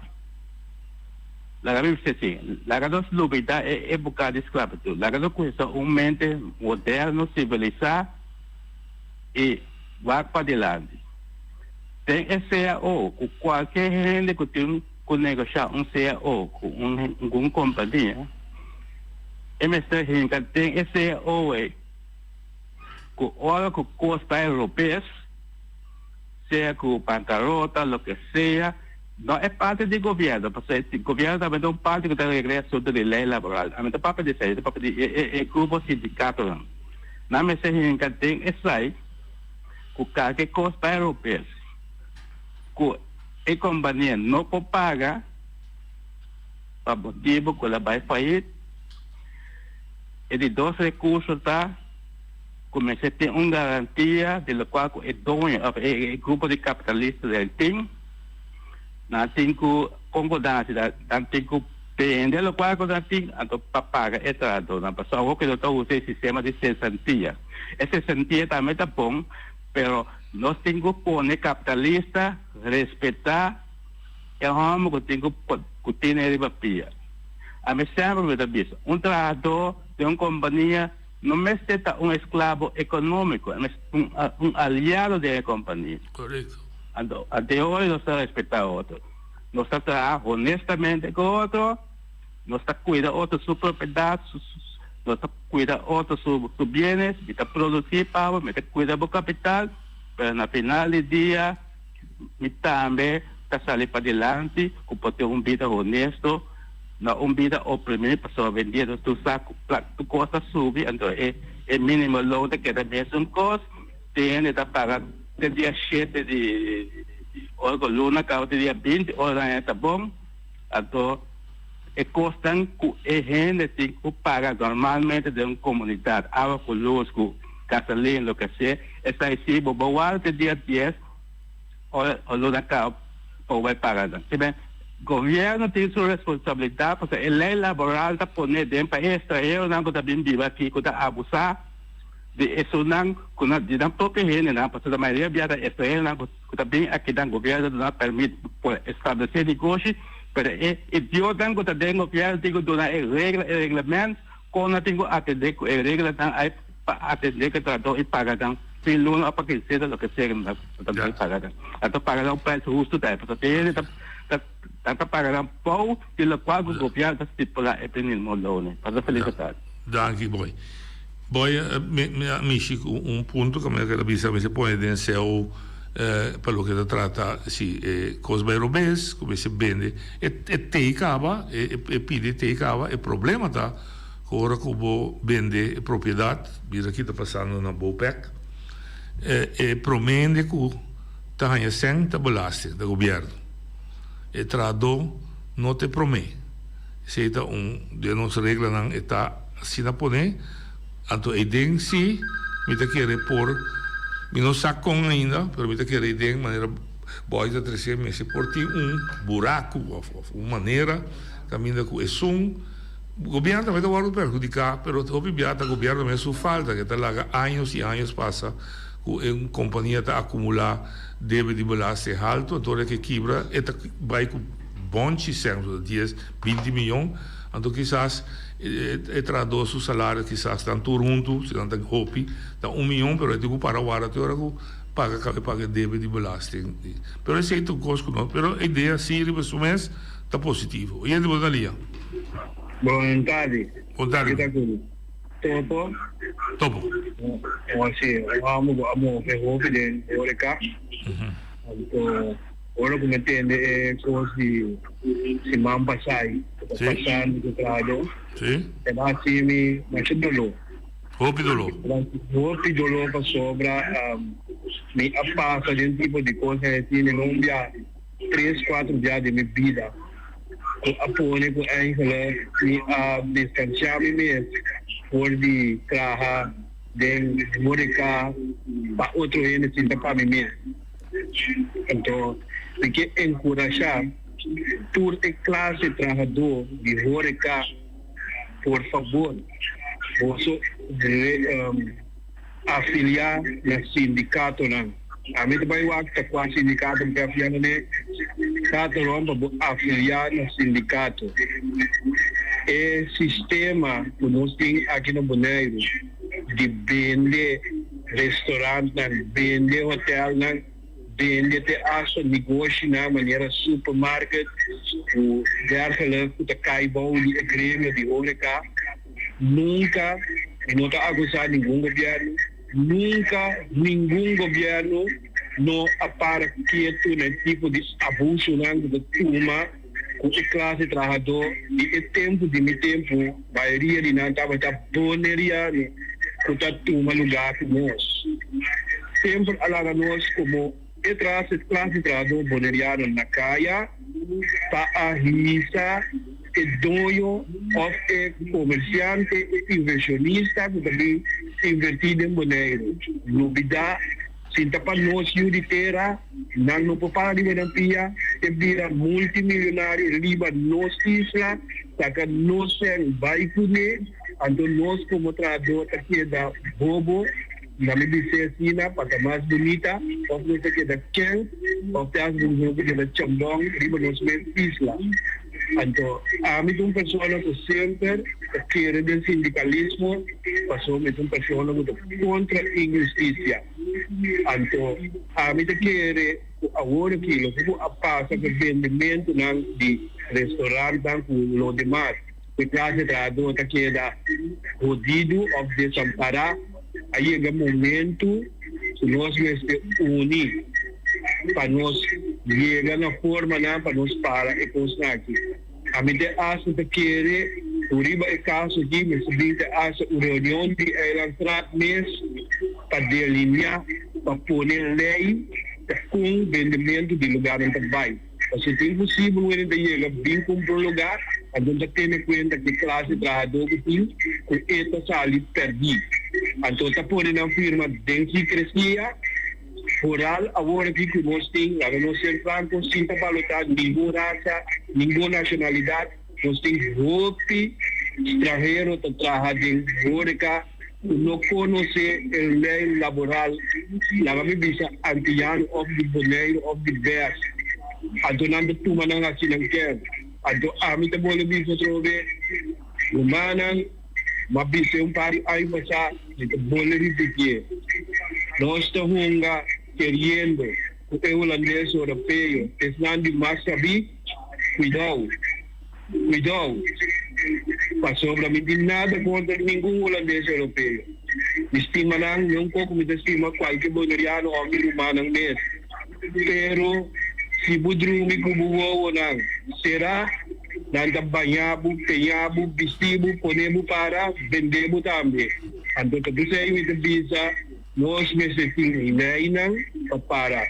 laga mi bisa así, laga nos lubida e epoca di sclavitud, laga nos cuminsa un mente moderno, civilisa y wak padilanti. Den e cao cu cualkier hende cu tin cu negosha un cao cu un compania, e mester hinca den e cao ey cu ora cu cos ta europes, sea cu bancarota, loke sea, no e parti di gobierno, pasobra e gobierno tambe ta un parti cu ta regla e asunto di ley laboral. Ami ta papia di esey, mi ta papia di e grupo sindicatonan. Nan mester hinca den esey cu calke cos ta europes cu e compania no por paga pa motibo cu el a bay fayit. E di dos recurso ta cu mester tin un garantia di locual cu e doño of e grupo di capitalista del tin, nan tin cu concordancia, nan tin cu. Bende lokual ku nan tin anto pa paga e trahadónan. Pasobra awor ku nos ta usa e sistema di sesantia. E sesantia tambe ta bon, pero nos tin ku pone kapitalista respetá e hòmber ku tin ku ku tene riba pia. Ami semper mi ta bisa, un trahadó den un kompania no mester ta un esklabo ekonómiko, e mester ta un aliado den e kompania. Korekto. Anto, ante hoy nos ta respetá otro. Nos ta traha honestamente ku otro, nos ta kuida otro su propiedat, nos ta kuida otro su su bienes, mi ta produsí pa bo, mi ta kuida bo kapital, pero na final di dia mi tambe ta sali padilanti ku por tin un bida honesto, no un bida oprimí pasobra awendia nos tur sa ku tur kos ta subi, anto e e minimo loon ta keda mesun kos. Tin hende ta paga te dia shete di ora ku luna kaba te dia binti ora nan hende ta bon, anto e kosnan ku e hende tin ku paga normalmente den un komunidat, awa ku lus ku gasolin loke sea, esei si bo bo warda te dia dies ora luna kaba pa bo bai paga nan. Simen gobièrnu tin su responsabilidat pasobra e lei laboral ta pone den pa e estranheronan ku ta bin biba aki ku ta abusá. Di esunnan ku na di nan propio hendenan, pasobra mayoria bia ta estranheronan ku ta bin aki nan gobièrnu ta duna pèrmit por establesé negoshi, pero e idiotanan ku ta den gobièrnu tin ku duna e regla, e reglamènt kon nan tin ku atendé ku e reglanan ai pa atendé ku e trabadó i paga nan fin luna òf pa kinsena loke sea ku nan ta bai paga nan. Nan ta paga nan un prèis hustu ta pasobra tin hende ta ta ta paga nan bou di lokual ku gobièrnu ta stipulá e minimo loon. Pasa felis tardi. Danki boy. Boy mi a mishi ku un punto ku mi a keda bisa mi se pone den seo pa loke ta trata si e kos bai robes ku mester bende e tei kaba e pidi e tei kaba e problema ta ku ora ku bo bende e propiedat mira ki ta pasando na Bopec e prome hende ku ta haña sèn ta belasting ta gobièrnu e trahadó no ta e prome. Esei ta un den nos reglanan e ta asina pone, anto eiden si mi ta kere por, mi no sa kon ainda, pero mi ta kere eiden manera Boy ta trese mester por tin un buraku of of un manera kaminda ku esun gobierno tambe ta wòrdu perhudiká pero hopi bia ta gobierno mes su falta ke ta laga años i años pasa ku e un kompania ta akumulá debe di belasting haltu anto ora ke kibra e ta bai ku Bonchi sèn so ta dies, 20 miyon, anto kisas e trahadó su salario kisas nan tur huntu, si nan ta hopi, ta un miyon, pero e tin ku para warda te ora ku paga kabe paga e debe di belasting. Pero esei ta un kos ku no, pero e idea si riba su mes ta positivo. Oyente bo ta lia. Bon tardi. Bon tardi. Kita ku Topo. Topo. O si, un amo ku a move hopi den horeca. Anto. Ora ku mi tende e kos di siman pasá i ku ta pasando ku trahadó, e ta hasi mi masha doló. Hopi doló. Hopi doló pasobra mi a pasa den tipo di kos asina no un bia, tres, kuater bia den mi bida ku a pone ku eigenlijk mi a distansiá mi mes for di traha den horeca pa otro hende sinta pa mi mes. Anto mi ke enkurashá tur e klase trahadó di horeca, por fabor boso afiliá na sindikatonan. Ami ta bai wak ta kua sindikato mi ke afiliá na ne. Trata rònt pa bo afiliá na sindikato. E sistema ku nos tin aki na Boneiru di bende Restaurantnan, bende hotelnan, bende te hasta negoshinan manera supermarket ku dergelijk ku ta kai bou di e gremio di horeca. Nunka, mi no ta akusá ningun gobièrnu, nunka ningun gobièrnu no a para ketu na e tipo di abusonan ku ta tuma ku e klase trahadó di e tempu di mi tempu, mayoria di nan tabata boneriano ku ta tuma lugá ku nos. Semper a laga nos komo e klase trahadó boneriano na kaya pa a hisa e doño òf e komersiante, e invershonista ku ta bin invertí den Boneiru. Lubidá. Sinta pa nos yu di tera, nan no por para riba nan pia, e bira multimilionario riba nos isla. Saka nos sèn bai kuné, anto nos komo trahadó ta keda bobo, na mi bis'é asina pa ta mas bunita, òf nos ta keda kèns, òf te hasta nos ta keda chambòn riba nos mes isla. Anto ami ta un persona ku semper ta kere den sindikalismo, pasobra mi ta un persona ku ta kontra inhustisia. Anto ami ta kere ku awor aki loke ku a pasa ku bendementunan di restaurantnan ku lo demas ku e klase trahadó ta keda hodidu òf desampará, a yega momentu ku nos mester uni pa nos yega na formanan pa nos para e kosnan aki. Ami te hasta ta kere ku riba e kaso aki mester bin te hasta un reunion di Eilandsraad mes pa delineá, pa pone lei ta kon bendementu di lugarnan ta bai. Pasobra ta imposibel wende ta yega bin kumpra un lugar, anto ta tene kuenta ki klase trahadó ku tin ku e ta sali pèrdí. Anto ta pone nan firma den sikresia. Foral awor aki ku nos tin, laga nos ser franko, sin ta balotá ningun rasa, ningun nashonalidat, nos tin hopi stranhero ta traha den horeca ku no konosé e lei laboral, laga mi bisa antiyano òf di Boneiru òf di bes, anto nan ta tuma nan hasi nan kèr. Anto ami ta bole bisa atrobe, rumannan. M'a bis'é un par di aña pasá, mi ta bolbe ripitié, nos ta hunga keriendo ku e hulandes oropeo esnan di mas sabí, kuidou, kuidou, pasobra mi tin nada kontra di ningun hulandes oropeo. Mi stima nan meun koko mi ta stima kualke boneriano òf mi rumannan mes. Pero si bo drumi ku bo wowonan será, nan ta bañá bo, peñá bo, bistí bo, poné bo para, bendé bo tambe. Anto ta p'esei mi ta bisa, nos mester tin leinan pa para.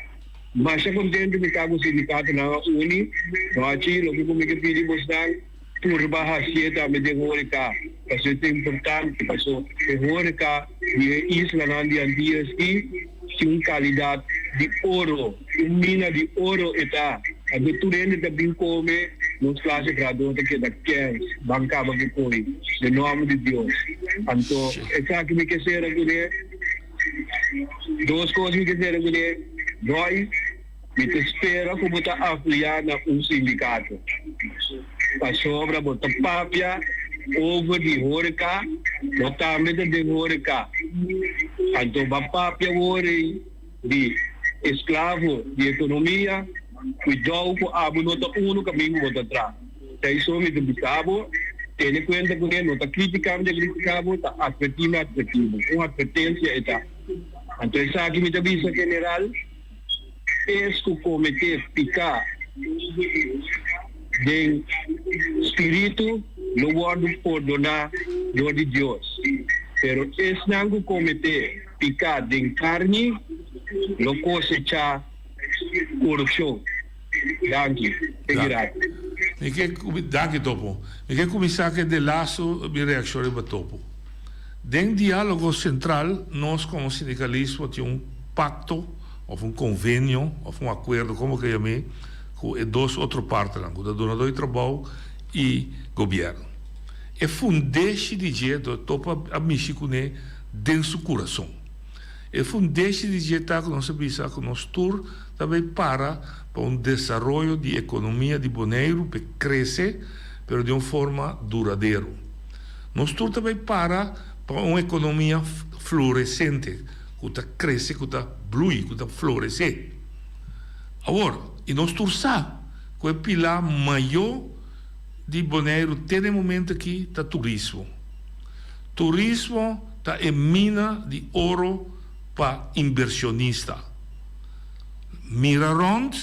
Masha kontentu mi ta ku sindikatonan a uni. No haci loke ku mi ke pidi bosnan, purba hacié tambe den horeca, pasobra e ta importante, pasobra e horeca di e islanan di Antillas ki tin un calidad di oro, un mina di oro e ta. Anto tur hende ta bin come, nos clase trahador ta keda kens, ban caba cu coy, den nomber di Dios. Anto esaki mi ke cera cune, dos cos mi ke cera cune, Roy. Mi ta spera ku bo ta afiliá na un sindikato, pasobra bo ta papia over di horeca, bo tambe ta den horeca. Anto bo a papia awor ei di esklavo di ekonomia, kuidou ku abo no ta unu kaminda ku bo ta traha. Ta eso mi ta bisa bo, tene kuenta kuné, no ta kritiká mi ta kritiká bo, ta atvertí mi atvertí bo. Un atvertensia e ta. Anto esaki mi ta bisa general. Es ku kometé piká den spiritu lo wòrdu pordoná dor di Dios, pero esnan ku kometé piká den karni lo kosechá korupshon. Danki. Thank you, Rad. Mi ke Danki Topo. Mi ke kuminsá ku e de lastu mi reakshon riba Topo. Den Diálogo Sentral nos komo sindikalismo tin un pakto òf un konvenio òf un akuerdo komo ke yam'é ku e dos otro partenan ku ta dunadó di trabou i gobièrnu. E fundeshi di dje Topo a mishi kuné den su kurason. E fundeshi di dje ta ku nos a bisa ku nos tur ta bay para pa un desaroyo di ekonomia di Boneiru p'e krese pero di un forma duradero. Nos tur ta bay para pa un ekonomia floresente ku ta krese, ku ta blui, ku ta floresé. Awor, i nos tur sa ku e pilá mayó di Boneiru te na e momento aki ta turismo. Turismo ta e mina di oro pa inversionista. Mira rond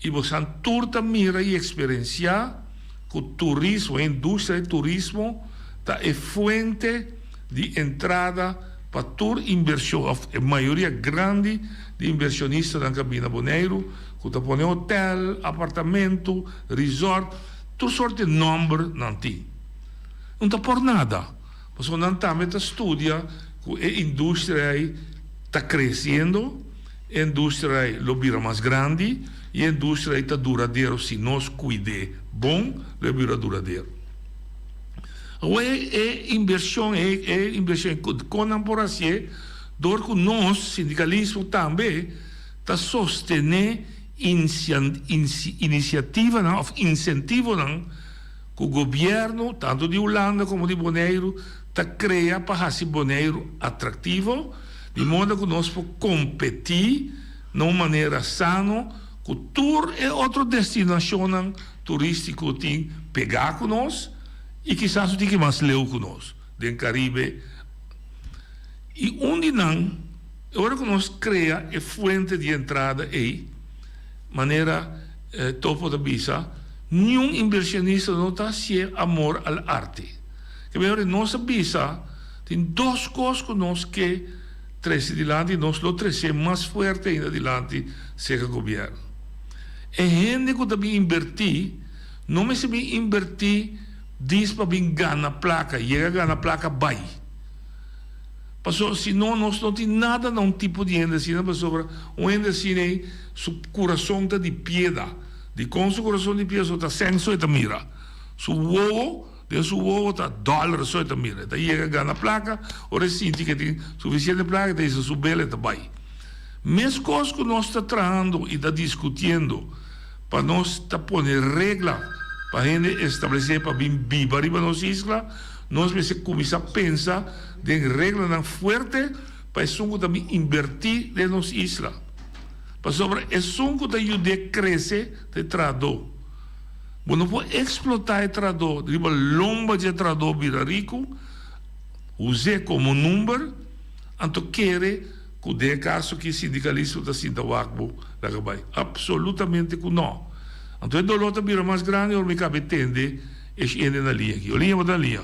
y bosan tur ta mira y experiencia cu turismo, e industria di turismo ta e fuente di entrada pa tur inversion of e mayoria grandi di inversionistanan cu a bini na Boneiru cu ta pone hotel, apartamento, resort, tur soort di nomber nan tin. No ta por nada, pasobra nan tambe ta studia cu e industria ei ta creciendo, e industria ei lo bira mas grandi y e industria ei ta duradero si nos cuid'e bon, lo e bira duradero. Awor e e inversion e e inversion kon nan por hacié dor ku nos sindikalismo tambe ta sostené inisiativanan òf insentivonan ku gobièrnu tantu di Hulanda komo di Boneiru ta krea pa hasi Boneiru atraktivo di moda ku nos por kompetí na un manera sano ku tur e otro destinashonnan turístiko tin pegá ku nos i kisas un tiki mas leu ku nos den Karibe. I un di nan, e ora ku nos krea e fuente di entrada ei, manera Topo ta bisa, niun inversionista no ta hasié amor al arte. Ke mehor nos a bisa, tin dos kos ku nos ke trese dilanti i nos lo tresé mas fuerte ainda dilanti serka gobièrnu. E hende ku ta bin inbertí no mester bin inbertí dis pa bin gana plaka, yega gana plaka bai. Pasobra si no, nos no tin nada na un tipo di hende asina, pasobra un hende asina ei su kurason ta di pieda. Dikon su kurason di pieda? Pasobra ta sèn so e ta mira. Su wowo, den su wowo ta dòler so e ta mira. E ta yega gana plaka, ora e sinti ku e tin sufisiente plaka e ta hisa su bela e ta bai. Meskos ku nos ta trahando i ta diskutiendo pa nos ta pone regla pa hende establesé pa bin biba riba nos isla, nos mester kuminsá pensa den reglanan fuerte pa esun ku ta bin inbertí den nos isla. Pasobra esun ku ta yud'é krese ta e trahadó. Bo no por eksplotá e trahadó riba lomba dje trahadó bira riku, us'é komo number, anto kere ku den e kaso aki sindikalismo ta sinta wak bo laga bai. Absolutamente ku no. Anto e doló ta bira mas grandi ora mi kaba e tende e hende na liña aki. Oliña bo ta na liña?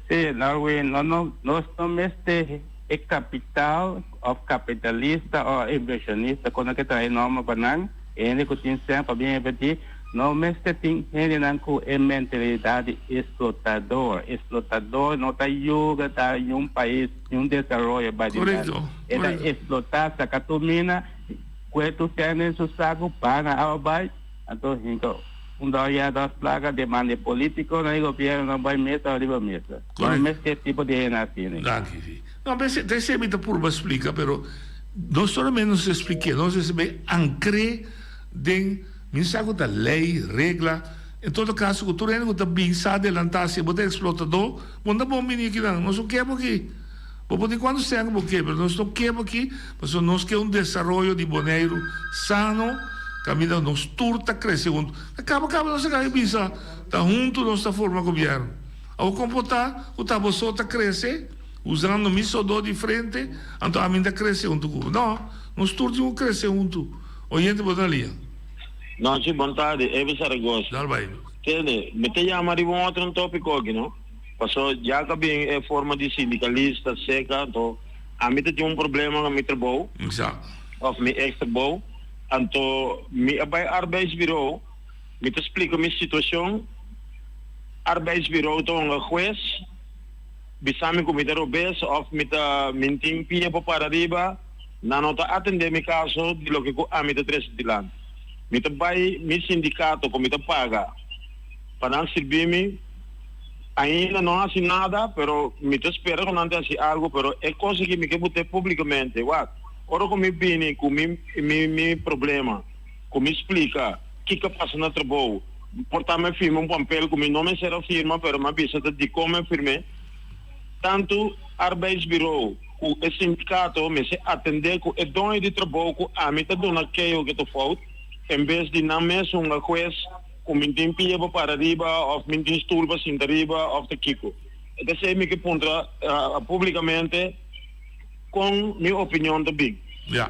Sí, Norwin, no, no, nos no mester e capital of capitalista o inversionista cu no ke trae norma pa nan, e hende cu tin cen pa bin inverti, no mester tin hendenan cu e mentalidad di explotador. Explotador no ta yuda ta niun pais, niun desaroyo bay dilanti. E ta explota, saca tur mina, cue tur cen den su saco, pana awa bay. Anto hinka un dòr ya dòs plaka demanda e politikonan i gobièrnunan bai mesa riba mesa. No mester tipo di hende asina. Danki, si. No, p'esei ta esei mi ta purba splika, pero no solamente nos ta splik'é, nos mester bai ankr'é den, mi sa ku ta lei, regla, en todo kaso ku tur hende ku ta bin sa adelantá si bo ta eksplotadó, bo no ta bon bini akinan, nos no ke bo aki. Bo por tin kuantu sèn ku bo ke, pero nos no ke bo aki, pasobra nos ke un desaroyo di Boneiru sano, kaminda nos tur ta krese huntu. Ta kaba kaba nos a kaba bisa, ta huntu nos ta forma gobièrnu. Awor kon por ta ku ta bo so ta krese, usando mi sodó di frente, anto ami ta krese huntu ku bo? No, nos tur tin ku krese huntu. Oyente bo ta na liña. Nochi, bon tardi, Evi Saragoza. Dal bai. Tende, mi ta yama riba un otro tópiko aki, no? Paso ya ka bin e forma di sindicalista seca, anto ami ta tin un problema na mi trabou, of mi ex trabou, anto mi a bay arbeidsbureau, mi ta splica mi situacion, arbeidsbureau ta hunga hues, bisa mi cu mi ta robes of mi ta mi tin pia pa para riba, nan no ta atende mi caso di loke cu ami ta trece dilanti. Mi ta bay mi sindicato cu mi ta paga pa nan sirbi mi. Ainda no hasi nada, pero mi ta spera ku nan ta hasi algu, pero e kos aki mi ke but'é públikamente. Wak, ora ku mi bini ku mi mi mi problema, ku mi splika kiko a pasa na trabou, por ta mi a firma un pampel ku mi no mester a firma, pero mi a bisa ta dikon mi a firm'é. Tantu Arbeidsbureau ku e sindikato mester atendé ku e doño di trabou ku ami ta duna keho ke ta fout, en bes di nan mes hunga hues. Ku mi tin pia pa para riba òf mi tin stul pa sinta riba òf ta kiko. E ta esei mi ke puntra públikamente kon mi opinion ta bin.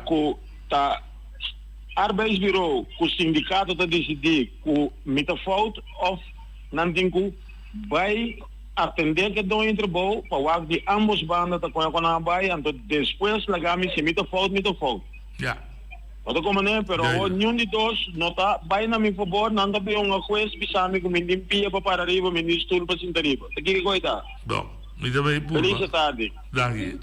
Ku ta Arbeidsbureau ku sindikato ta disidí ku mi ta fout òf nan tin ku bai atendé ku e doño di trabou pa wak di ámbos banda ta kon e kon nan a bai anto despues laga mi si mi ta fout mi ta fout. No ta komprendé, pero awor niun di dos no ta bai na mi fabor, nan ta bin un hues bisa mi ku mi tin pia pa para riba, mi tin stul pa sinta riba. Ta kiko ku ei ta? Bon, mi ta bai purba. Feliz tardi. Danki.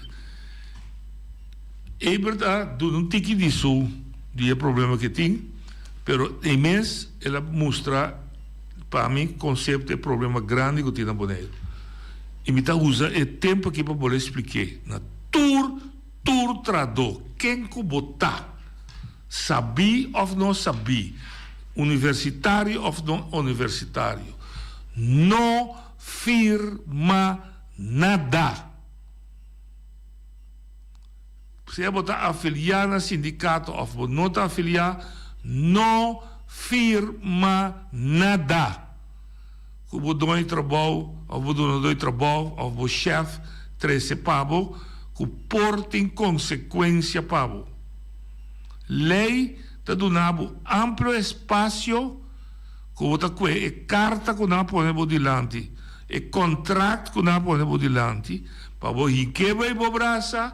Ebert a duna un tiki di su di e problema ku e tin, pero ei mes el a mustra pa mi konsepto e problema grandi ku tin na Boneiru. I mi ta usa e tempu aki pa bolbe splik'é na tur tur trahadó, ken ku bo ta, sabí òf no sabí, universitario òf no universitario, no firma nada. Sea bo ta afiliá na sindikato òf bo no ta afiliá, no firma nada ku bo doño di trabou òf bo dunadó di trabou òf bo shèf trese pa bo ku por tin konsekuensia pa bo. Lei ta duna bo amplio espasio ku bo ta kue e karta ku nan a pone bo dilanti, e kontrakt ku nan a pone bo dilanti, Pa bo hink'é bai bo brasa,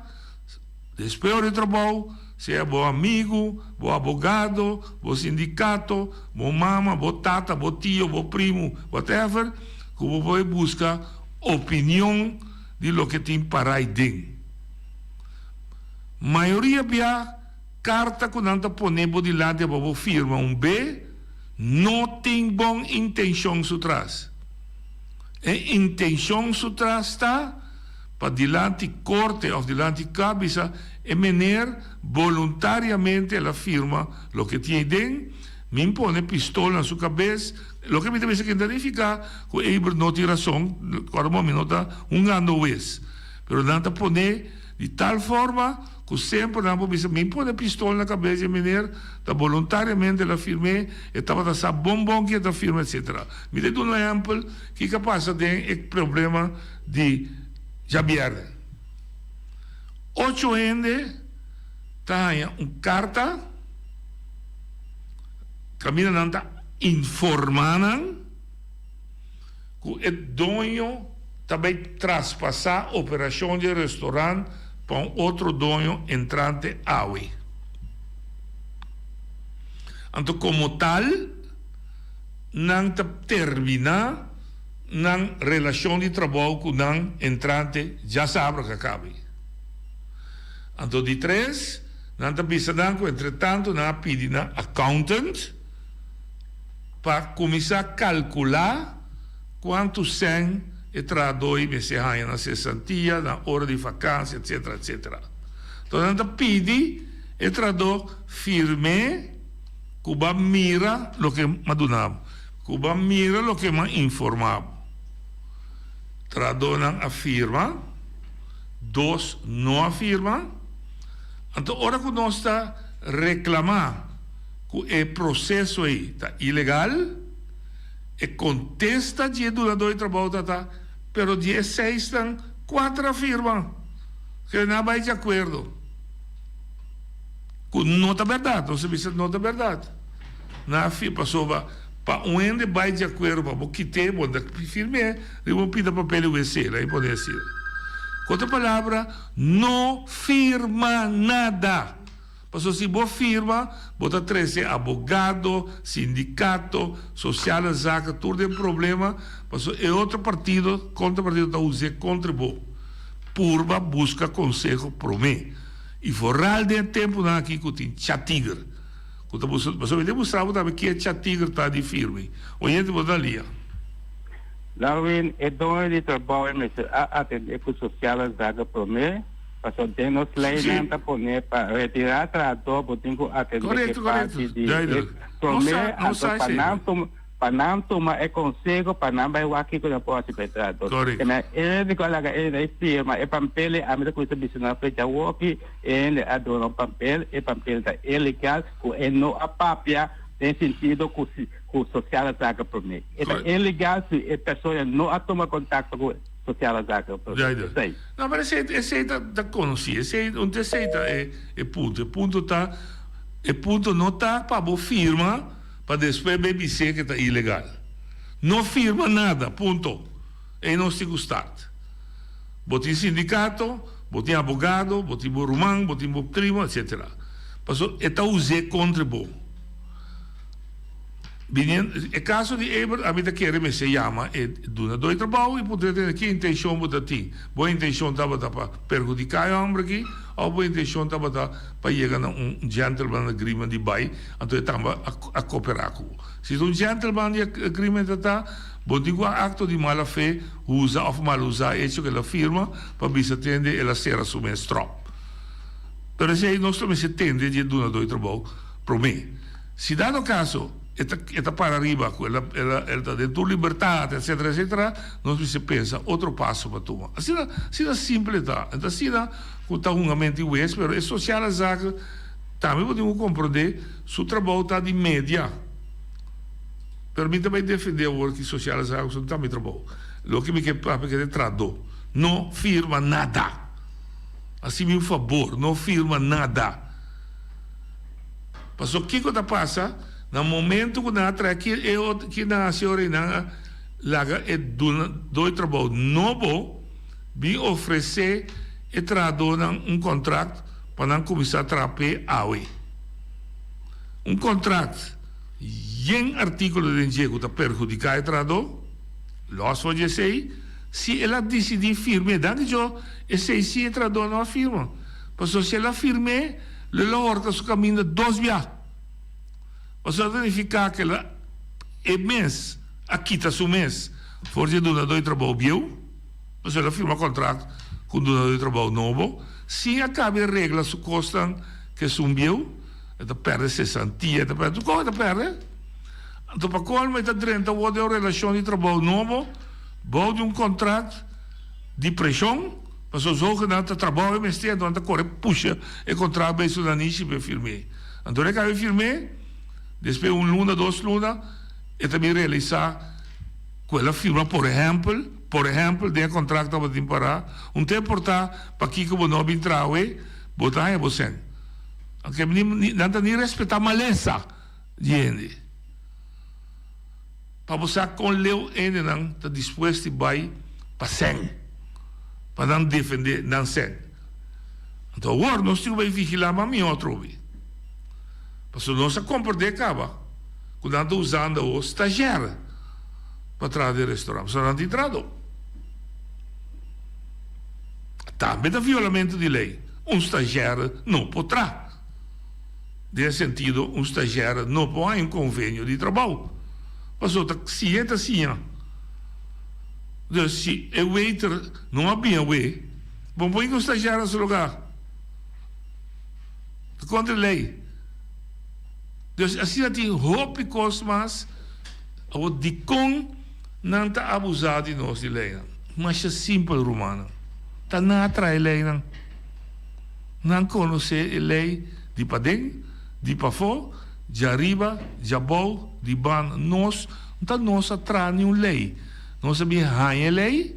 despues ora di trabou, sea bo amigu, bo abogado, bo sindikato, bo mama, bo tata, bo tio, bo primu, whatever, ku bo por bai buska opinion di loke tin pará aiden. Mayoria bia karta ku nan ta pone bo dilanti pa bo firma un be, no tin bon intenshon su tras. E intencion su tras ta pa dilanti corte of dilanti ca bisa e meneer boluntariamente el a firma loke tin ey den, min pone pistol na su cabes, loke mi ta bisa ke ta nifica cu Eber no tin razon, ora bo mi no ta hungando wes, pero nan ta pone di tal forma cu semper nan por bisa min pone pistol na cabes di e meneer ta boluntariamente el a firme, e tabata sa bon bon ki e ta firma etc. Mi ta duna un ehempel kiko a pasa den e problema di djabièrnè. Ocho hende ta haña un karta kaminda nan ta informá nan ku e doño ta bai traspasá operashon di e restorant pa un otro doño entrante awe. Anto komo tal. Nan ta terminá nan relashon di trabou ku nan entrante djasabra ku a kabe. Anto di tres, nan ta bisa nan ku entretantu nan a pidi nan accountant pa kuminsá kalkulá kuantu sèn e trahadó ei mester haña na sesantia, na ora di vakansia, etsetera, etsetera. Anto nan ta pidi e trahadó firm'é. Ku bo a mira loke m'a duna bo. Ku bo a mira loke m'a informá bo. Trahadónan a firma, dos no a firma. Anto ora ku nos ta reklamá ku e proseso ei ta ilegal, e kontesta di e dunadó di trabou ta ta, pero di e seisnan, kuater a firma. Kere nan a bai di akuerdo. Ku no ta bèrdat. Nos a bisa no ta bèrdat. Nan a fir pasobra pa un hende bai di akuerdo pa bo kit'é, bo ta firm'é riba un pida papel i wc, laga pone asina. Ku otro palabra, no firma nada. Pasobra si bo firma, bo ta trese abogado, sindikato, sosiale zaken tur den problema, pasobra e otro partido, kontra partido ta us'é kontra bo. Purba buska konseho promé. I foral den e tempunan aki ku tin chatiger ku ta buska pasobra mi ta mustra bo tambe ke chatiger ta di firme. Oyente bo ta lia. Darwin, e doño di trabou e mester a atendé ku sosiale zaken promé, pasobra den nos leinan ta pone pa retirá trahadó bo tin ku atendé ku e parti di e promé anto pa nan tuma Pa nan tuma e conseho pa nan bay wak kico nan por haci pa e trahador. Correcto. Kena e hende cu a laga e hende ay firma e pampel ey ami ta cuminsa bisa nan fecha awoki e hende a duna un pampel, e pampel ta ilegal cu e no a papia den sentido cu si cu sociale zaken prome. E ta ilegal si e persona no a tuma contacto cu sociale zaken prome. Duidelijk. Esey. No, pero esey, esey ta, ta conoci. Esey, un ta esey ta e, e punto. E punto ta, e punto no ta pa bo firma. Pa despues bay bis'é ke ta ilegal. No firma nada, punto. Ey nos tin ku start. Bo tin sindikato, bo tin abogado, bo tin bo ruman, bo tin bo primo, etcetera. Paso e ta us'é kontra bo. Binien e kaso di Ebert ami ta kere mester yama e dunadó di trabou i puntra tene ki intenshon bo ta tin. Bo intenshon tabata pa perhudiká e hòmber aki òf bo intenshon tabata pa yega na un gentleman agreement di bai anto e tamba a koperá ku bo. Si ta un gentleman di agreement ta ta, bo tin ku a akto di mala fe usa òf malusá e hecho ku el a firma pa bisa tende el a sera su mes tròp. Pero esei nos lo mester tende di e dunadó di trabou promé. Si dado caso e ta e ta para riba cu el a el a el ta den tur libertad etcetera etcetera nos mester pensa otro paso pa tuma. Asina asina simple ta. E ta asina cu ta hunga menti wes pero e sociale zaken tambe bo tin cu comprende su trabou ta di media. Pero mi ta bay defende awor ki sociale zaken pasobra no ta mi trabou. Loke mi ke papia ke ta e trahador. No firma nada. Haci mi un fabor no firma nada. Paso kiko ta pasa na momento ku nan a trae ki e otro ki nan hasi ora i nan a laga e duna doi trabou nobo bin ofresé e trahadónan un kontrakt pa nan kuminsá traha p'e awe. Un kontrakt yen artíkulo den dje ku ta perhudiká e trahadó, lòs for di esei, si el a disidí firm'é, danki Dios esei sí e trahadó no a firma, pasobra si el a firm'é, Lo el a horta su caminda dos bia. Pasobra ta nifica cu el a e mes a kita su mes for di e dunador di trabou bieu, pasobra el a firma contract cu un dunador di trabou nobo, sin a cabe regla su cosnan cu esun bieu, e ta perde cesantia, e ta perde tur cos e ta perde. Anto pa colmo e ta drenta awor den un relacion di trabou nobo bou di un contract di presion. Pasobra zogenaamd ta trabou e mester, anto nan ta kore pusha e kontrakt bai su nanishi pa e firm'é. Anto ora e kaba e firm'é, despues un luna, dos luna, e ta bin realisá ku el a firma por ehèmpel, por ehèmpel den e kontrakt tabatin pará, un te por ta pakiko bo no a bin traha awe, bo ta haña bo sèn. Anke ni nan ta ni respetá malesa di hende. Pa bo sa kon leu hendenan ta dispuesto di bai pa sèn, pa nan defendé nan sèn. Anto awor nos tin ku bai vigilá mas mihó atrobe. Pasobra nos a komprendé kaba ku nan ta usando awor stazjèr pa traha den restorant, pasobra nan tin trahadó. Tambe ta violamentu di lei, un stazjèr no por traha. Den e sentido un stagiaire no por haña un konvenio di trabou, pasobra ta siña e ta siña. Dus si e waiter no a bin awe, bo por hinka un stagiaire na su lugar. Ta kontra e lei. Dus asina tin hopi kos mas. Awor dikon nan ta abusá di nos di leinan? Masha simpel rumannan. Ta nan a traha e leinan. Nan konosé e lei di paden, di pafó, djariba, djabou, di ban. Nos no ta nos a traha niun lei. Nos a bin haña e lei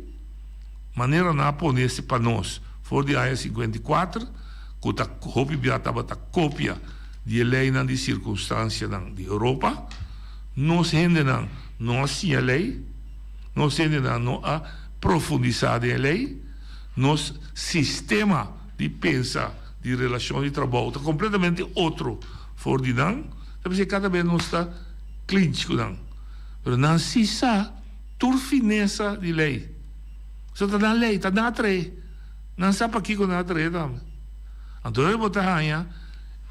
manera nan a pone ese pa nos for di aña 54, ku ta hopi bia tabata kopia di e leinan di sirkunstansianan di Europa. Nos hendenan no a siña lei, nos hendenan no a profundisá den e lei. Nos sistema di pensa di relashon di trabou ta kompletamente otro for di nan. Ta p'esei kada bes nos ta klinch ku nan. Pero nan si sa tur finesa di lei. So ta nan lei, ta nan a trae. Nan sa pakiko nan a trae tambe. Anto ora bo ta haña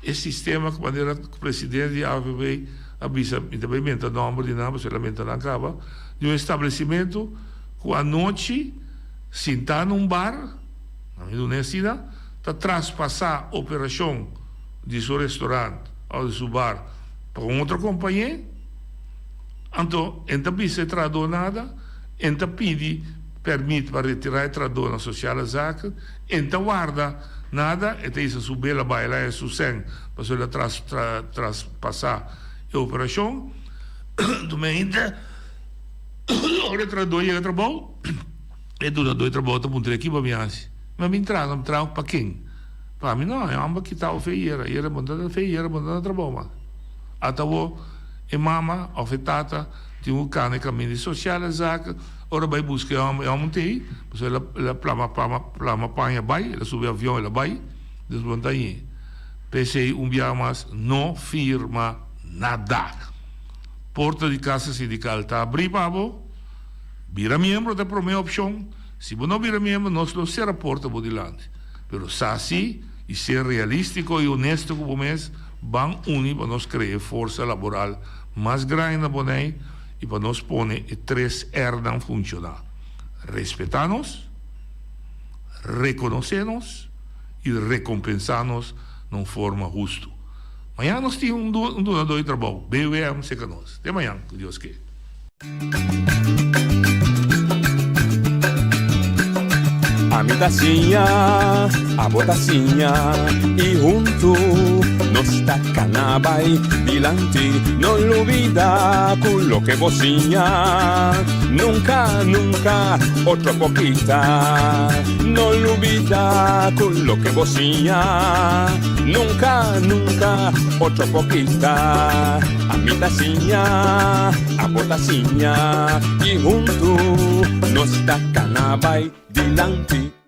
e sistema ku manera ku presidente di AVB a bisa, mi ta bai menta nòmber di nan pasobra el a menta nan kaba, di un establesimentu ku anochi, Sintá na un bar, na mi duna e asina, ta traspasá operashon di su restorant òf di su bar pa un otro kompañé, anto e ta bisa e trahadó nada, e ta pidi pèrmit pa retirá e trahadó na Sociale Zaken, e ta warda nada, e ta hisa su bela bai la e su sèn pasobra el a traspasá e operashon. Anto mi ainda ora e trahadó yega trabou. E dunadó di trabou ta puntra, Ki bo mi hasi? Mi a bin traha, mi traha pa ken? Pa mi no, e hòmber kita bo fe yera, yera bo no ta na fe yera, bo no ta na trabou mas. Ata awor e mama òf e tata tin ku kana e kaminda di sosiale zaken, ora bai buska e hòmber, e hòmber no ta ei, pasobra el a plama plama plama paña bai, el a subi avion el a bai, dus bo no ta añ'e. P'esei un biaha mas no firma nada. Porta di Kasa Sindikal ta abrí pa bo. Bira miembro ta e promé opshon. Si bo no bira miembro, nos lo sera porta bo dilanti. Pero sa si i ser realístiko i honesto ku bo mes, ban uni pa nos krea e forsa laboral mas grandi na Bonei i pa nos pone e tres R'nan funshoná, respetá nos, rekonosé nos i rekompensá nos na un forma hustu. Mañan nos tin un dunadó di trabou, BWM, serka nos. Te mañan, ku Dios ke. Ami ta siña, abo ta siña y huntu nos ta cana bay dilanti. No lubida cu loke bo siña nunca, nunca otro por kita. No lubida cu loke bo siña nunca, nunca otro por kita. Ami ta siña, abo ta siña y huntu nos ta cana bay dilanti.